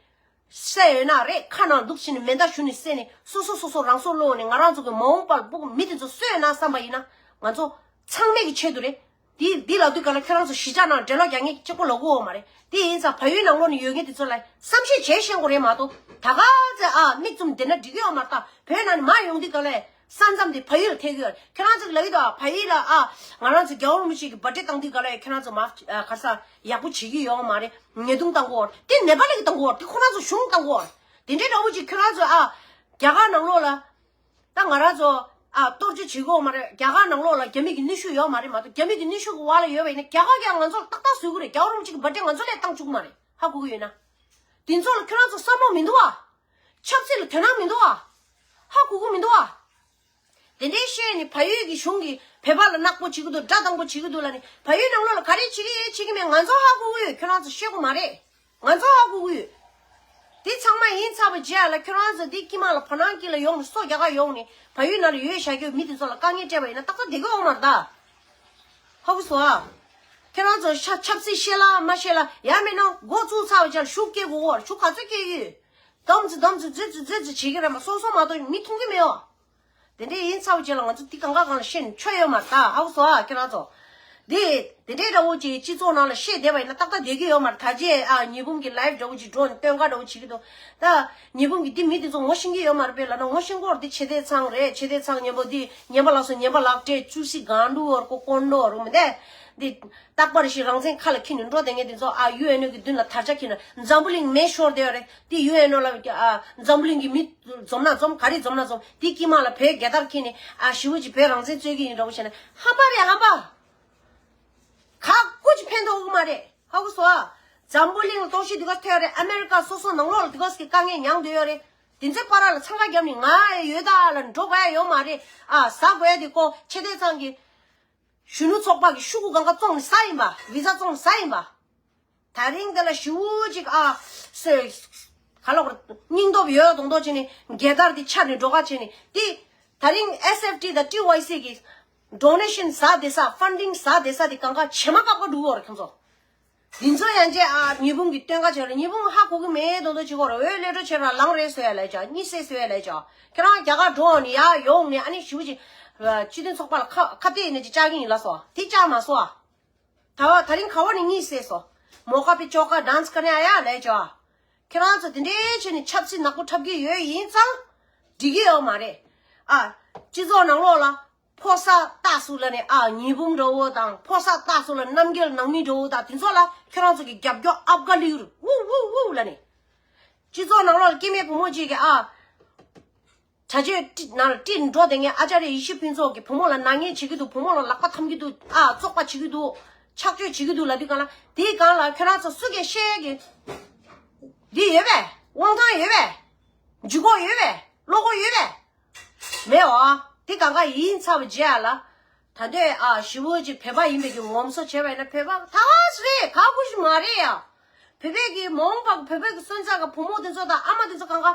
བསད་ཡོད་ན་རེད། ཁ་ནང་འདུག་བྱས་ནས་མེ་མདའ་གཞུས་ནས་བསད་ནས་སོ་སོ་སོ་སོ་རང་སྲོག་བློས་ནས་ང་རང་ཚོ་གི་མ་འོངས་པར་སྤུ་གུ་མི་དེ་ཚོ་གསོད་ཡོད་ན་བསམ་པ་ཡིན་ན་ང་ཚོ་ཚང་མས་ཀྱི་ཆེད་དུ་རེད། དེ་འདི་ལབ་དུས་ག་ལ་ཁྱོད་རང་ཚོ་གཞིས་ཆགས་ནང་འགྲེལ་ལོག་རྒྱག་མཁན་གཅིག་པོ་ལབ་ཀྱི་ཡོད་མ་རེད། དེ་ཡིན་ཙང་བལ་ཡུལ་ནང་ལོགས་ནས་ཡོད་མཁན་དེ་ཚོ་ལ་བསམ་ཤེས་བྱས་ཤེས་དགོས་རེད་མ་གཏོགས་ད་ག་ཚོད་ཨ་མིག་བཙུམ་བསྡད་ན་འགྲིག་གི་ཡོད་མ་རེད་ད། བོད་ནང་ནས་མར་ཡོང་དུས་ག་ལ་ས་མཚམས་དེ་བལ་ཡུལ་ལ་ཐེག་གི་ཡོད་རེད། ཁྱོད་རང་ཚོ་ལབ་ཀྱི་འདུག་ཨ། བལ་ཡུལ་ལ་ཨ་ང་རང་ཚོ་རྒྱལ་བ་རིན་པོ་ཆེ་གི་བྷར་ཐི་ཌེ་བཏང་དུས་ག་ལ་ཁྱོད་རང་ཚོ་མ་ཨ་ག་ས་ཡག་པོ་བྱེད་ཀྱི་ཡོད་མ་རེད། ཉེས་རྡུང་བཏང་གི་ཡོད་རེད། དེ་ནེ་པ་ལི་གིས་བཏང་གི་ཡོད་རེད། དེ་ཁོ་རང་ཚོ་གཞུང་བཏང་གི་ཡོད་རེད། དེ་འདྲའི་འདྲ་བོ་ཅིག་ཁྱོད་རང་ཚོ་ཨ་རྒྱ་གར་ནང་ལོགས་ལ་ད་ང་རང་ཚོ་ཨ་གཏོར་བཅོས་བྱེད་ཀྱི་ཡོད་མ་རེད། རྒྱ་གར་ནང་ལོགས་ལ་རྒྱ་མི་གི་ནུས་ཤུགས་ཡོད་མ་རེད་མ་གཏོགས་རྒྱ་མི་གི་ནུས་ཤུགས་ཀྱི་འོག་ལ་ཡོད་པ་ཡིན་ན་རྒྱ་གར་གྱིས་ང་ཚོ་ལ་ཏག་ཏག་བཟོ་གི་རེད། རྒྱལ་བ་རིན་པོ་ཆེ་གི་བྷར་ཐི་ཌེ་ང་ཚོ་ལ་བཏང་བཅུག་གི་མ་རེད། ཧ་གོ་གི་ཡོད་ན། དེ་ཚོ་ལ་ཁྱོད་རང་ཚོ་བསམ་བློ་མི་འདུག་ཨ། ཆབ་སྲིད་ལ་དོ་སྣང་མི་འདུག་ཨ། ཧ་གོ་གི་མི་འདུག་ཨ། དེ་འདྲའི་བཤད་ནས་བལ་ཡུལ་གྱི་གཞུང་གིས་བོད་པ་ལ་ནག་པོ་བྱེད་ཀྱི་འདུག་དགྲ་དང་པོ་བྱེད་ཀྱི་འདུག་ལབ་ནས་བལ་ཡུལ་ནང་ལོགས་ལ་ག་རེ་བྱེད་ཀྱི་ཡོད་བྱེད་ཀྱི་མེད་ང་ཚོ་ཧ་གོ་གི་ཡོད། ཁྱོད་རང་ཚོ་ཤེས་དགོས་མ་རེད། ང་ཚོ་ཧ་གོ་གི་ཡོད། དེ་ཚང་མ་ཡིན་ཚར་བའི་རྗེས་ལ་ཁྱོད་རང་ཚོ་འདི་དཀྱིལ་མ་ལ་བར་སྣང་དཀྱིལ་ལ་ཡོང་ནས་སོ་རྒྱག་ག་ཡོང་ནས་བལ་ཡུལ་ནང་ལ་ཡོད་བཞག་རྒྱུ་མི་དེ་ཚོ་ལ་དཀའ་ངལ་སྤྲད་པ་ཡིན་ན་ཏག་ཏག་བསྡད་ཀྱི་ཡོད་མ་རེད་ད། ཧ་གོ་སོང་ཨ། ཁྱེད་རང་ཚོ་ཤ་ཆབ་སྲིད་ཤེས་ལ་མ་ཤེས་ལ་ཡང་མིན་ན་འགོ་བཙུགས་ཚར་བའི་རྗེས་ལ་ཤུགས་སྐྱེ་དགོས་གོ་ཤུགས་ག་ཚོད་སྐྱེ་ཡོད། སྡོམ་ཙི་སྡོམ་ཙི་རྫུས་ཙི་རྫུས་ཙི་བྱེད་ཀྱི་རེད་མ་སོ་སོ་མ་གཏོགས་མི་མཐོང་གི་མེད་ཨོ། དེ་འདྲས་ཡིན་ཚར་བའི་རྗེས་ལ་ང་ཚོ་འདི་གང་ག་གང་ལ་བཤད་ནས་ཆོ་ཡོད་མ་རེད་ད། ཧ་གོ་སོང་ཨ་ཁྱེད་རང་ཚོ། འདི་དེ་འདྲས་འདྲ་བོ་ཅིག་སྤྱི་ཚོགས་ནང་ལ་བཤད་བསྡད་པ་ཡིན་ན་ཏག་ཏག་བསྡད་ཀྱི་ཡོད་མ་རེད། ད་རྗེས་ཨ་ཉི་འབུམ་གྱི་ལའིབ་འདྲ་བོ་ཅིག་འགྲོ་ནས་སྟོན་ཀ་འདྲ་བོ་བྱེད་ཀྱི་འདུག་ད་ཉི་འབུམ་གྱིས་འདི་མི་དེ་ཚོ་ངོ་ཤེས་ཀྱི་ཡོད་མ་རེད་པས་ལབ་ན་ངོ་ཤེས་ཀྱི་ཡོད་རེད། འདི་ཆེ་བསྟན་ཚང་རེད། ཆེ་བསྟན་ཚང་ཉན་པོ་འདི་ཉན་པ་ལགས་སོ་ཉན་པ་ལགས་བཀྲས་བཅུ་སི་གང་འདུག་བར་ཀོ་ཀོན་འགྲོ་རུ་མི་འདས་འདི། རྟག་པར་ཞིག་རང་བཙན་ཁ་ལ་འཁྱེར་ནས་འགྲོ་བསྡད་མཁན་དེ་ཚོ་ཨ་ཡུ་ཨེན་ཨོ་གི་མདུན་ལ་དར་ཆ་འཁྱེར་ནས་འཛམ་བུ་གླིང་མེ་ཤོར་བསྡད་ཡོད་རེད། དེ་ཡུ་ཨེན་ཨོ་ལ་ཨ་འཛམ་བུ་གླིང་གི་མི་འཛོམས་ན་འཛོམས་ག་རེ་འཛོམས་ན་འཛོམས་དེ་དཀྱིལ་མ་ལ་བོད་རྒྱལ་དར་འཁྱེར་ནས་ཨ་ཞི་བོ་ཅིག་བོད་རང་བཙན་རྩོད་ཀྱི་ཡིན་འདྲ་བོ་བྱས་ན་ཧམ་པ་རེད་ཧམ་པ། ག་ཀུ་ཅིག་ཕན་ཐོགས་གི་མ་རེད། ཧ་གོ་སོང་ཨ། འཛམ་བུ་གླིང་ལ་གཏོར་བཤིག་འདི་ག་ཐེབས་རེད། ཨ་མེ་རི་ཀ་སོ་སོ་ནང་ལོགས་ལ་འདི་ག་ཟེ་གི་དཀའ་ངལ་མྱངས་བསྡད་ཡོད་རེད། དེ་ཚོའི་བར་ལ་འཚང་ཁ་བརྒྱབ་ནས་ང་ཡོད་ད་ལ་འགྲོ་དགོས་ཡ་ཡོད་མ་རེད། ཨ་ཟ་དགོས་ཡ་དེ་ཀོ་ཆེ་བསྟན་ཚང་གི །གཞོན་ནུ་ཚོགས་པ་གི་ཤོག་གུ་གང་ག་བཙོངས་ནས་ཟ་ཡིན་པ། བི་ཟ་བཙོངས་ནས་ཟ་ཡིན་པ། ད་རིང་འདི་ལ་ཞུ་ཅིག་ཨ་སོས། ག་ལོག་སྙིང་སྟོབས་ཡོད་དོང་དོ་བྱས་ནས་རྒྱལ་དར་འདི་འཕྱར་ནས་འགྲོ་ག་བྱས་ནས་འདི། ད་རིང་ཨེས་ཨེཕ་ཊི་དང་ཊི་ཝའི་སི་གི་ཌོ་ནེ་ཤན་ཟ་བསྡད་ས་ཕན་ཌིང་ཟ་བསྡད་ས་དེ་གང་ག་བྱེ་མ་བཀབ་ག་འགྲོ་གི་ཡོད་རེད་ཁྱོད་ཚོ། འདི་ཚོ་ཡང་རྗེས་ཨ་ཉི་འབུམ་གྱིས་སྟོན་ཁ་བྱས་རེད། ཉི་འབུམ་ཧ་གོ་གི་མེད་དོ་དོ་བྱེད་གོ་རེད། འོས་ལས་འགྲོ་བྱེད་ར་ལངས་རེད་ཟེར་ཡ་ལས་ཀྱང་གཉིད་སད་ཟེར་ཡ་ལས་ཀྱང་ཁྱེད་རང་རྒྱ་གར་འགྲོ་འོང་ནས་ཡར་ཡོང་ནས་ཨ་ནི་ཞུ་ཅིག་སྤྱི་མཐུན་ཚོགས་པ་ལ་ཁ་ཁ་གཏད་ནས་ཅིག་བཅར་གྱི་ཡིན་ལ་སོ་དེ་བཅར་མ་སོ་ཨ། ད་བ་ད་རིང་ཁ་བ་ནི་གཉིད་སད་སོང་། མོ་ཀ་པི་ཅོ་ཀ་ཌན་སི་ཀ་ནི་ཨ་ཡ་ལས་ཅོ། ཁྱེད་རང་ཚོ་དེ་འདྲའི་བྱས་ནས་ཆབ་སྲིད་ནག་པོ་འཁྲབ་ཀྱི་ཡོད་ཡིན་ཙང་། འགྲིག་གི་ཡོད་མ་རེད། ཨ། སྤྱི་ཚོགས་ནང་ལོགས་ལ། ཕོ་གསར་སྟག་སུ་ལ་ནི་ཨ་ཉི་འབུམ་འགྲོ་བོ་དང་ཕོ་གསར་སྟག་སུ་ལ་རྣམ་རྒྱལ་ནང་མི་འགྲོ་བོ་དང་དེ་ཚོ་ལ་ཁྱོད་རང་ཚོ་གི་རྒྱབ་སྐྱོར་ཨབ་ག་ལིའུ་རུ་ཝུ་ཝུ་ཝུ་ལ་ནི། སྤྱི་ཚོགས་ནང་ལོགས་ལ་སྐྱེ་དམན་བུ་མོ་གཅིག་གི་ཨ། གྲྭ་ཆས་ནང་ལ་ཏི་འགྲོ་དེ་ངས་ཨ་ཅར་ཡེ་ཤེས་ཕུན་ཚོགས་ཀྱི་བུ་མོ་ལ་ནག་ཉེས་བྱེད་ཀྱི་འདུག་བུ་མོ་ལ་ལག་པ་འཐམ་གྱི་འདུག་ཨ་བཙོག་པ་བྱེད་ཀྱི་འདུག་ཆག་སྤྱོད་བྱེད་ཀྱི་འདུག་ལབ་དུས་གང་ལ་དེའི་སྒང་ལ་ཁྱོད་རང་ཚོ་སུ་གིས་བཤད་ཀྱི། འདི་ཡོད་པས་དབང་ཐང་ཡོད་པས་ལྗིད་ཁོག་ཡོད་པས་བློ་ཁོག་ཡོད་པས། མེད་འོ། དེ་གང་ག་ཡིན་ཚར་བ་རྗེས་ལ། ད་འདོད་ཨ་ཞི་བོ་ཅིག་བོད་པ་ཡིན་པའི་གི་ངོམ་སོ་བྱས་པ་ཡིན་ན་བོད་པ་ཐ་བ་རེད་ག་གུ་ཞིག་མ་རེད་ཡ། བོད་པའི་གི་མ་འོངས་པ་བོད་པའི་གི་སོན་རྩ་གི་བུ་མོ་དེ་ཚོ་དང་ཨ་མ་དེ་ཚོ་གང་ག་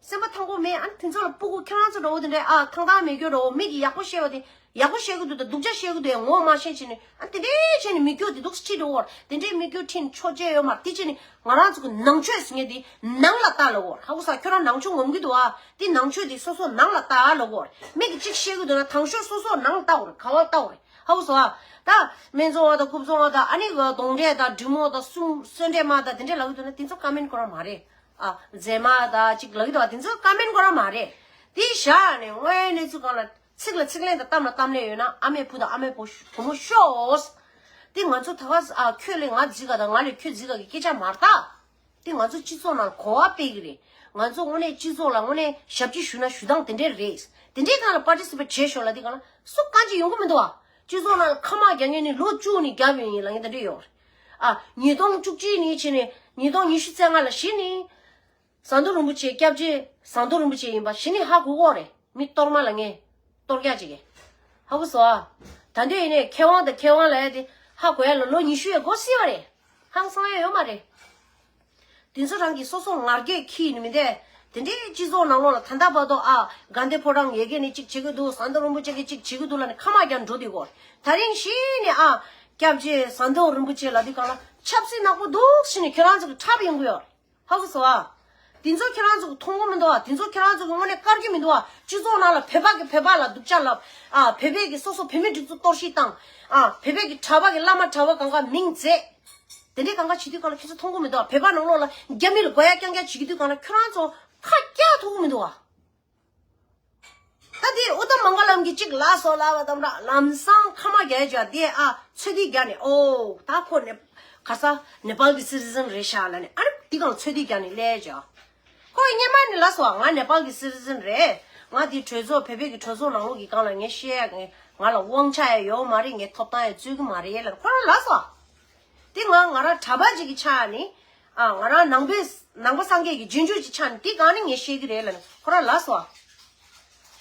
སེམས་པ་ཐང་པོ་མེད་ཨ་དེ་ཚོ་ལ་སྤུ་གུ་ཁྱེད་རང་ཚོ་འདྲ་བོ་དེ་འདྲའི་ཨ་ཐང་ཐང་མེད་རྒྱུ་འདྲ་བོ་མིག་གི་ཡག་པོ་བཤད་པ་དེ་ཡག་པོ་བཤད་གི་འདུག་ད་སྡུག་ཅག་བཤད་གི་འདུག་ཡ་ངོ་མ་ཤེས་བྱས་ནས་ཨ་དེ་འདྲའི་བྱས་ནས་མི་རྒྱུ་དེ་འདུག་ཁྲིད་འགྲོ་བར་དེ་འདྲའི་མི་རྒྱུ་ཁྲིད་ཆོག་ཅེས་ཡོད་མ་དེ་བྱས་ནས་ང་རང་ཚོ་གི་ནང་ཆོས་ཟེར་མཁན་དེ་ནང་ལ་ལྟ་ལ་བོར་ཧ་གོ་ས་ཁྱོད་རང་ནང་ཆོས་ངོམ་གི་འདུག་ཨ། དེ་ནང་ཆོས་དེ་སོ་སོ་ནང་ལ་ལྟ་ལ་བོར་མིག་གི་གཅིག་བཤད་གི་འདུག་ན་དང་ཤོས་སོ་སོ་ནང་ལ་ལྟ་བོར་ག་བ་ལྟ་བོར་ཧ་གོ་སོ་ཨ། ད་སྨན་བཙོང་བ་དང་རྐུབ་བཙོང་བ་དང་ཨ་ནི་གདོང་འདྲེ་དང་འབྲི་མོ་དང་སུམ་གསོན་འདྲེ་མ་དང་དེ་འདྲས་ལབ་གི་འདུག་ན་དེ་ཚོ་ཀ་མེན་དགོས་ར་མ་རེད། ཨ། མཛེས་མ་དང་ཅིག་ལབ་ཀྱི་འདུག་བ་དེ་ཚོ་ཀ་མེན་དགོས་ར་མ་རེད། དེ་བཞག་ནས་དངོས་གནས་ཚུལ་སྒང་ལ་ཚིག་ལ་ཚིག་ལན་དང་གཏམ་ལ་གཏམ་ལན་ཡོད་ན་ཨ་མའི་བུ་དང་ཨ་མའི་བུ་བུ་མོ་ཤོག་དེ་ང་ཚོ་ད་ག་ཨ་ཁྱོད་ལས་ང་རྫིག་ག་དང་ང་ལས་ཁྱོད་རྫིག་ག་གི་སྐད་ཆ་མ་རེད་ད། དེ་ང་ཚོ་སྤྱི་ཚོགས་ནང་གོ་བ་སྤེལ་གི་རེད། ང་ཚོ་དངོས་གནས་སྤྱི་ཚོགས་ལ་དངོས་གནས་ཞབས་ཕྱི་ཞུ་ན་ཞུ་སྟངས་དེ་འདྲས་རེད། དེ་འདྲའི་སྒང་ལ་པར་ཊི་སི་པེཊ་བྱེད་ཤོག་ལབ་དེ་སྒང་ལ་སུ་གང་ཅི་ཡོང་གི་མི་འདུག་བ། སྤྱི་ཚོགས་ནང་ལ་ཁ་དམག་རྒྱག་མཁན་ནི་ལོ་བཅུ་ནས་བརྒྱབ་ཡོད་ཡིན་ལབ་མཁན་དེ་འདྲས་ཡོད་རེད། ཨ། ཉིས་སྟོང་བཅུ་གཅིག་ནས་བྱས་ནས་ཉིས་སྟོང་ཉི་ཤུ་རྩ་ལྔ་ལ་གཞི་ནས། ཟམ་གདོང་རིན་པོ་ཆེ་སྐྱབས་རྗེ་ཟམ་གདོང་རིན་པོ་ཆེ་ཡིན་པ་གཞི་ནས་ཧ་གོ་གོ་རེད། མི་གཏོར་མ་ལ་ངས་གཏོར་རྒྱག་ཅིག་གེ། ཧ་གོ་སོ་ཨ། ད་འདོད་ཡིན་ནས་མཁས་དབང་དང་མཁས་དབང་ལ་ཡ་དེ་ཧ་གོ་ཡ་ལ་ལོ་ཉི་ཤུ་ཡས་འགོར་སྲིད་པ་རེད། ཧང་སང་ཡ་ཡོད་མ་རེད། དེ་ཚོ་རང་གིས་སོ་སོ་ངར་སྐད་ཁྱི་ནི་མི་འདས། དེ་འདྲའི་སྤྱི་ཚོགས་ནང་ལོགས་ལ་ད་ལྟ་བར་དུ་ཨ་དགའ་ལྡན་ཕོ་བྲང་ཡ་གི་ནི་གཅིག་བྱེད་ཀྱི་འདུག་ཟམ་གདོང་རིན་པོ་ཆེ་གི་གཅིག་བྱེད་ཀྱི་འདུག་ལ་ནི་ཁ་དམག་རྒྱག་འགྲོ་དུས་གོ། ད་རིང་གཞི་ནས་ཨ་སྐྱབས་རྗེ་ཟམ་གདོང་རིན་པོ་ཆེ་ལ་དེ་གང་ལ་ཆབ་སྲིད་ནག་པོ་འདུག་ཟེར་ནས་ཁྱོད་རང་ཚོ་གི་འཁྲབ་ཡོང་གི་ཡོད་རེད། ཧ་གོ་སོང་ཨ། དེ་ཚོ་ཁྱེད་རང་ཚོ་གི་མཐོང་གི་མི་འདུག་ཨ། དེ་ཚོ་ཁྱེད་རང་ཚོ་གི་དངོས་གནས་དཀར་གྱི་མི་འདུག་ཨ། སྤྱི་ཚོགས་ནང་ལ་བོད་པ་གི་བོད་པ་ལ་སྡུག་ཅག་ལབ། ཨ། བོད་པའི་གི་སོ་སོ་བོད་མི་སྒྲིག་འཛུགས་གཏོར་བཤིག་བཏང་། ཨ། བོད་པའི་གི་གྲྭ་པ་གི་བླ་མ་གྲྭ་པ་གང་ག་མིང་བརྗེ། དེ་འདྲའི་གང་ག་བྱེད་དུས་གང་ལ་ཁྱེད་ཚོ་མཐོང་གི་མི་འདུག་ཨ། བོད་པ་ནང་ལོགས་ལ་རྒྱ་མི་ལ་དགོས་ཡ་རྐྱང་རྐྱང་བྱེད་ཀྱི་དུས་གང་ལ་ཁྱོད་རང་ཚོ་ཁ་རྐྱང་མཐོང་གི་མི་འདུག་ཨ། ད་དེ་ཨུ་ཏམ་མང་ག་ལམ་གྱི་གཅིག་ལ་སོ་ལ་བ་དམ་ར་ལམ་སང་ཁ་མ་རྒྱལ་ཇ་དེ་ཨ་ཚོད་དེ་རྒྱ་ནས་ཨོ་ད་ཁོ་ནེ་ག་ས་ནེ་པཱལ་གི་སི་ཊི་ཛན་རེད་ཤག་ལ་ནས་ཨ་ནི་དེ་གང་ཚོད་དེ་རྒྱ་ནས་ལས་ཇ། ཁོ་སྙེ་མ་ནི་ལ་སོ་ང་ནེ་པཱལ་གི་སི་ཊི་ཛན་རེད། ང་དེ་གྲོས་ཚོགས་བོད་པའི་གི་གྲོས་ཚོགས་ནང་ལོགས་ཀྱི་གང་ལ་ངས་བཤད་ཡ་ང་ལ་དབང་ཆ་ཡ་ཡོད་མ་རེད། ངས་ཐོབ་ཐང་ཡ་རྩོད་གི་མ་རེད་ལ་ཁོ་རང་ལ་སོ། དེ་ང་ང་རང་གྲྭ་པ་ཅིག་གི་ཆ་ནི། ཨ་ང་རང་ནང་པའི་ནང་པ་སངས་རྒྱས་ཀྱི་རྗེས་འཇུག་ཅིག་ཆ་ནི་དེ་གང་ནི་ངས་ཤེས་ཀྱི་རེད་ལ་ནི་ཁོ་རང་ལ་སོ།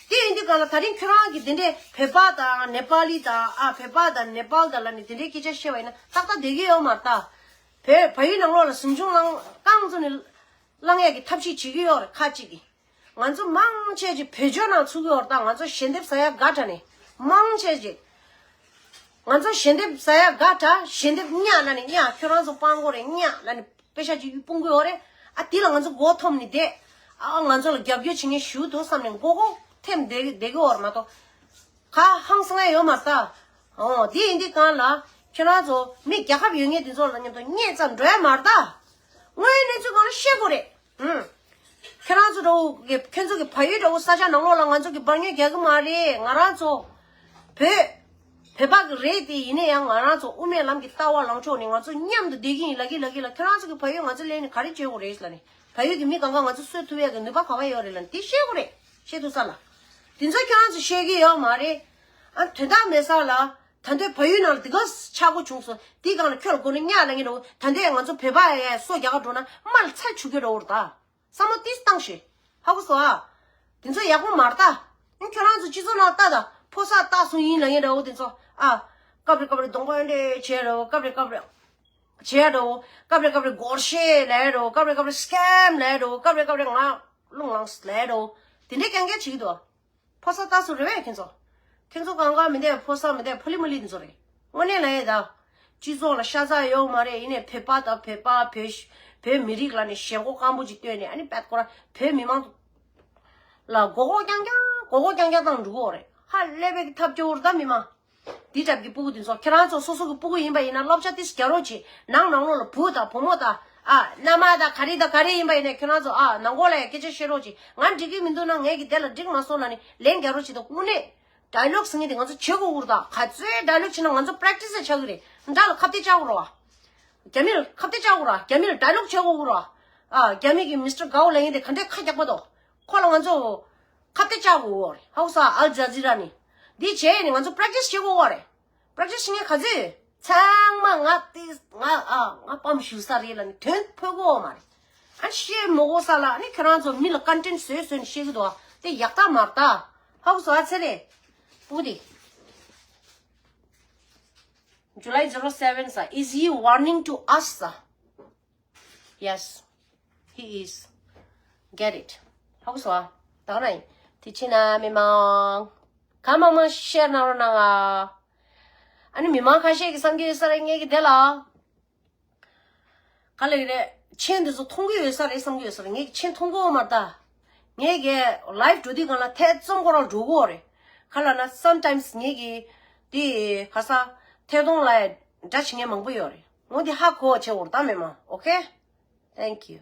དེ་ཡིན་དུས་གང་ལ་ད་རིང་ཁྱོད་རང་གིས་དེ་འདྲའི་བོད་པ་དང་ནེ་པ་ལི་དང་ཨ་བོད་པ་དང་ནེ་པཱལ་དང་ལ་ནི་དེ་འདྲའི་སྐད་ཆ་བཤད་པ་ཡིན་ན་ཏག་ཏག་བསྡད་ཀྱི་ཡོད་མ་རེད་ད། བོད་བལ་ཡུལ་ནང་ལོགས་ལ་གཟིམ་ཆུང་ལང་རྐང་བཙུགས་ནས་ལང་ཡག་གི་ཐབས་ཤེས་བྱེད་ཀྱི་ཡོད་རེད་ཁ་ཅིག་གིས། ང་ཚོ་མང་ཆེ་ཅིག་བོད་ལྗོངས་ནང་ཚུགས་ཀྱི་ཡོད་རེད་ད། ང་ཚོ་ཞལ་འདེབས་ཟ་ཡ་དགའ་དྲགས་ནས་མང་ཆེ་ཅིག་ང་ཚོ་ཞལ་འདེབས་ཟ་ཡ་དགའ་དྲགས། ཞལ་འདེབས་ཉག་ལ་ནི་ཉག་ཁྱོད་རང་ཚོ་སྤང་གོ་རེད་ཉག་ལ་ནི་པེ་ཤ་ཅིག་སྤུངས་གི་ཡོད་རེད། ཨ་དེ་ལ་ང་ཚོ་མགོ་འཐོམས་ནས་བསྡད། ཨ་ང་ཚོ་ལ་རྒྱབ་སྐྱོར་བྱེད་མཁན་ཞེ་པོ་འདུག་བསམ་ནས་མགོ་སྐོར་ཐེམ་བསྡད་བསྡད་གི་ཡོད་རེད་མ་གཏོགས། ག་ཧང་སང་ཡ་ཡོད་མ་རེད་ད། ཨོ་དེ་ཡིན་དུས་གང་ལ་ཁྱོད་རང་ཚོ་མི་རྒྱལ་ཁབ་ཡོད་མཁན་དེ་ཚོ་ལ་མཉམ་དུ་བརྙས་ཙམ་འགྲོ་ཡ་མ་རེད་ད། དངོས་ཡོད་གནས་ཚུལ་གང་ལ་བཤད་དགོས་རེད། ཧུམ། ཁྱེད་རང་ཚོ་འདྲ་བོ་གི་ཁྱེད་ཚོ་གི་བལ་ཡུལ་འདྲ་བོ་ས་ཆ་ནང་ལོགས་ལ་ང་ཚོ་གི་འབར་ཉོན་རྒྱག་གི་མ་རེད། ང་རང་ཚོ་བོད་བོད་པ་གི་རེད་དེ། ཡིན་ན་ཡང་ང་རང་ཚོ་དབུ་མའི་ལམ་གྱི་ལྟ་བ་ལངས་ཕྱོགས་ནས་ང་ཚོ་མཉམ་དུ་བསྡད་ཀྱི་ཡིན་ལབ་ཀྱི་ལབ་ཀྱི་ལ། ཁྱེད་རང་ཚོ་གི་བལ་ཡུལ་ང་ཚོ་སླེབས་ནས་ག་རེ་བྱེད་དགོས་རེད་ལབ་ནས་བལ་ཡུལ་གི་མི་གང་ག་ང་ཚོ་གསོད་ཐུབ་ཡ་གི་ནུས་པ་ག་བ་ཡོད་རེད་ལབ་ནས་དེ་བཤད་དགོས་རེད། བཤད་ཐུབ་ས་ལ། དེ་ཚོ་ཁྱེད་རང་ཚོ་བཤད་ཀྱི་ཡོད་མ་རེད། ཨ་དོན་དག་མེད་ས་ལ། ད་ལྟའི་བལ་ཡུལ་ནང་ལ་དེ་ག་ཆག་སྒོ་བྱུང་སོང་། དེའི་སྒང་ལ་ཁྱོད་ལ་མགོ་ནས་གཉའ་ལ་ངེ་འགྲོ། ད་ལྟའི་ང་ཚོ་བོད་པ་ཡ་ཡ་སོ་རྒྱག་ག་འགྲོ་ན་དམར་ལ་ཚ་བྱུག་གི་འགྲོ་བར་ད། བསམ་བློ་ཏིས་བཏང་ཤེ། ཧ་གོ་སོང་ཨ། དེ་ཚོ་ཡག་པོ་མ་རེད་ད། ཨ་ཁྱོད་རང་ཚོ་སྤྱི་ཚོགས་ནང་ལྟ་ད། ཕོ་གསར་སྟག་སུ་ཡིན་ལ་ངེ་འདྲ་བོ་དེ་ཚོ་ཨ། སྐབས་རེ་སྐབས་རེ་གདོང་པ་འདྲ་བྱས་འགྲོ། སྐབས་རེ་སྐབས་རེ་བྱས་འགྲོ། སྐབས་རེ་སྐབས་རེ་སྒོར་གཞས་ལས་འགྲོ། སྐབས་རེ་སྐབས་རེ་སི་ཀེམ་ལས་འགྲོ། སྐབས་རེ་སྐབས་རེ་ང་རླུང་ལངས་ལས་འགྲོ། དེ་འདྲའི་རྐྱང་རྐྱང་བྱེད་ཀྱི་འདུག་ཕོ་གསར་སྟག་སུ་རེད་པས་ཁྱེད་ཚོ། ཁྱེད་ཚོ་གང་ག་མི་འདས་ཕོ་གསར་མི་འདས་ཕོ་ལི་མོ་ལི་འདི་ཚོ་རེད། དངོས་གནས་ལ་ཡེ་ད། སྤྱི་ཚོགས་ལ་ཤ་ཚ་ཡོད་མ་རེད། ཡིན་ནའི་བོད་པ་དང་བོད་པ་བོད་བོད་མི་རིགས་ལ་ནི་ཞེན་ཁོག་སྐམ་པོ་ཅིག་བཏོན་ནས་ཨ་ནི་པད་ཁོ་ར་བོད་མི་མང་ལ་མགོ་སྐོར་རྐྱང་རྐྱང་མགོ་སྐོར་རྐྱང་རྐྱང་བཏང་འགྲོ་གི་ཡོད་རེད། ཧ་ལས་པའི་ཐབས་སྐྱོ་བོར་ད་མི་མང་། འདི་འདྲ་གི་སྤུ་གུ་འདི་ཚོ་ཁྱེད་རང་ཚོ་སོ་སོ་གི་སྤུ་གུ་ཡིན་པ་ཡིན་ན་སློབ་ཆ་ཏིས་རྒྱག་རོགས་གྱིས། ནང་ནང་ལོགས་ལ་བུ་དང་བུ་མོ་དང་ཨ་མནའ་མ་དང་ག་རེ་དང་ག་རེ་ཡིན་པ་ཡིན་ན་ཁྱེད་རང་ཚོ་ཨ་ནང་ཁོག་ལ་ཡ་སྐད་ཆ་བཤད་རོགས་གྱིས། ང་འགྲིག་གི་མི་འདུག་ན་ངས་ཀྱི་དེ་ལ་འགྲིག་མ་སོང་ན་ནི་ལན་རྒྱག་རོགས་གྱིས་དང་། དངོས་གནས་ཌའི་ལོག་ཟེར་མཁན་དེ་ང་ཚོ་བྱེད་དགོས་ཀྱི་རེད་ད། ག་ཚོད་ཌའི་ལོག་བྱེད་ན་ང་ཚོ་པེ་རེག་ཊི་སི་ལ་ཆགས་ཀྱི་རེད། འདྲ་ལ་ཁ་གཏད་བཅག་དགོས་རེད་བ། རྒྱ་མི་ལ་ཁ་གཏད་བཅག་དགོས་རེད་བ། རྒྱ་མི་ལ་ཌའི་ལོག་བྱེད་དགོས་ཀྱི་རེད་བ། ཨ་རྒྱ་མི་གི་མི་སི་ཊར་གའོ་ལབ་མཁན་དེ་ག་འདྲས་ཁ་རྒྱག་པ་དང་། ཁོ་ལ་ང་ཚོ་ཁ་གཏད་བཅག་དགོས་ཀྱི་རེད། ཧའུ་ས་ཨལ་ཇ་ཛི་ར་ནི། འདི་བྱས་ནས་ང་ཚོ་པེ་རེག་ཊི་སི་བྱེད་དགོས་ཀྱི་རེད། པེ་རེག་ཊི་སི་བྱེད་མཁན་ག་ཚོད། ཚང་མ་ང་ཏིས་ང་ཨ་ང་པམ་ཞུ་ས་རེད་ལབ་ནས་དོན་ཕོད་གོ་མ་རེད། ཨ་ནི་བཤད་མི་དགོས་ས་ལ་ཨ་ནི་ཁྱེད་རང་ཚོ་མི་ལ་ཀོན་ཊེན་ཊི་བཟོས་བཟོས་ནས་བཤད་ཀྱི་འདུག་ཨ། དེ་ཡག་ཐག་མ་རེད་ད། ཧའུ་ས་ཨ་ཚེ་རེད། པུ་དེ། July zero seven ས། Is he warning to us ས། Yes, he is. Get it. ཧ་གོ་སོང་ཨ། ད་ག་ནང་ཡིན། དེ་ཕྱིན་ན་མི་མང་གང་མང་མང་ཤེར་གནང་རོགས་གནང་ཨ། ཨ་ནི་མི་མང་ཁ་ཤས་ཀྱིས་བསམ་གྱི་ཡོད་ས་རེད། ངས་ཀྱི་དེ་ལ་ག་ལེ་རེད། མཆན་འདི་ཚོ་མཐོང་གི་ཡོད་ས་རེད་བསམ་གྱི་ཡོད་ས་རེད། ངས་ཀྱི་མཆན་མཐོང་གི་ཡོད་མ་རེད་ད། ངས་ཀྱི་ལའིབ་འགྲོ་དུས་སྒང་ལ་ཐད་ཙམ་ཁོ་རང་འགྲོ་གི་ཡོད་རེད། ག་ལབ་ན་sometimes ངས་ཀྱི་དེ་ག་ས་ཐད་གཏོང་ལ་འདྲ་བྱེད་མཁན་མང་པོ་ཡོད་རེད། ངོ་འདི་ཧ་གོ་བྱེད་འོར་ད་མི་མང་། Okay? Thank you.